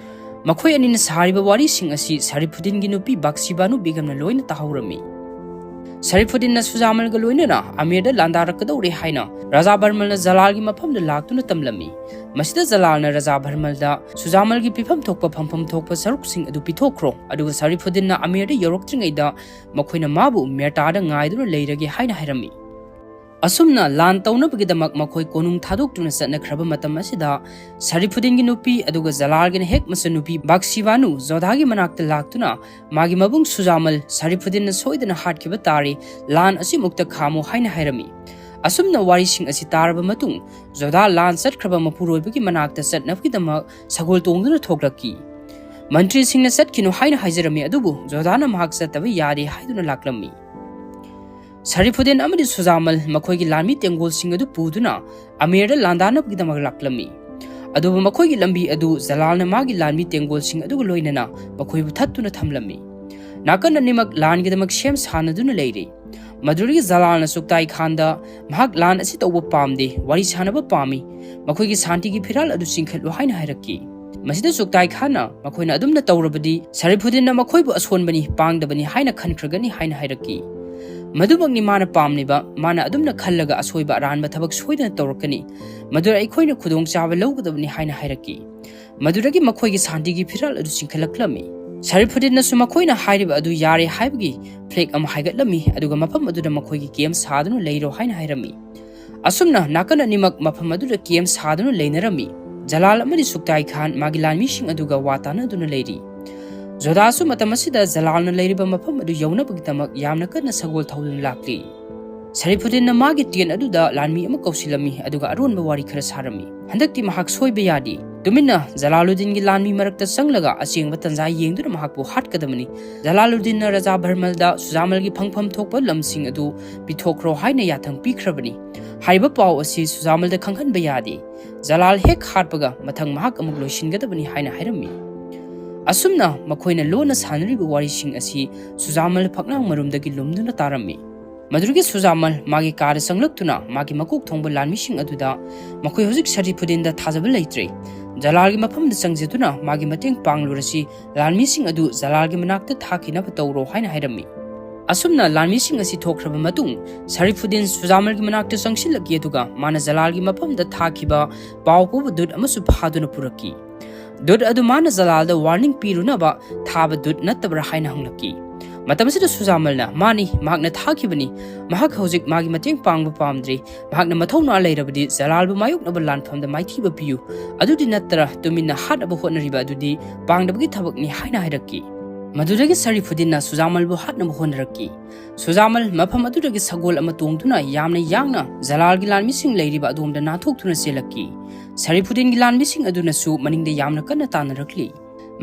ꯃꯈꯣꯏ ꯑꯅꯤꯅ ꯁꯥꯔꯤꯕ ꯋꯥꯔꯤꯁꯤꯡ ꯑꯁꯤ ꯁꯔꯤꯐꯨꯗꯤꯟꯒꯤ ꯅꯨꯄꯤ ꯕꯥꯛꯁꯤꯕꯥꯅꯨ ꯕꯤꯒꯝꯅ ꯂꯣꯏꯅ ꯇꯥꯍꯧꯔꯝꯃꯤ꯫ ꯁꯔꯤꯐꯨꯗꯤꯟꯅ ꯁꯨꯖꯥꯃꯜꯒ ꯂꯣꯏꯅꯅ ꯑꯃꯤꯔꯗ ꯂꯥꯟꯗꯥꯔꯛꯀꯗꯧꯔꯦ ꯍꯥꯏꯅ ꯔꯥꯖꯥ ꯕꯔꯃꯜꯅ ꯖꯂꯥꯜꯒꯤ ꯃꯐꯝꯗ ꯂꯥꯛꯇꯨꯅ ꯇꯝꯂꯝꯃꯤ꯫ ꯃꯁꯤꯗ ꯖꯂꯥꯜꯅ ꯔꯥꯖꯥ ꯕꯔꯃꯜꯗ ꯁꯨꯖꯥꯃꯜꯒꯤ ꯄꯤꯐꯝ ꯊꯣꯛꯄ ꯐꯪꯐꯝ ꯊꯣꯛꯄ ꯁꯔꯨꯛꯁꯤꯡ ꯑꯗꯨ ꯄꯤꯊꯣꯛꯈ꯭ꯔꯣ, ꯑꯗꯨꯒ ꯁꯔꯤꯐꯨꯗꯤꯟꯅ ꯑꯃꯤꯔꯗ ꯌꯧꯔꯛꯇ꯭ꯔꯤꯉꯩꯗ ꯃꯈꯣꯏꯅ ꯃꯥꯕꯨ ꯃꯦꯔꯇꯥꯗ ꯉꯥꯏꯗꯨꯅ ꯂꯩꯔꯒꯦ ꯍꯥꯏꯅ ꯍꯥꯏꯔꯝꯃꯤ꯫ ꯑꯁꯨꯝꯅ ꯂꯥꯟ ꯇꯧꯅꯕꯒꯤꯗꯃꯛ ꯃꯈꯣꯏ ꯀꯣꯅꯨꯡ ꯊꯥꯗꯣꯛꯇꯨꯅ ꯆꯠꯅꯈ꯭ꯔꯕ ꯃꯇꯝ ꯑꯁꯤꯗ ꯁꯔꯤꯐꯨꯗꯤꯟꯒꯤ ꯅꯨꯄꯤ ꯑꯗꯨꯒ ꯖꯂꯥꯜꯒꯤꯅ ꯍꯦꯛ ꯃꯆꯟꯅꯨꯄꯤ ꯕꯥꯛꯁꯤꯕꯥꯅꯨ ꯖꯣꯙꯥꯒꯤ ꯃꯅꯥꯛꯇ ꯂꯥꯛꯇꯨꯅ ꯃꯥꯒꯤ ꯃꯕꯨꯡ ꯁꯨꯖꯥꯃꯜ ꯁꯔꯤꯐꯨꯗꯤꯟꯅ ꯁꯣꯏꯗꯅ ꯍꯥꯠꯈꯤꯕ ꯇꯥꯔꯦ, ꯂꯥꯟ ꯑꯁꯤꯃꯨꯛꯇ ꯈꯥꯝꯃꯨ ꯍꯥꯏꯅ ꯍꯥꯏꯔꯝꯃꯤ꯫ ꯑꯁꯨꯝꯅ ꯋꯥꯔꯤꯁꯤꯡ ꯑꯁꯤ ꯇꯥꯔꯕ ꯃꯇꯨꯡ, ꯖꯣꯙꯥ ꯂꯥꯟ ꯆꯠꯈ꯭ꯔꯕ ꯃꯄꯨꯔꯣꯏꯕꯒꯤ ꯃꯅꯥꯛꯇ ꯆꯠꯅꯕꯒꯤꯗꯃꯛ ꯁꯒꯣꯜ ꯇꯣꯡꯗꯨꯅ ꯊꯣꯛꯂꯛꯈꯤ꯫ ꯃꯟꯇ꯭ꯔꯤꯁꯤꯡꯅ ꯆꯠꯈꯤꯅꯨ ꯍꯥꯏꯅ ꯍꯥꯏꯖꯔꯝꯃꯤ, ꯑꯗꯨꯕꯨ ꯖꯣꯙꯥꯅ ꯃꯍꯥꯛ ꯆꯠꯇꯕ ꯌꯥꯗꯦ ꯍꯥꯏꯗꯨꯅ ꯂꯥꯛꯂꯝꯃꯤ꯫ ꯁꯔꯤꯐꯨꯗꯤꯟ ꯑꯃꯗꯤ ꯁꯨꯖꯥꯃꯜ ꯃꯈꯣꯏꯒꯤ ꯂꯥꯟꯃꯤ ꯇꯦꯡꯒꯣꯜꯁꯤꯡ ꯑꯗꯨ ꯄꯨꯗꯨꯅ ꯑꯃꯦꯔꯗ ꯂꯥꯟꯗꯥꯅꯕꯒꯤꯗꯃꯛ ꯂꯥꯛꯂꯝꯃꯤ꯫ ꯑꯗꯨꯕꯨ ꯃꯈꯣꯏꯒꯤ ꯂꯝꯕꯤ ꯑꯗꯨ ꯖꯂꯥꯜꯅ ꯃꯥꯒꯤ ꯂꯥꯟꯃꯤ ꯇꯦꯡꯒꯣꯜꯁꯤꯡ ꯑꯗꯨꯒ ꯂꯣꯏꯅꯅ ꯃꯈꯣꯏꯕꯨ ꯊꯠꯇꯨꯅ ꯊꯝꯂꯝꯃꯤ꯫ ꯅꯥꯀꯟ ꯑꯅꯤꯃꯛ ꯂꯥꯟꯒꯤꯗꯃꯛ ꯁꯦꯝ ꯁꯥꯅꯗꯨꯅ ꯂꯩꯔꯤ꯫ ꯃꯗꯨꯗꯒꯤ ꯖꯂꯥꯜꯅ ꯁꯨꯛꯇꯥꯏ ꯈꯥꯟꯗ ꯃꯍꯥꯛ ꯂꯥꯟ ꯑꯁꯤ ꯇꯧꯕ ꯄꯥꯝꯗꯦ, ꯋꯥꯔꯤ ꯁꯥꯅꯕ ꯄꯥꯝꯃꯤ, ꯃꯈꯣꯏꯒꯤ ꯁꯥꯟꯇꯤꯒꯤ ꯐꯤꯔꯥꯜ ꯑꯗꯨ ꯆꯤꯡꯈꯠꯂꯨ ꯍꯥꯏꯅ ꯍꯥꯏꯔꯛꯈꯤ꯫ ꯃꯁꯤꯗ ꯁꯨꯛꯇꯥꯏ ꯈꯥꯟꯅ ꯃꯈꯣꯏꯅ ꯑꯗꯨꯝꯅ ꯇꯧꯔꯕꯗꯤ ꯁꯔꯤꯐꯨꯗꯤꯟꯅ ꯃꯈꯣꯏꯕꯨ ꯑꯁꯣꯟꯕꯅꯤ, ꯄꯥꯡꯗꯕꯅꯤ ꯍꯥꯏꯅ ꯈꯟꯈ꯭ꯔꯒꯅꯤ ꯍꯥꯏꯅ ꯍꯥꯏꯔꯛꯈꯤ꯫ ꯃꯗꯨꯃꯛꯅꯤ ꯃꯥꯅ ꯄꯥꯝꯂꯤꯕ, ꯃꯥꯅ ꯑꯗꯨꯝꯅ ꯈꯜꯂꯒ ꯑꯁꯣꯏꯕ ꯑꯔꯥꯟꯕ ꯊꯕꯛ ꯁꯣꯏꯗꯅ ꯇꯧꯔꯛꯀꯅꯤ, ꯃꯗꯨꯗ ꯑꯩꯈꯣꯏꯅ ꯈꯨꯗꯣꯡꯆꯥꯕ ꯂꯧꯒꯗꯕꯅꯤ ꯍꯥꯏꯅ ꯍꯥꯏꯔꯛꯈꯤ꯫ ꯃꯗꯨꯗꯒꯤ ꯃꯈꯣꯏꯒꯤ ꯁꯥꯟꯇꯤꯒꯤ ꯐꯤꯔꯥꯜ ꯑꯗꯨ ꯆꯤꯡꯈꯠꯂꯛꯂꯝꯃꯤ꯫ ꯁꯔꯤꯐꯨꯗꯤꯟꯅꯁꯨ ꯃꯈꯣꯏꯅ ꯍꯥꯏꯔꯤꯕ ꯑꯗꯨ ꯌꯥꯔꯦ ꯍꯥꯏꯕꯒꯤ ꯐ꯭ꯂꯦꯛ ꯑꯃ ꯍꯥꯏꯒꯠꯂꯝꯃꯤ, ꯑꯗꯨꯒ ꯃꯐꯝ ꯑꯗꯨꯗ ꯃꯈꯣꯏꯒꯤ ꯀꯦꯝ ꯁꯥꯗꯨꯅ ꯂꯩꯔꯣ ꯍꯥꯏꯅ ꯍꯥꯏꯔꯝꯃꯤ꯫ ꯑꯁꯨꯝꯅ ꯅꯥꯀꯟ ꯑꯅꯤꯃꯛ ꯃꯐꯝ ꯑꯗꯨꯗ ꯀꯦꯝ ꯁꯥꯗꯨꯅ ꯂꯩꯅꯔꯝꯃꯤ꯫ ꯖꯂꯥꯜ ꯑꯃꯗꯤ ꯁꯨꯛꯇꯥꯏ ꯈꯥꯟ ꯃꯥꯒꯤ ꯂꯥꯟꯃꯤꯁꯤꯡ ꯑꯗꯨꯒ ꯋꯥ ꯇꯥꯅꯗꯨꯅ ꯂꯩꯔꯤ꯫ ꯖꯣꯙꯥꯁꯨ ꯃꯇꯝ ꯑꯁꯤꯗ ꯖꯂꯥꯜꯅ ꯂꯩꯔꯤꯕ ꯃꯐꯝ ꯑꯗꯨ ꯌꯧꯅꯕꯒꯤꯗꯃꯛ ꯌꯥꯝꯅ ꯀꯟꯅ ꯁꯒꯣꯜ ꯊꯧꯗꯨꯅ ꯂꯥꯛꯂꯤ꯫ ꯁꯔꯤꯐꯨꯗꯤꯟꯅ ꯃꯥꯒꯤ ꯇꯦꯟ ꯑꯗꯨꯗ ꯂꯥꯟꯃꯤ ꯑꯃ ꯀꯧꯁꯤꯜꯂꯝꯃꯤ, ꯑꯗꯨꯒ ꯑꯔꯣꯟꯕ ꯋꯥꯔꯤ ꯈꯔ ꯁꯥꯔꯝꯃꯤ꯫ ꯍꯟꯗꯛꯇꯤ ꯃꯍꯥꯛ ꯁꯣꯏꯕ ꯌꯥꯗꯦ꯫ ꯇꯨꯃꯤꯟꯅ ꯖꯂꯥꯂꯨꯗꯤꯟꯒꯤ ꯂꯥꯟꯃꯤ ꯃꯔꯛꯇ ꯆꯪꯂꯒ ꯑꯆꯦꯡꯕ ꯇꯟꯖꯥ ꯌꯦꯡꯗꯨꯅ ꯃꯍꯥꯛꯄꯨ ꯍꯥꯠꯀꯗꯕꯅꯤ꯫ ꯖꯂꯥꯂꯨꯗꯤꯟꯅ ꯔꯥꯖꯥ ꯚꯔꯃꯜꯗ ꯁꯨꯖꯥꯃꯜꯒꯤ ꯐꯪꯐꯝ ꯊꯣꯛꯄ ꯂꯝꯁꯤꯡ ꯑꯗꯨ ꯄꯤꯊꯣꯛꯈ꯭ꯔꯣ ꯍꯥꯏꯅ ꯌꯥꯊꯪ ꯄꯤꯈ꯭ꯔꯕꯅꯤ꯫ ꯍꯥꯏꯔꯤꯕ ꯄꯥꯎ ꯑꯁꯤ ꯁꯨꯖꯥꯃꯜꯗ ꯈꯪꯍꯟꯕ ꯌꯥꯗꯦ꯫ ꯖꯂꯥꯜ ꯍꯦꯛ ꯍꯥꯠꯄꯒ ꯃꯊꯪ ꯃꯍꯥꯛ ꯑꯃꯨꯛ ꯂꯣꯏꯁꯤꯟꯒꯗꯕꯅꯤ ꯍꯥꯏꯅ ꯍꯥꯏꯔꯝꯃꯤ꯫ ꯑꯁꯨꯝꯅ ꯃꯈꯣꯏꯅ ꯂꯣꯟꯅ ꯁꯥꯟꯅꯔꯤꯕ ꯋꯥꯔꯤꯁꯤꯡ ꯑꯁꯤ ꯁꯨꯖꯥꯃꯜ ꯐꯛꯂꯥꯡ ꯃꯔꯨꯝꯗꯒꯤ ꯂꯨꯝꯗꯨꯅ ꯇꯥꯔꯝꯃꯤ꯫ ꯃꯗꯨꯗꯒꯤ ꯁꯨꯖꯥꯃꯜ ꯃꯥꯒꯤ ꯀꯥꯗ ꯆꯪꯂꯛꯇꯨꯅ ꯃꯥꯒꯤ ꯃꯀꯣꯛ ꯊꯣꯡꯕ ꯂꯥꯟꯃꯤꯁꯤꯡ ꯑꯗꯨꯗ ꯃꯈꯣꯏ ꯍꯧꯖꯤꯛ ꯁꯔꯤꯐꯨꯗꯤꯟꯗ ꯊꯥꯖꯕ ꯂꯩꯇ꯭ꯔꯦ꯫ ꯖꯂꯥꯜꯒꯤ ꯃꯐꯝꯗ ꯆꯪꯖꯗꯨꯅ ꯃꯥꯒꯤ ꯃꯇꯦꯡ ꯄꯥꯡꯂꯨꯔꯁꯤ, ꯂꯥꯟꯃꯤꯁꯤꯡ ꯑꯗꯨ ꯖꯂꯥꯜꯒꯤ ꯃꯅꯥꯛꯇ ꯊꯥꯈꯤꯅꯕ ꯇꯧꯔꯣ ꯍꯥꯏꯅ ꯍꯥꯏꯔꯝꯃꯤ꯫ ꯑꯁꯨꯝꯅ ꯂꯥꯟꯃꯤꯁꯤꯡ ꯑꯁꯤ ꯊꯣꯛꯈ꯭ꯔꯕ ꯃꯇꯨꯡ, ꯁꯔꯤꯐꯨꯗꯤꯟ ꯁꯨꯖꯥꯃꯜꯒꯤ ꯃꯅꯥꯛꯇ ꯆꯪꯁꯤꯜꯂꯛꯈꯤ, ꯑꯗꯨꯒ ꯃꯥꯅ ꯖꯂꯥꯜꯒꯤ ꯃꯐꯝꯗ ꯊꯥꯈꯤꯕ ꯄꯥꯎ ꯄꯨꯕ ꯗꯨꯠ ꯑꯃꯁꯨ ꯐꯥꯗꯨꯅ ꯄꯨꯔꯛꯈꯤ꯫ ꯗꯨꯠ ꯑꯗꯨ ꯃꯥꯅ ꯖꯂꯥꯜꯗ ꯋꯥꯔꯅꯤꯡ ꯄꯤꯔꯨꯅꯕ ꯊꯥꯕ ꯗꯨꯠ ꯅꯠꯇꯕ꯭ꯔꯥ ꯍꯥꯏꯅ ꯍꯪꯂꯛꯈꯤ꯫ ꯃꯇꯝ ꯑꯁꯤꯗ ꯁꯨꯖꯥꯃꯜꯅ, "ꯃꯥꯅꯤ, ꯃꯍꯥꯛꯅ ꯊꯥꯈꯤꯕꯅꯤ꯫ ꯃꯍꯥꯛ ꯍꯧꯖꯤꯛ ꯃꯥꯒꯤ ꯃꯇꯦꯡ ꯄꯥꯡꯕ ꯄꯥꯝꯗ꯭ꯔꯤ꯫ ꯃꯍꯥꯛꯅ ꯃꯊꯧꯅꯥ ꯂꯩꯔꯕꯗꯤ ꯖꯂꯥꯜꯕꯨ ꯃꯥꯌꯣꯛꯅꯕ ꯂꯥꯟꯐꯝꯗ ꯃꯥꯏꯊꯤꯕ ꯄꯤꯌꯨ꯫ ꯑꯗꯨꯗꯤ ꯅꯠꯇ꯭ꯔ ꯇꯨꯃꯤꯟꯅ ꯍꯥꯠꯅꯕ ꯍꯣꯠꯅꯔꯤꯕ ꯑꯗꯨꯗꯤ ꯄꯥꯡꯗꯕꯒꯤ ꯊꯕꯛꯅꯤ" ꯍꯥꯏꯅ ꯍꯥꯏꯔꯛꯈꯤ꯫ ꯃꯗꯨꯗꯒꯤ ꯁꯔꯤꯐꯨꯗꯤꯟꯅ ꯁꯨꯖꯥꯃꯜꯕꯨ ꯍꯥꯠꯅꯕ ꯍꯣꯠꯅꯔꯛꯈꯤ꯫ ꯁꯨꯖꯥꯃꯜ ꯃꯐꯝ ꯑꯗꯨꯗꯒꯤ ꯁꯒꯣꯜ ꯑꯃ ꯇꯣꯡꯗꯨꯅ ꯌꯥꯝꯅ ꯌꯥꯡꯅ ꯖꯂꯥꯜꯒꯤ ꯂꯥꯟꯃꯤꯁꯤꯡ ꯂꯩꯔꯤꯕ ꯑꯗꯣꯝꯗ ꯅꯥꯟꯊꯣꯛꯇꯨꯅ ꯆꯦꯜꯂꯛꯈꯤ꯫ ꯁꯔꯤꯐꯨꯗꯤꯟꯒꯤ ꯂꯥꯟꯃꯤꯁꯤꯡ ꯑꯗꯨꯅꯁꯨ ꯃꯅꯤꯡꯗ ꯌꯥꯝꯅ ꯀꯟꯅ ꯇꯥꯟꯅꯔꯛꯂꯤ꯫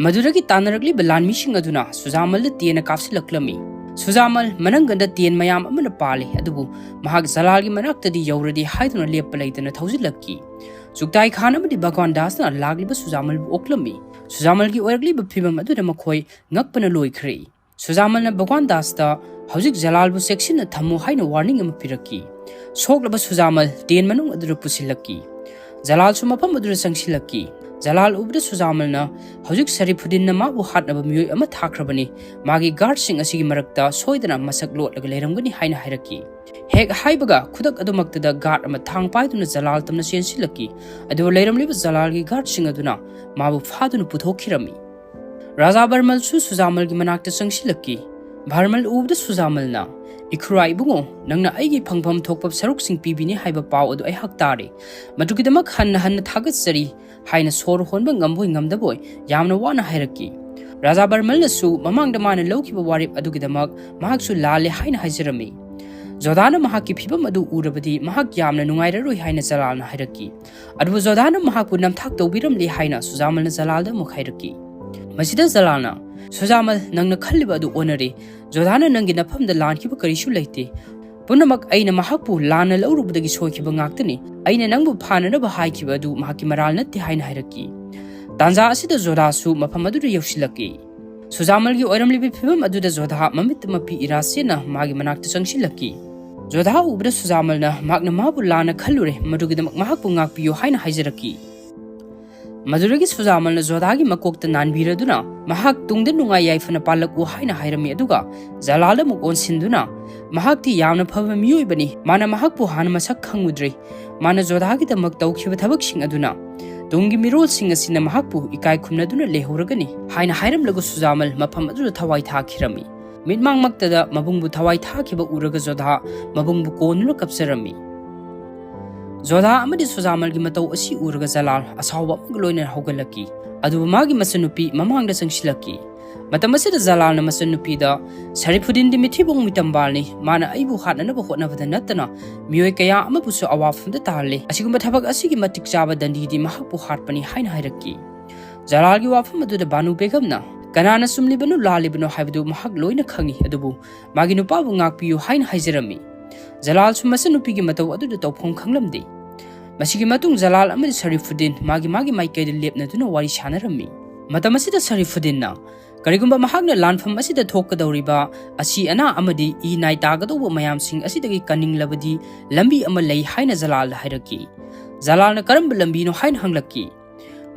ꯃꯗꯨꯗꯒꯤ ꯇꯥꯟꯅꯔꯛꯂꯤꯕ ꯂꯥꯟꯃꯤꯁꯤꯡ ꯑꯗꯨꯅ ꯁꯨꯖꯥꯃꯜꯗ ꯇꯦꯟꯅ ꯀꯥꯞꯁꯤꯜꯂꯛꯂꯝꯃꯤ꯫ ꯁꯨꯖꯥꯃꯜ ꯃꯅꯪꯒꯟꯗ ꯇꯦꯟ ꯃꯌꯥꯝ ꯑꯃꯅ ꯄꯥꯜꯂꯤ, ꯑꯗꯨꯕꯨ ꯃꯍꯥꯛ ꯖꯂꯥꯜꯒꯤ ꯃꯅꯥꯛꯇꯗꯤ ꯌꯧꯔꯗꯤ ꯍꯥꯏꯗꯨꯅ ꯂꯦꯞꯄ ꯂꯩꯇꯅ ꯊꯧꯖꯤꯜꯂꯛꯈꯤ꯫ ꯆꯨꯛꯇꯥꯏ ꯈꯥꯟ ꯑꯃꯗꯤ ꯚꯒꯋꯥꯟ ꯗꯥꯁꯅ ꯂꯥꯛꯂꯤꯕ ꯁꯨꯖꯥꯃꯜꯕꯨ ꯑꯣꯛꯂꯝꯃꯤ꯫ ꯁꯨꯖꯥꯃꯜꯒꯤ ꯑꯣꯏꯔꯛꯂꯤꯕ ꯐꯤꯕꯝ ꯑꯗꯨꯗ ꯃꯈꯣꯏ ꯉꯛꯄꯅ ꯂꯣꯏꯈ꯭ꯔꯦ꯫ ꯁꯨꯖꯥꯃꯜꯅ ꯚꯒꯋꯥꯟ ꯗꯥꯁꯇ ꯍꯧꯖꯤꯛ ꯖꯂꯥꯜꯕꯨ ꯆꯦꯛꯁꯤꯟꯅ ꯊꯝꯃꯨ ꯍꯥꯏꯅ ꯋꯥꯔꯅꯤꯡ ꯑꯃ ꯄꯤꯔꯛꯈꯤ꯫ ꯁꯣꯛꯂꯕ ꯁꯨꯖꯥꯃꯜ ꯇꯦꯟ ꯃꯅꯨꯡ ꯑꯗꯨꯗ ꯄꯨꯁꯤꯜꯂꯛꯈꯤ꯫ ꯖꯂꯥꯜꯁꯨ ꯃꯐꯝ ꯑꯗꯨꯗ ꯆꯪꯁꯤꯜꯂꯛꯈꯤ꯫ ꯖꯂꯥꯜ ꯎꯕꯗ ꯁꯨꯖꯥꯃꯜꯅ ꯍꯧꯖꯤꯛ ꯁꯔꯤꯐꯨꯗꯤꯟꯅ ꯃꯥꯕꯨ ꯍꯥꯠꯅꯕ ꯃꯤꯑꯣꯏ ꯑꯃ ꯊꯥꯈ꯭ꯔꯕꯅꯤ, ꯃꯥꯒꯤ ꯒꯥꯔꯗꯁꯤꯡ ꯑꯁꯤꯒꯤ ꯃꯔꯛꯇ ꯁꯣꯏꯗꯅ ꯃꯁꯛ ꯂꯣꯠꯂꯒ ꯂꯩꯔꯝꯒꯅꯤ ꯍꯥꯏꯅ ꯍꯥꯏꯔꯛꯈꯤ꯫ ꯍꯦꯛ ꯍꯥꯏꯕꯒ ꯈꯨꯗꯛ ꯑꯗꯨꯃꯛꯇꯗ ꯒꯥꯔꯗ ꯑꯃ ꯊꯥꯡ ꯄꯥꯏꯗꯨꯅ ꯖꯂꯥꯜ ꯇꯝꯅ ꯆꯦꯟꯁꯤꯜꯂꯛꯈꯤ꯫ ꯑꯗꯨꯕꯨ ꯂꯩꯔꯝꯂꯤꯕ ꯖꯂꯥꯜꯒꯤ ꯒꯥꯔꯗꯁꯤꯡ ꯑꯗꯨꯅ ꯃꯥꯕꯨ ꯐꯥꯗꯨꯅ ꯄꯨꯊꯣꯛꯈꯤꯔꯝꯃꯤ꯫ ꯔꯥꯖꯥ ꯕꯔꯃꯜꯁꯨ ꯁꯨꯖꯥꯃꯜꯒꯤ ꯃꯅꯥꯛꯇ ꯆꯪꯁꯤꯜꯂꯛꯈꯤ꯫ ꯕꯔꯃꯜ ꯎꯕꯗ ꯁꯨꯖꯥꯃꯜꯅ, "ꯏꯈꯨꯔꯥ ꯏꯕꯨꯡꯉꯣ, ꯅꯪꯅ ꯑꯩꯒꯤ ꯐꯪꯐꯝ ꯊꯣꯛꯄ ꯁꯔꯨꯛꯁꯤꯡ ꯄꯤꯕꯤꯅꯤ ꯍꯥꯏꯕ ꯄꯥꯎ ꯑꯗꯨ ꯑꯩꯍꯥꯛ ꯇꯥꯔꯦ꯫ ꯃꯗꯨꯒꯤꯗꯃꯛ ꯍꯟꯅ ꯍꯟꯅ ꯊꯥꯒꯠꯆꯔꯤ" ꯍꯥꯏꯅ ꯁꯣꯔ ꯍꯣꯟꯕ ꯉꯝꯕꯣꯏ ꯉꯝꯗꯕꯣꯏ ꯌꯥꯝꯅ ꯋꯥꯅ ꯍꯥꯏꯔꯛꯈꯤ꯫ ꯔꯥꯖꯥ ꯕꯔꯃꯜꯅꯁꯨ ꯃꯃꯥꯡꯗ ꯃꯥꯅ ꯂꯧꯈꯤꯕ ꯋꯥꯔꯦꯞ ꯑꯗꯨꯒꯤꯗꯃꯛ ꯃꯍꯥꯛꯁꯨ ꯂꯥꯜꯂꯦ ꯍꯥꯏꯅ ꯍꯥꯏꯖꯔꯝꯃꯤ꯫ ꯖꯣꯗꯥꯅ ꯃꯍꯥꯛꯀꯤ ꯐꯤꯕꯝ ꯑꯗꯨ ꯎꯔꯕꯗꯤ ꯃꯍꯥꯛ ꯌꯥꯝꯅ ꯅꯨꯡꯉꯥꯏꯔꯔꯣꯏ ꯍꯥꯏꯅ ꯖꯂꯥꯜꯅ ꯍꯥꯏꯔꯛꯈꯤ꯫ ꯑꯗꯨꯕꯨ ꯖꯣꯗꯥꯅ ꯃꯍꯥꯛꯄꯨ ꯅꯝꯊꯥꯛ ꯇꯧꯕꯤꯔꯝꯂꯦ ꯍꯥꯏꯅ ꯁꯨꯖꯥꯃꯜꯅ ꯖꯂꯥꯜꯗ ꯑꯃꯨꯛ ꯍꯥꯏꯔꯛꯈꯤ꯫ ꯃꯁꯤꯗ ꯖꯂꯥꯜꯅ, "ꯁꯨꯖꯥꯃꯜ, ꯅꯪꯅ ꯈꯜꯂꯤꯕ ꯑꯗꯨ ꯑꯣꯟꯅꯔꯦ꯫ ꯖꯣꯗꯥꯅ ꯅꯪꯒꯤ ꯅꯐꯝꯗ ꯂꯥꯟꯈꯤꯕ ꯀꯔꯤꯁꯨ ꯂꯩꯇꯦ꯫ ꯄꯨꯝꯅꯃꯛ ꯑꯩꯅ ꯃꯍꯥꯛꯄꯨ ꯂꯥꯟꯅ ꯂꯧꯔꯨꯕꯗꯒꯤ ꯁꯣꯏꯈꯤꯕ ꯉꯥꯛꯇꯅꯤ꯫ ꯑꯩꯅ ꯅꯪꯕꯨ ꯐꯥꯅꯅꯕ ꯍꯥꯏꯈꯤꯕ ꯑꯗꯨ ꯃꯍꯥꯛꯀꯤ ꯃꯔꯥꯜ ꯅꯠꯇꯦ" ꯍꯥꯏꯅ ꯍꯥꯏꯔꯛꯈꯤ꯫ ꯇꯥꯟꯖꯥ ꯑꯁꯤꯗ ꯖꯣꯗꯥꯁꯨ ꯃꯐꯝ ꯑꯗꯨꯗ ꯌꯧꯁꯤꯜꯂꯛꯈꯤ꯫ ꯁꯨꯖꯥꯃꯜꯒꯤ ꯑꯣꯏꯔꯝꯂꯤꯕ ꯐꯤꯕꯝ ꯑꯗꯨꯗ ꯖꯣꯗꯥ ꯃꯃꯤꯠꯇ ꯃꯄꯤ ꯏꯔꯥ ꯆꯦꯟꯅ ꯃꯥꯒꯤ ꯃꯅꯥꯛꯇ ꯆꯪꯁꯤꯜꯂꯛꯈꯤ꯫ ꯖꯣꯗꯥ ꯎꯕꯗ ꯁꯨꯖꯥꯃꯜꯅ ꯃꯍꯥꯛꯅ ꯃꯥꯕꯨ ꯂꯥꯟꯅ ꯈꯜꯂꯨꯔꯦ, ꯃꯗꯨꯒꯤꯗꯃꯛ ꯃꯍꯥꯛꯄꯨ ꯉꯥꯛꯄꯤꯌꯨ ꯍꯥꯏꯅ ꯍꯥꯏꯖꯔꯛꯈꯤ꯫ ꯃꯗꯨꯗꯒꯤ ꯁꯨꯖꯥꯃꯜꯅ ꯖꯣꯗꯥꯒꯤ ꯃꯀꯣꯛꯇ ꯅꯥꯟꯕꯤꯔꯗꯨꯅ ꯃꯍꯥꯛ ꯇꯨꯡꯗ ꯅꯨꯡꯉꯥꯏ ꯌꯥꯏꯐꯅ ꯄꯥꯜꯂꯛꯎ ꯍꯥꯏꯅ ꯍꯥꯏꯔꯝꯃꯤ꯫ ꯑꯗꯨꯒ ꯖꯂꯥꯜꯗ ꯑꯃꯨꯛ ꯑꯣꯟꯁꯤꯟꯗꯨꯅ, "ꯃꯍꯥꯛꯇꯤ ꯌꯥꯝꯅ ꯐꯕ ꯃꯤꯑꯣꯏꯕꯅꯤ, ꯃꯥꯅ ꯃꯍꯥꯛꯄꯨ ꯍꯥꯟꯅ ꯃꯁꯛ ꯈꯪꯉꯨꯗ꯭ꯔꯤ꯫ ꯃꯥꯅ ꯖꯣꯗꯥꯒꯤꯗꯃꯛ ꯇꯧꯈꯤꯕ ꯊꯕꯛꯁꯤꯡ ꯑꯗꯨꯅ ꯇꯨꯡꯒꯤ ꯃꯤꯔꯣꯜꯁꯤꯡ ꯑꯁꯤꯅ ꯃꯍꯥꯛꯄꯨ ꯏꯀꯥꯏ ꯈꯨꯝꯅꯗꯨꯅ ꯂꯩꯍꯧꯔꯒꯅꯤ" ꯍꯥꯏꯅ ꯍꯥꯏꯔꯝꯂꯒ ꯁꯨꯖꯥꯃꯜ ꯃꯐꯝ ꯑꯗꯨꯗ ꯊꯋꯥꯏ ꯊꯥꯈꯤꯔꯝꯃꯤ꯫ ꯃꯤꯠꯃꯥꯡꯃꯛꯇꯗ ꯃꯕꯨꯡꯕꯨ ꯊꯋꯥꯏ ꯊꯥꯈꯤꯕ ꯎꯔꯒ ꯖꯣꯗꯥ ꯃꯕꯨꯡꯕꯨ ꯀꯣꯟꯗꯨꯅ ꯀꯞꯆꯔꯝꯃꯤ꯫ ꯖꯣꯗꯥ ꯑꯃꯗꯤ ꯁꯨꯖꯥꯃꯜꯒꯤ ꯃꯇꯧ ꯑꯁꯤ ꯎꯔꯒ ꯖꯂꯥꯜ ꯑꯁꯥꯎꯕ ꯑꯃꯒ ꯂꯣꯏꯅꯅ ꯍꯧꯒꯠꯂꯛꯈꯤ꯫ ꯑꯗꯨꯕꯨ ꯃꯥꯒꯤ ꯃꯆꯟꯅꯨꯄꯤ ꯃꯃꯥꯡꯗ ꯆꯪꯁꯤꯜꯂꯛꯈꯤ꯫ ꯃꯇꯝ ꯑꯁꯤꯗ ꯖꯂꯥꯜꯅ ꯃꯆꯟꯅꯨꯄꯤꯗ, "ꯁꯔꯤꯐꯨꯗꯤꯟꯗꯤ ꯃꯤꯊꯤꯕꯣꯡ ꯃꯤꯇꯝꯕꯥꯜꯅꯤ꯫ ꯃꯥꯅ ꯑꯩꯕꯨ ꯍꯥꯠꯅꯅꯕ ꯍꯣꯠꯅꯕꯗ ꯅꯠꯇꯅ ꯃꯤꯑꯣꯏ ꯀꯌꯥ ꯑꯃꯕꯨꯁꯨ ꯑꯋꯥꯐꯝꯗ ꯇꯥꯍꯜꯂꯦ꯫ ꯑꯁꯤꯒꯨꯝꯕ ꯊꯕꯛ ꯑꯁꯤꯒꯤ ꯃꯇꯤꯛ ꯆꯥꯕ ꯗꯟꯗꯤꯗꯤ ꯃꯍꯥꯛꯄꯨ ꯍꯥꯠꯄꯅꯤ" ꯍꯥꯏꯅ ꯍꯥꯏꯔꯛꯈꯤ꯫ ꯖꯂꯥꯜꯒꯤ ꯋꯥꯐꯝ ꯑꯗꯨꯗ ꯕꯥꯅꯨ ꯕꯦꯒꯝꯅ, "ꯀꯅꯥꯅ ꯆꯨꯝꯂꯤꯕꯅꯣ ꯂꯥꯜꯂꯤꯕꯅꯣ ꯍꯥꯏꯕꯗꯨ ꯃꯍꯥꯛ ꯂꯣꯏꯅ ꯈꯪꯏ, ꯑꯗꯨꯕꯨ ꯃꯥꯒꯤ ꯅꯨꯄꯥꯕꯨ ꯉꯥꯛꯄꯤꯌꯨ" ꯍꯥꯏꯅ ꯍꯥꯏꯖꯔꯝꯃꯤ꯫ ꯖꯂꯥꯜꯁꯨ ꯃꯆꯟꯅꯨꯄꯤꯒꯤ ꯃꯇꯧ ꯑꯗꯨꯗ ꯇꯧꯐꯝ ꯈꯪꯂꯝꯗꯦ꯫ ꯃꯁꯤꯒꯤ ꯃꯇꯨꯡ ꯖꯂꯥꯜ ꯑꯃꯗꯤ ꯁꯔꯤꯐꯨꯗꯤꯟ ꯃꯥꯒꯤ ꯃꯥꯒꯤ ꯃꯥꯏꯀꯩꯗ ꯂꯦꯞꯅꯗꯨꯅ ꯋꯥꯔꯤ ꯁꯥꯟꯅꯔꯝꯃꯤ꯫ ꯃꯇꯝ ꯑꯁꯤꯗ ꯁꯔꯤꯐꯨꯗꯤꯟꯅ, "ꯀꯔꯤꯒꯨꯝꯕ ꯃꯍꯥꯛꯅ ꯂꯥꯟꯐꯝ ꯑꯁꯤꯗ ꯊꯣꯛꯀꯗꯧꯔꯤꯕ ꯑꯁꯤ ꯑꯅꯥ ꯑꯃꯗꯤ ꯏ ꯅꯥꯏ ꯇꯥꯒꯗꯧꯕ ꯃꯌꯥꯝꯁꯤꯡ ꯑꯁꯤꯗꯒꯤ ꯀꯟꯅꯤꯡꯂꯕꯗꯤ ꯂꯝꯕꯤ ꯑꯃ ꯂꯩ" ꯍꯥꯏꯅ ꯖꯂꯥꯜꯗ ꯍꯥꯏꯔꯛꯈꯤ꯫ ꯖꯂꯥꯜꯅ "ꯀꯔꯝꯕ ꯂꯝꯕꯤꯅꯣ?" ꯍꯥꯏꯅ ꯍꯪꯂꯛꯈꯤ꯫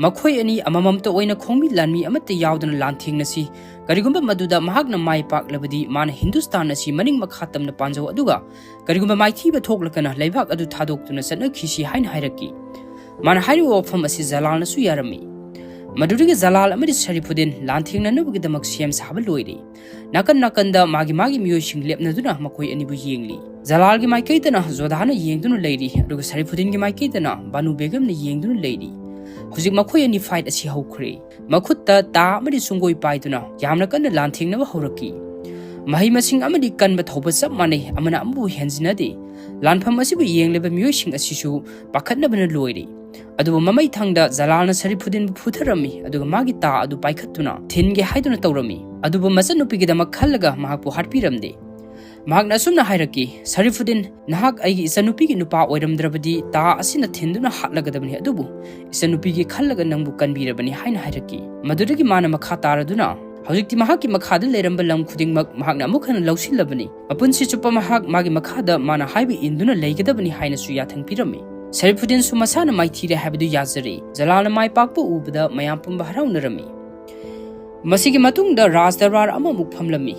"ꯃꯈꯣꯏ ꯑꯅꯤ ꯑꯃꯃꯝꯇ ꯑꯣꯏꯅ ꯈꯣꯡꯃꯤ ꯂꯥꯟꯃꯤ ꯑꯃꯠꯇ ꯌꯥꯎꯗꯅ ꯂꯥꯟꯊꯦꯡꯅꯁꯤ꯫ ꯀꯔꯤꯒꯨꯝꯕ ꯃꯗꯨꯗ ꯃꯍꯥꯛꯅ ꯃꯥꯏ ꯄꯥꯛꯂꯕꯗꯤ ꯃꯥꯅ ꯍꯤꯟꯗꯨꯁꯇꯥꯟ ꯑꯁꯤ ꯃꯅꯤꯡ ꯃꯈꯥ ꯇꯝꯅ ꯄꯥꯟꯖꯧ, ꯑꯗꯨꯒ ꯀꯔꯤꯒꯨꯝꯕ ꯃꯥꯏꯊꯤꯕ ꯊꯣꯛꯂꯒꯅ ꯂꯩꯕꯥꯛ ꯑꯗꯨ ꯊꯥꯗꯣꯛꯇꯨꯅ ꯆꯠꯅꯈꯤꯁꯤ" ꯍꯥꯏꯅ ꯍꯥꯏꯔꯛꯈꯤ꯫ ꯃꯥꯅ ꯍꯥꯏꯔꯤꯕ ꯋꯥꯐꯝ ꯑꯁꯤ ꯖꯂꯥꯜꯅꯁꯨ ꯌꯥꯔꯝꯃꯤ꯫ ꯃꯗꯨꯗꯒꯤ ꯖꯂꯥꯜ ꯑꯃꯗꯤ ꯁꯔꯤꯐꯨꯗꯤꯟ ꯂꯥꯟꯊꯦꯡꯅꯅꯕꯒꯤꯗꯃꯛ ꯁꯦꯝ ꯁꯥꯕ ꯂꯣꯏꯔꯦ꯫ ꯅꯥꯀꯟ ꯅꯥꯀꯟꯗ ꯃꯥꯒꯤ ꯃꯥꯒꯤ ꯃꯤꯑꯣꯏꯁꯤꯡ ꯂꯦꯞꯅꯗꯨꯅ ꯃꯈꯣꯏ ꯑꯅꯤꯕꯨ ꯌꯦꯡꯂꯤ꯫ ꯖꯂꯥꯜꯒꯤ ꯃꯥꯏꯀꯩꯗꯅ ꯖꯣꯙꯥꯅ ꯌꯦꯡꯗꯨꯅ ꯂꯩꯔꯤ, ꯑꯗꯨꯒ ꯁꯔꯤꯐꯨꯗꯤꯟꯒꯤ ꯃꯥꯏꯀꯩꯗꯅ ꯕꯥꯅꯨ ꯕꯦꯒꯝꯅ ꯌꯦꯡꯗꯨꯅ ꯂꯩꯔꯤ꯫ ꯍꯧꯖꯤꯛ ꯃꯈꯣꯏ ꯑꯅꯤ ꯐꯥꯏꯠ ꯑꯁꯤ ꯍꯧꯈ꯭ꯔꯦ꯫ ꯃꯈꯨꯠꯇ ꯇꯥ ꯑꯃꯗꯤ ꯁꯨꯡꯒꯣꯏ ꯄꯥꯏꯗꯨꯅ ꯌꯥꯝꯅ ꯀꯟꯅ ꯂꯥꯟꯊꯦꯡꯅꯕ ꯍꯧꯔꯛꯈꯤ꯫ ꯃꯍꯩ ꯃꯁꯤꯡ ꯑꯃꯗꯤ ꯀꯟꯕ ꯊꯧꯕ ꯆꯞ ꯃꯥꯟꯅꯩ, ꯑꯃꯅ ꯑꯃꯕꯨ ꯍꯦꯟꯖꯤꯟꯅꯗꯦ꯫ ꯂꯥꯟꯐꯝ ꯑꯁꯤꯕꯨ ꯌꯦꯡꯂꯤꯕ ꯃꯤꯑꯣꯏꯁꯤꯡ ꯑꯁꯤꯁꯨ ꯄꯥꯈꯠꯅꯕꯅ ꯂꯣꯏꯔꯦ꯫ ꯑꯗꯨꯕꯨ ꯃꯃꯩ ꯊꯪꯗ ꯖꯂꯥꯜꯅ ꯁꯔꯤꯐꯨꯗꯤꯟꯕꯨ ꯐꯨꯊꯔꯝꯃꯤ, ꯑꯗꯨꯒ ꯃꯥꯒꯤ ꯇꯥ ꯑꯗꯨ ꯄꯥꯏꯈꯠꯇꯨꯅ ꯊꯤꯟꯒꯦ ꯍꯥꯏꯗꯨꯅ ꯇꯧꯔꯝꯃꯤ꯫ ꯑꯗꯨꯕꯨ ꯃꯆꯟꯅꯨꯄꯤꯒꯤꯗꯃꯛ ꯈꯜꯂꯒ ꯃꯍꯥꯛꯄꯨ ꯍꯥꯠꯄꯤꯔꯝꯗꯦ꯫ ꯃꯍꯥꯛꯅ ꯑꯁꯨꯝꯅ ꯍꯥꯏꯔꯛꯈꯤ, "ꯁꯔꯤꯐꯨꯗꯤꯟ, ꯅꯍꯥꯛ ꯑꯩꯒꯤ ꯏꯆꯟꯅꯨꯄꯤꯒꯤ ꯅꯨꯄꯥ ꯑꯣꯏꯔꯝꯗ꯭ꯔꯕꯗꯤ ꯇꯥ ꯑꯁꯤꯅ ꯊꯤꯟꯗꯨꯅ ꯍꯥꯠꯂꯒꯗꯕꯅꯤ, ꯑꯗꯨꯕꯨ ꯏꯆꯟꯅꯨꯄꯤꯒꯤ ꯈꯜꯂꯒ ꯅꯪꯕꯨ ꯀꯟꯕꯤꯔꯕꯅꯤ" ꯍꯥꯏꯅ ꯍꯥꯏꯔꯛꯈꯤ꯫ ꯃꯗꯨꯗꯒꯤ ꯃꯥꯅ ꯃꯈꯥ ꯇꯥꯔꯗꯨꯅ, ꯍꯧꯖꯤꯛꯇꯤ ꯃꯍꯥꯛꯀꯤ ꯃꯈꯥꯗ ꯂꯩꯔꯝꯕ ꯂꯝ ꯈꯨꯗꯤꯡꯃꯛ ꯃꯍꯥꯛꯅ ꯑꯃꯨꯛ ꯍꯟꯅ ꯂꯧꯁꯤꯜꯂꯕꯅꯤ꯫ ꯃꯄꯨꯟꯁꯤ ꯆꯨꯞꯄ ꯃꯍꯥꯛ ꯃꯥꯒꯤ ꯃꯈꯥꯗ ꯃꯥꯅ ꯍꯥꯏꯕ ꯏꯟꯗꯨꯅ ꯂꯩꯒꯗꯕꯅꯤ ꯍꯥꯏꯅꯁꯨ ꯌꯥꯊꯪ ꯄꯤꯔꯝꯃꯤ꯫ ꯁꯔꯤꯐꯨꯗꯤꯟꯁꯨ ꯃꯁꯥꯅ ꯃꯥꯏꯊꯤꯔꯦ ꯍꯥꯏꯕꯗꯨ ꯌꯥꯖꯔꯦ꯫ ꯖꯂꯥꯜꯅ ꯃꯥꯏ ꯄꯥꯛꯄ ꯎꯕꯗ ꯃꯌꯥꯝ ꯄꯨꯝꯕ ꯍꯔꯥꯎꯅꯔꯝꯃꯤ꯫ ꯃꯁꯤꯒꯤ ꯃꯇꯨꯡꯗ ꯔꯥꯖ ꯗꯔꯕꯥꯔ ꯑꯃꯃꯨꯛ ꯐꯝꯂꯝꯃꯤ꯫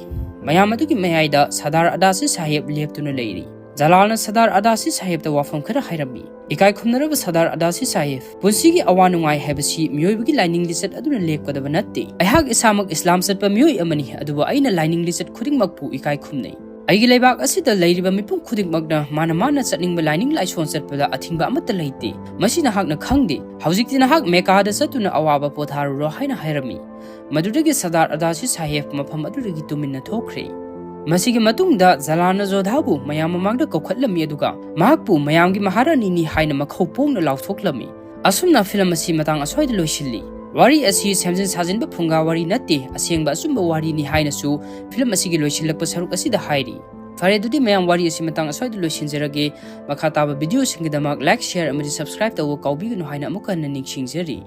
ꯃꯌꯥꯝ ꯑꯗꯨꯒꯤ ꯃꯌꯥꯏꯗ ꯁꯔꯗꯥꯔ ꯑꯗꯥꯁꯤ ꯁꯥꯍꯦꯕ ꯂꯦꯞꯇꯨꯅ ꯂꯩꯔꯤ꯫ ꯖꯂꯥꯜꯅ ꯁꯔꯗꯥꯔ ꯑꯗꯥꯁꯤ ꯁꯥꯍꯦꯕꯇ ꯋꯥꯐꯝ ꯈꯔ ꯍꯥꯏꯔꯝꯃꯤ꯫ "ꯏꯀꯥꯏ ꯈꯨꯝꯅꯔꯕ ꯁꯔꯗꯥꯔ ꯑꯗꯥꯁꯤ ꯁꯥꯍꯦꯕ, ꯄꯨꯟꯁꯤꯒꯤ ꯑꯋꯥ ꯅꯨꯡꯉꯥꯏ ꯍꯥꯏꯕꯁꯤ ꯃꯤꯑꯣꯏꯕꯒꯤ ꯂꯥꯏꯅꯤꯡ ꯂꯤꯆꯠ ꯑꯗꯨꯅ ꯂꯦꯞꯀꯗꯕ ꯅꯠꯇꯦ꯫ ꯑꯩꯍꯥꯛ ꯏꯁꯥꯃꯛ ꯏꯁꯂꯥꯝ ꯆꯠꯄ ꯃꯤꯑꯣꯏ ꯑꯃꯅꯤ, ꯑꯗꯨꯕꯨ ꯑꯩꯅ ꯂꯥꯏꯅꯤꯡ ꯂꯤꯆꯠ ꯈꯨꯗꯤꯡꯃꯛꯄꯨ ꯏꯀꯥꯏ ꯈꯨꯝꯅꯩ꯫ "ꯑꯩꯒꯤ ꯂꯩꯕꯥꯛ ꯑꯁꯤꯗ ꯂꯩꯔꯤꯕ ꯃꯤꯄꯨꯝ ꯈꯨꯗꯤꯡꯃꯛꯅ ꯃꯥꯅ ꯃꯥꯅ ꯆꯠꯅꯤꯡꯕ ꯂꯥꯏꯅꯤꯡ ꯂꯥꯏꯁꯣꯟ ꯆꯠꯄꯗ ꯑꯊꯤꯡꯕ ꯑꯃꯠꯇ ꯂꯩꯇꯦ꯫ ꯃꯁꯤ ꯅꯍꯥꯛꯅ ꯈꯪꯗꯦ꯫ ꯍꯧꯖꯤꯛꯇꯤ ꯅꯍꯥꯛ ꯃꯦꯀꯥꯗ ꯆꯠꯇꯨꯅ ꯑꯋꯥꯕ ꯄꯣꯊꯥꯔꯨꯔꯣ" ꯍꯥꯏꯅ ꯍꯥꯏꯔꯝꯃꯤ꯫ ꯃꯗꯨꯗꯒꯤ ꯁꯔꯗꯥꯔ ꯑꯗꯥꯁꯤ ꯁꯥꯍꯦꯕ ꯃꯐꯝ ꯑꯗꯨꯗꯒꯤ ꯇꯨꯃꯤꯟꯅ ꯊꯣꯛꯈ꯭ꯔꯦ꯫ ꯃꯁꯤꯒꯤ ꯃꯇꯨꯡꯗ ꯖꯂꯥꯅ ꯖꯣꯙꯥꯕꯨ ꯃꯌꯥꯝ ꯃꯃꯥꯡꯗ ꯀꯧꯈꯠꯂꯝꯃꯤ, ꯑꯗꯨꯒ ꯃꯍꯥꯛꯄꯨ ꯃꯌꯥꯝꯒꯤ ꯃꯍꯥꯔꯥꯅꯤꯅꯤ ꯍꯥꯏꯅ ꯃꯈꯧ ꯄꯣꯡꯅ ꯂꯥꯎꯊꯣꯛꯂꯝꯃꯤ꯫ ꯑꯁꯨꯝꯅ ꯐꯤꯂꯝ ꯑꯁꯤ ꯃꯇꯥꯡ ꯑꯁ꯭ꯋꯥꯏꯗ ꯂꯣꯏꯁꯤꯜꯂꯤ꯫ ꯋꯥꯔꯤ ꯑꯁꯤ ꯁꯦꯝꯖꯤꯟ ꯁꯥꯖꯤꯟꯕ ꯐꯨꯡꯒꯥ ꯋꯥꯔꯤ ꯅꯠꯇꯦ, ꯑꯁꯦꯡꯕ ꯑꯆꯨꯝꯕ ꯋꯥꯔꯤꯅꯤ ꯍꯥꯏꯅꯁꯨ ꯐꯤꯂꯝ ꯑꯁꯤꯒꯤ ꯂꯣꯏꯁꯤꯜꯂꯛꯄ ꯁꯔꯨꯛ ꯑꯁꯤꯗ ꯍꯥꯏꯔꯤ꯫ ꯐꯔꯦ, ꯑꯗꯨꯗꯤ ꯃꯌꯥꯝ, ꯋꯥꯔꯤ ꯑꯁꯤ ꯃꯇꯥꯡ ꯑꯁ꯭ꯋꯥꯏꯗ ꯂꯣꯏꯁꯤꯟꯖꯔꯒꯦ꯫ ꯃꯈꯥ ꯇꯥꯕ ꯚꯤꯗꯤꯑꯣꯁꯤꯡꯒꯤꯗꯃꯛ like, share ꯑꯃꯗꯤ subscribe ꯇꯧꯕ ꯀꯥꯎꯕꯤꯒꯅꯨ ꯍꯥꯏꯅ ꯑꯃꯨꯛ ꯍꯟꯅ ꯅꯤꯡꯁꯤꯡꯖꯔꯤ꯫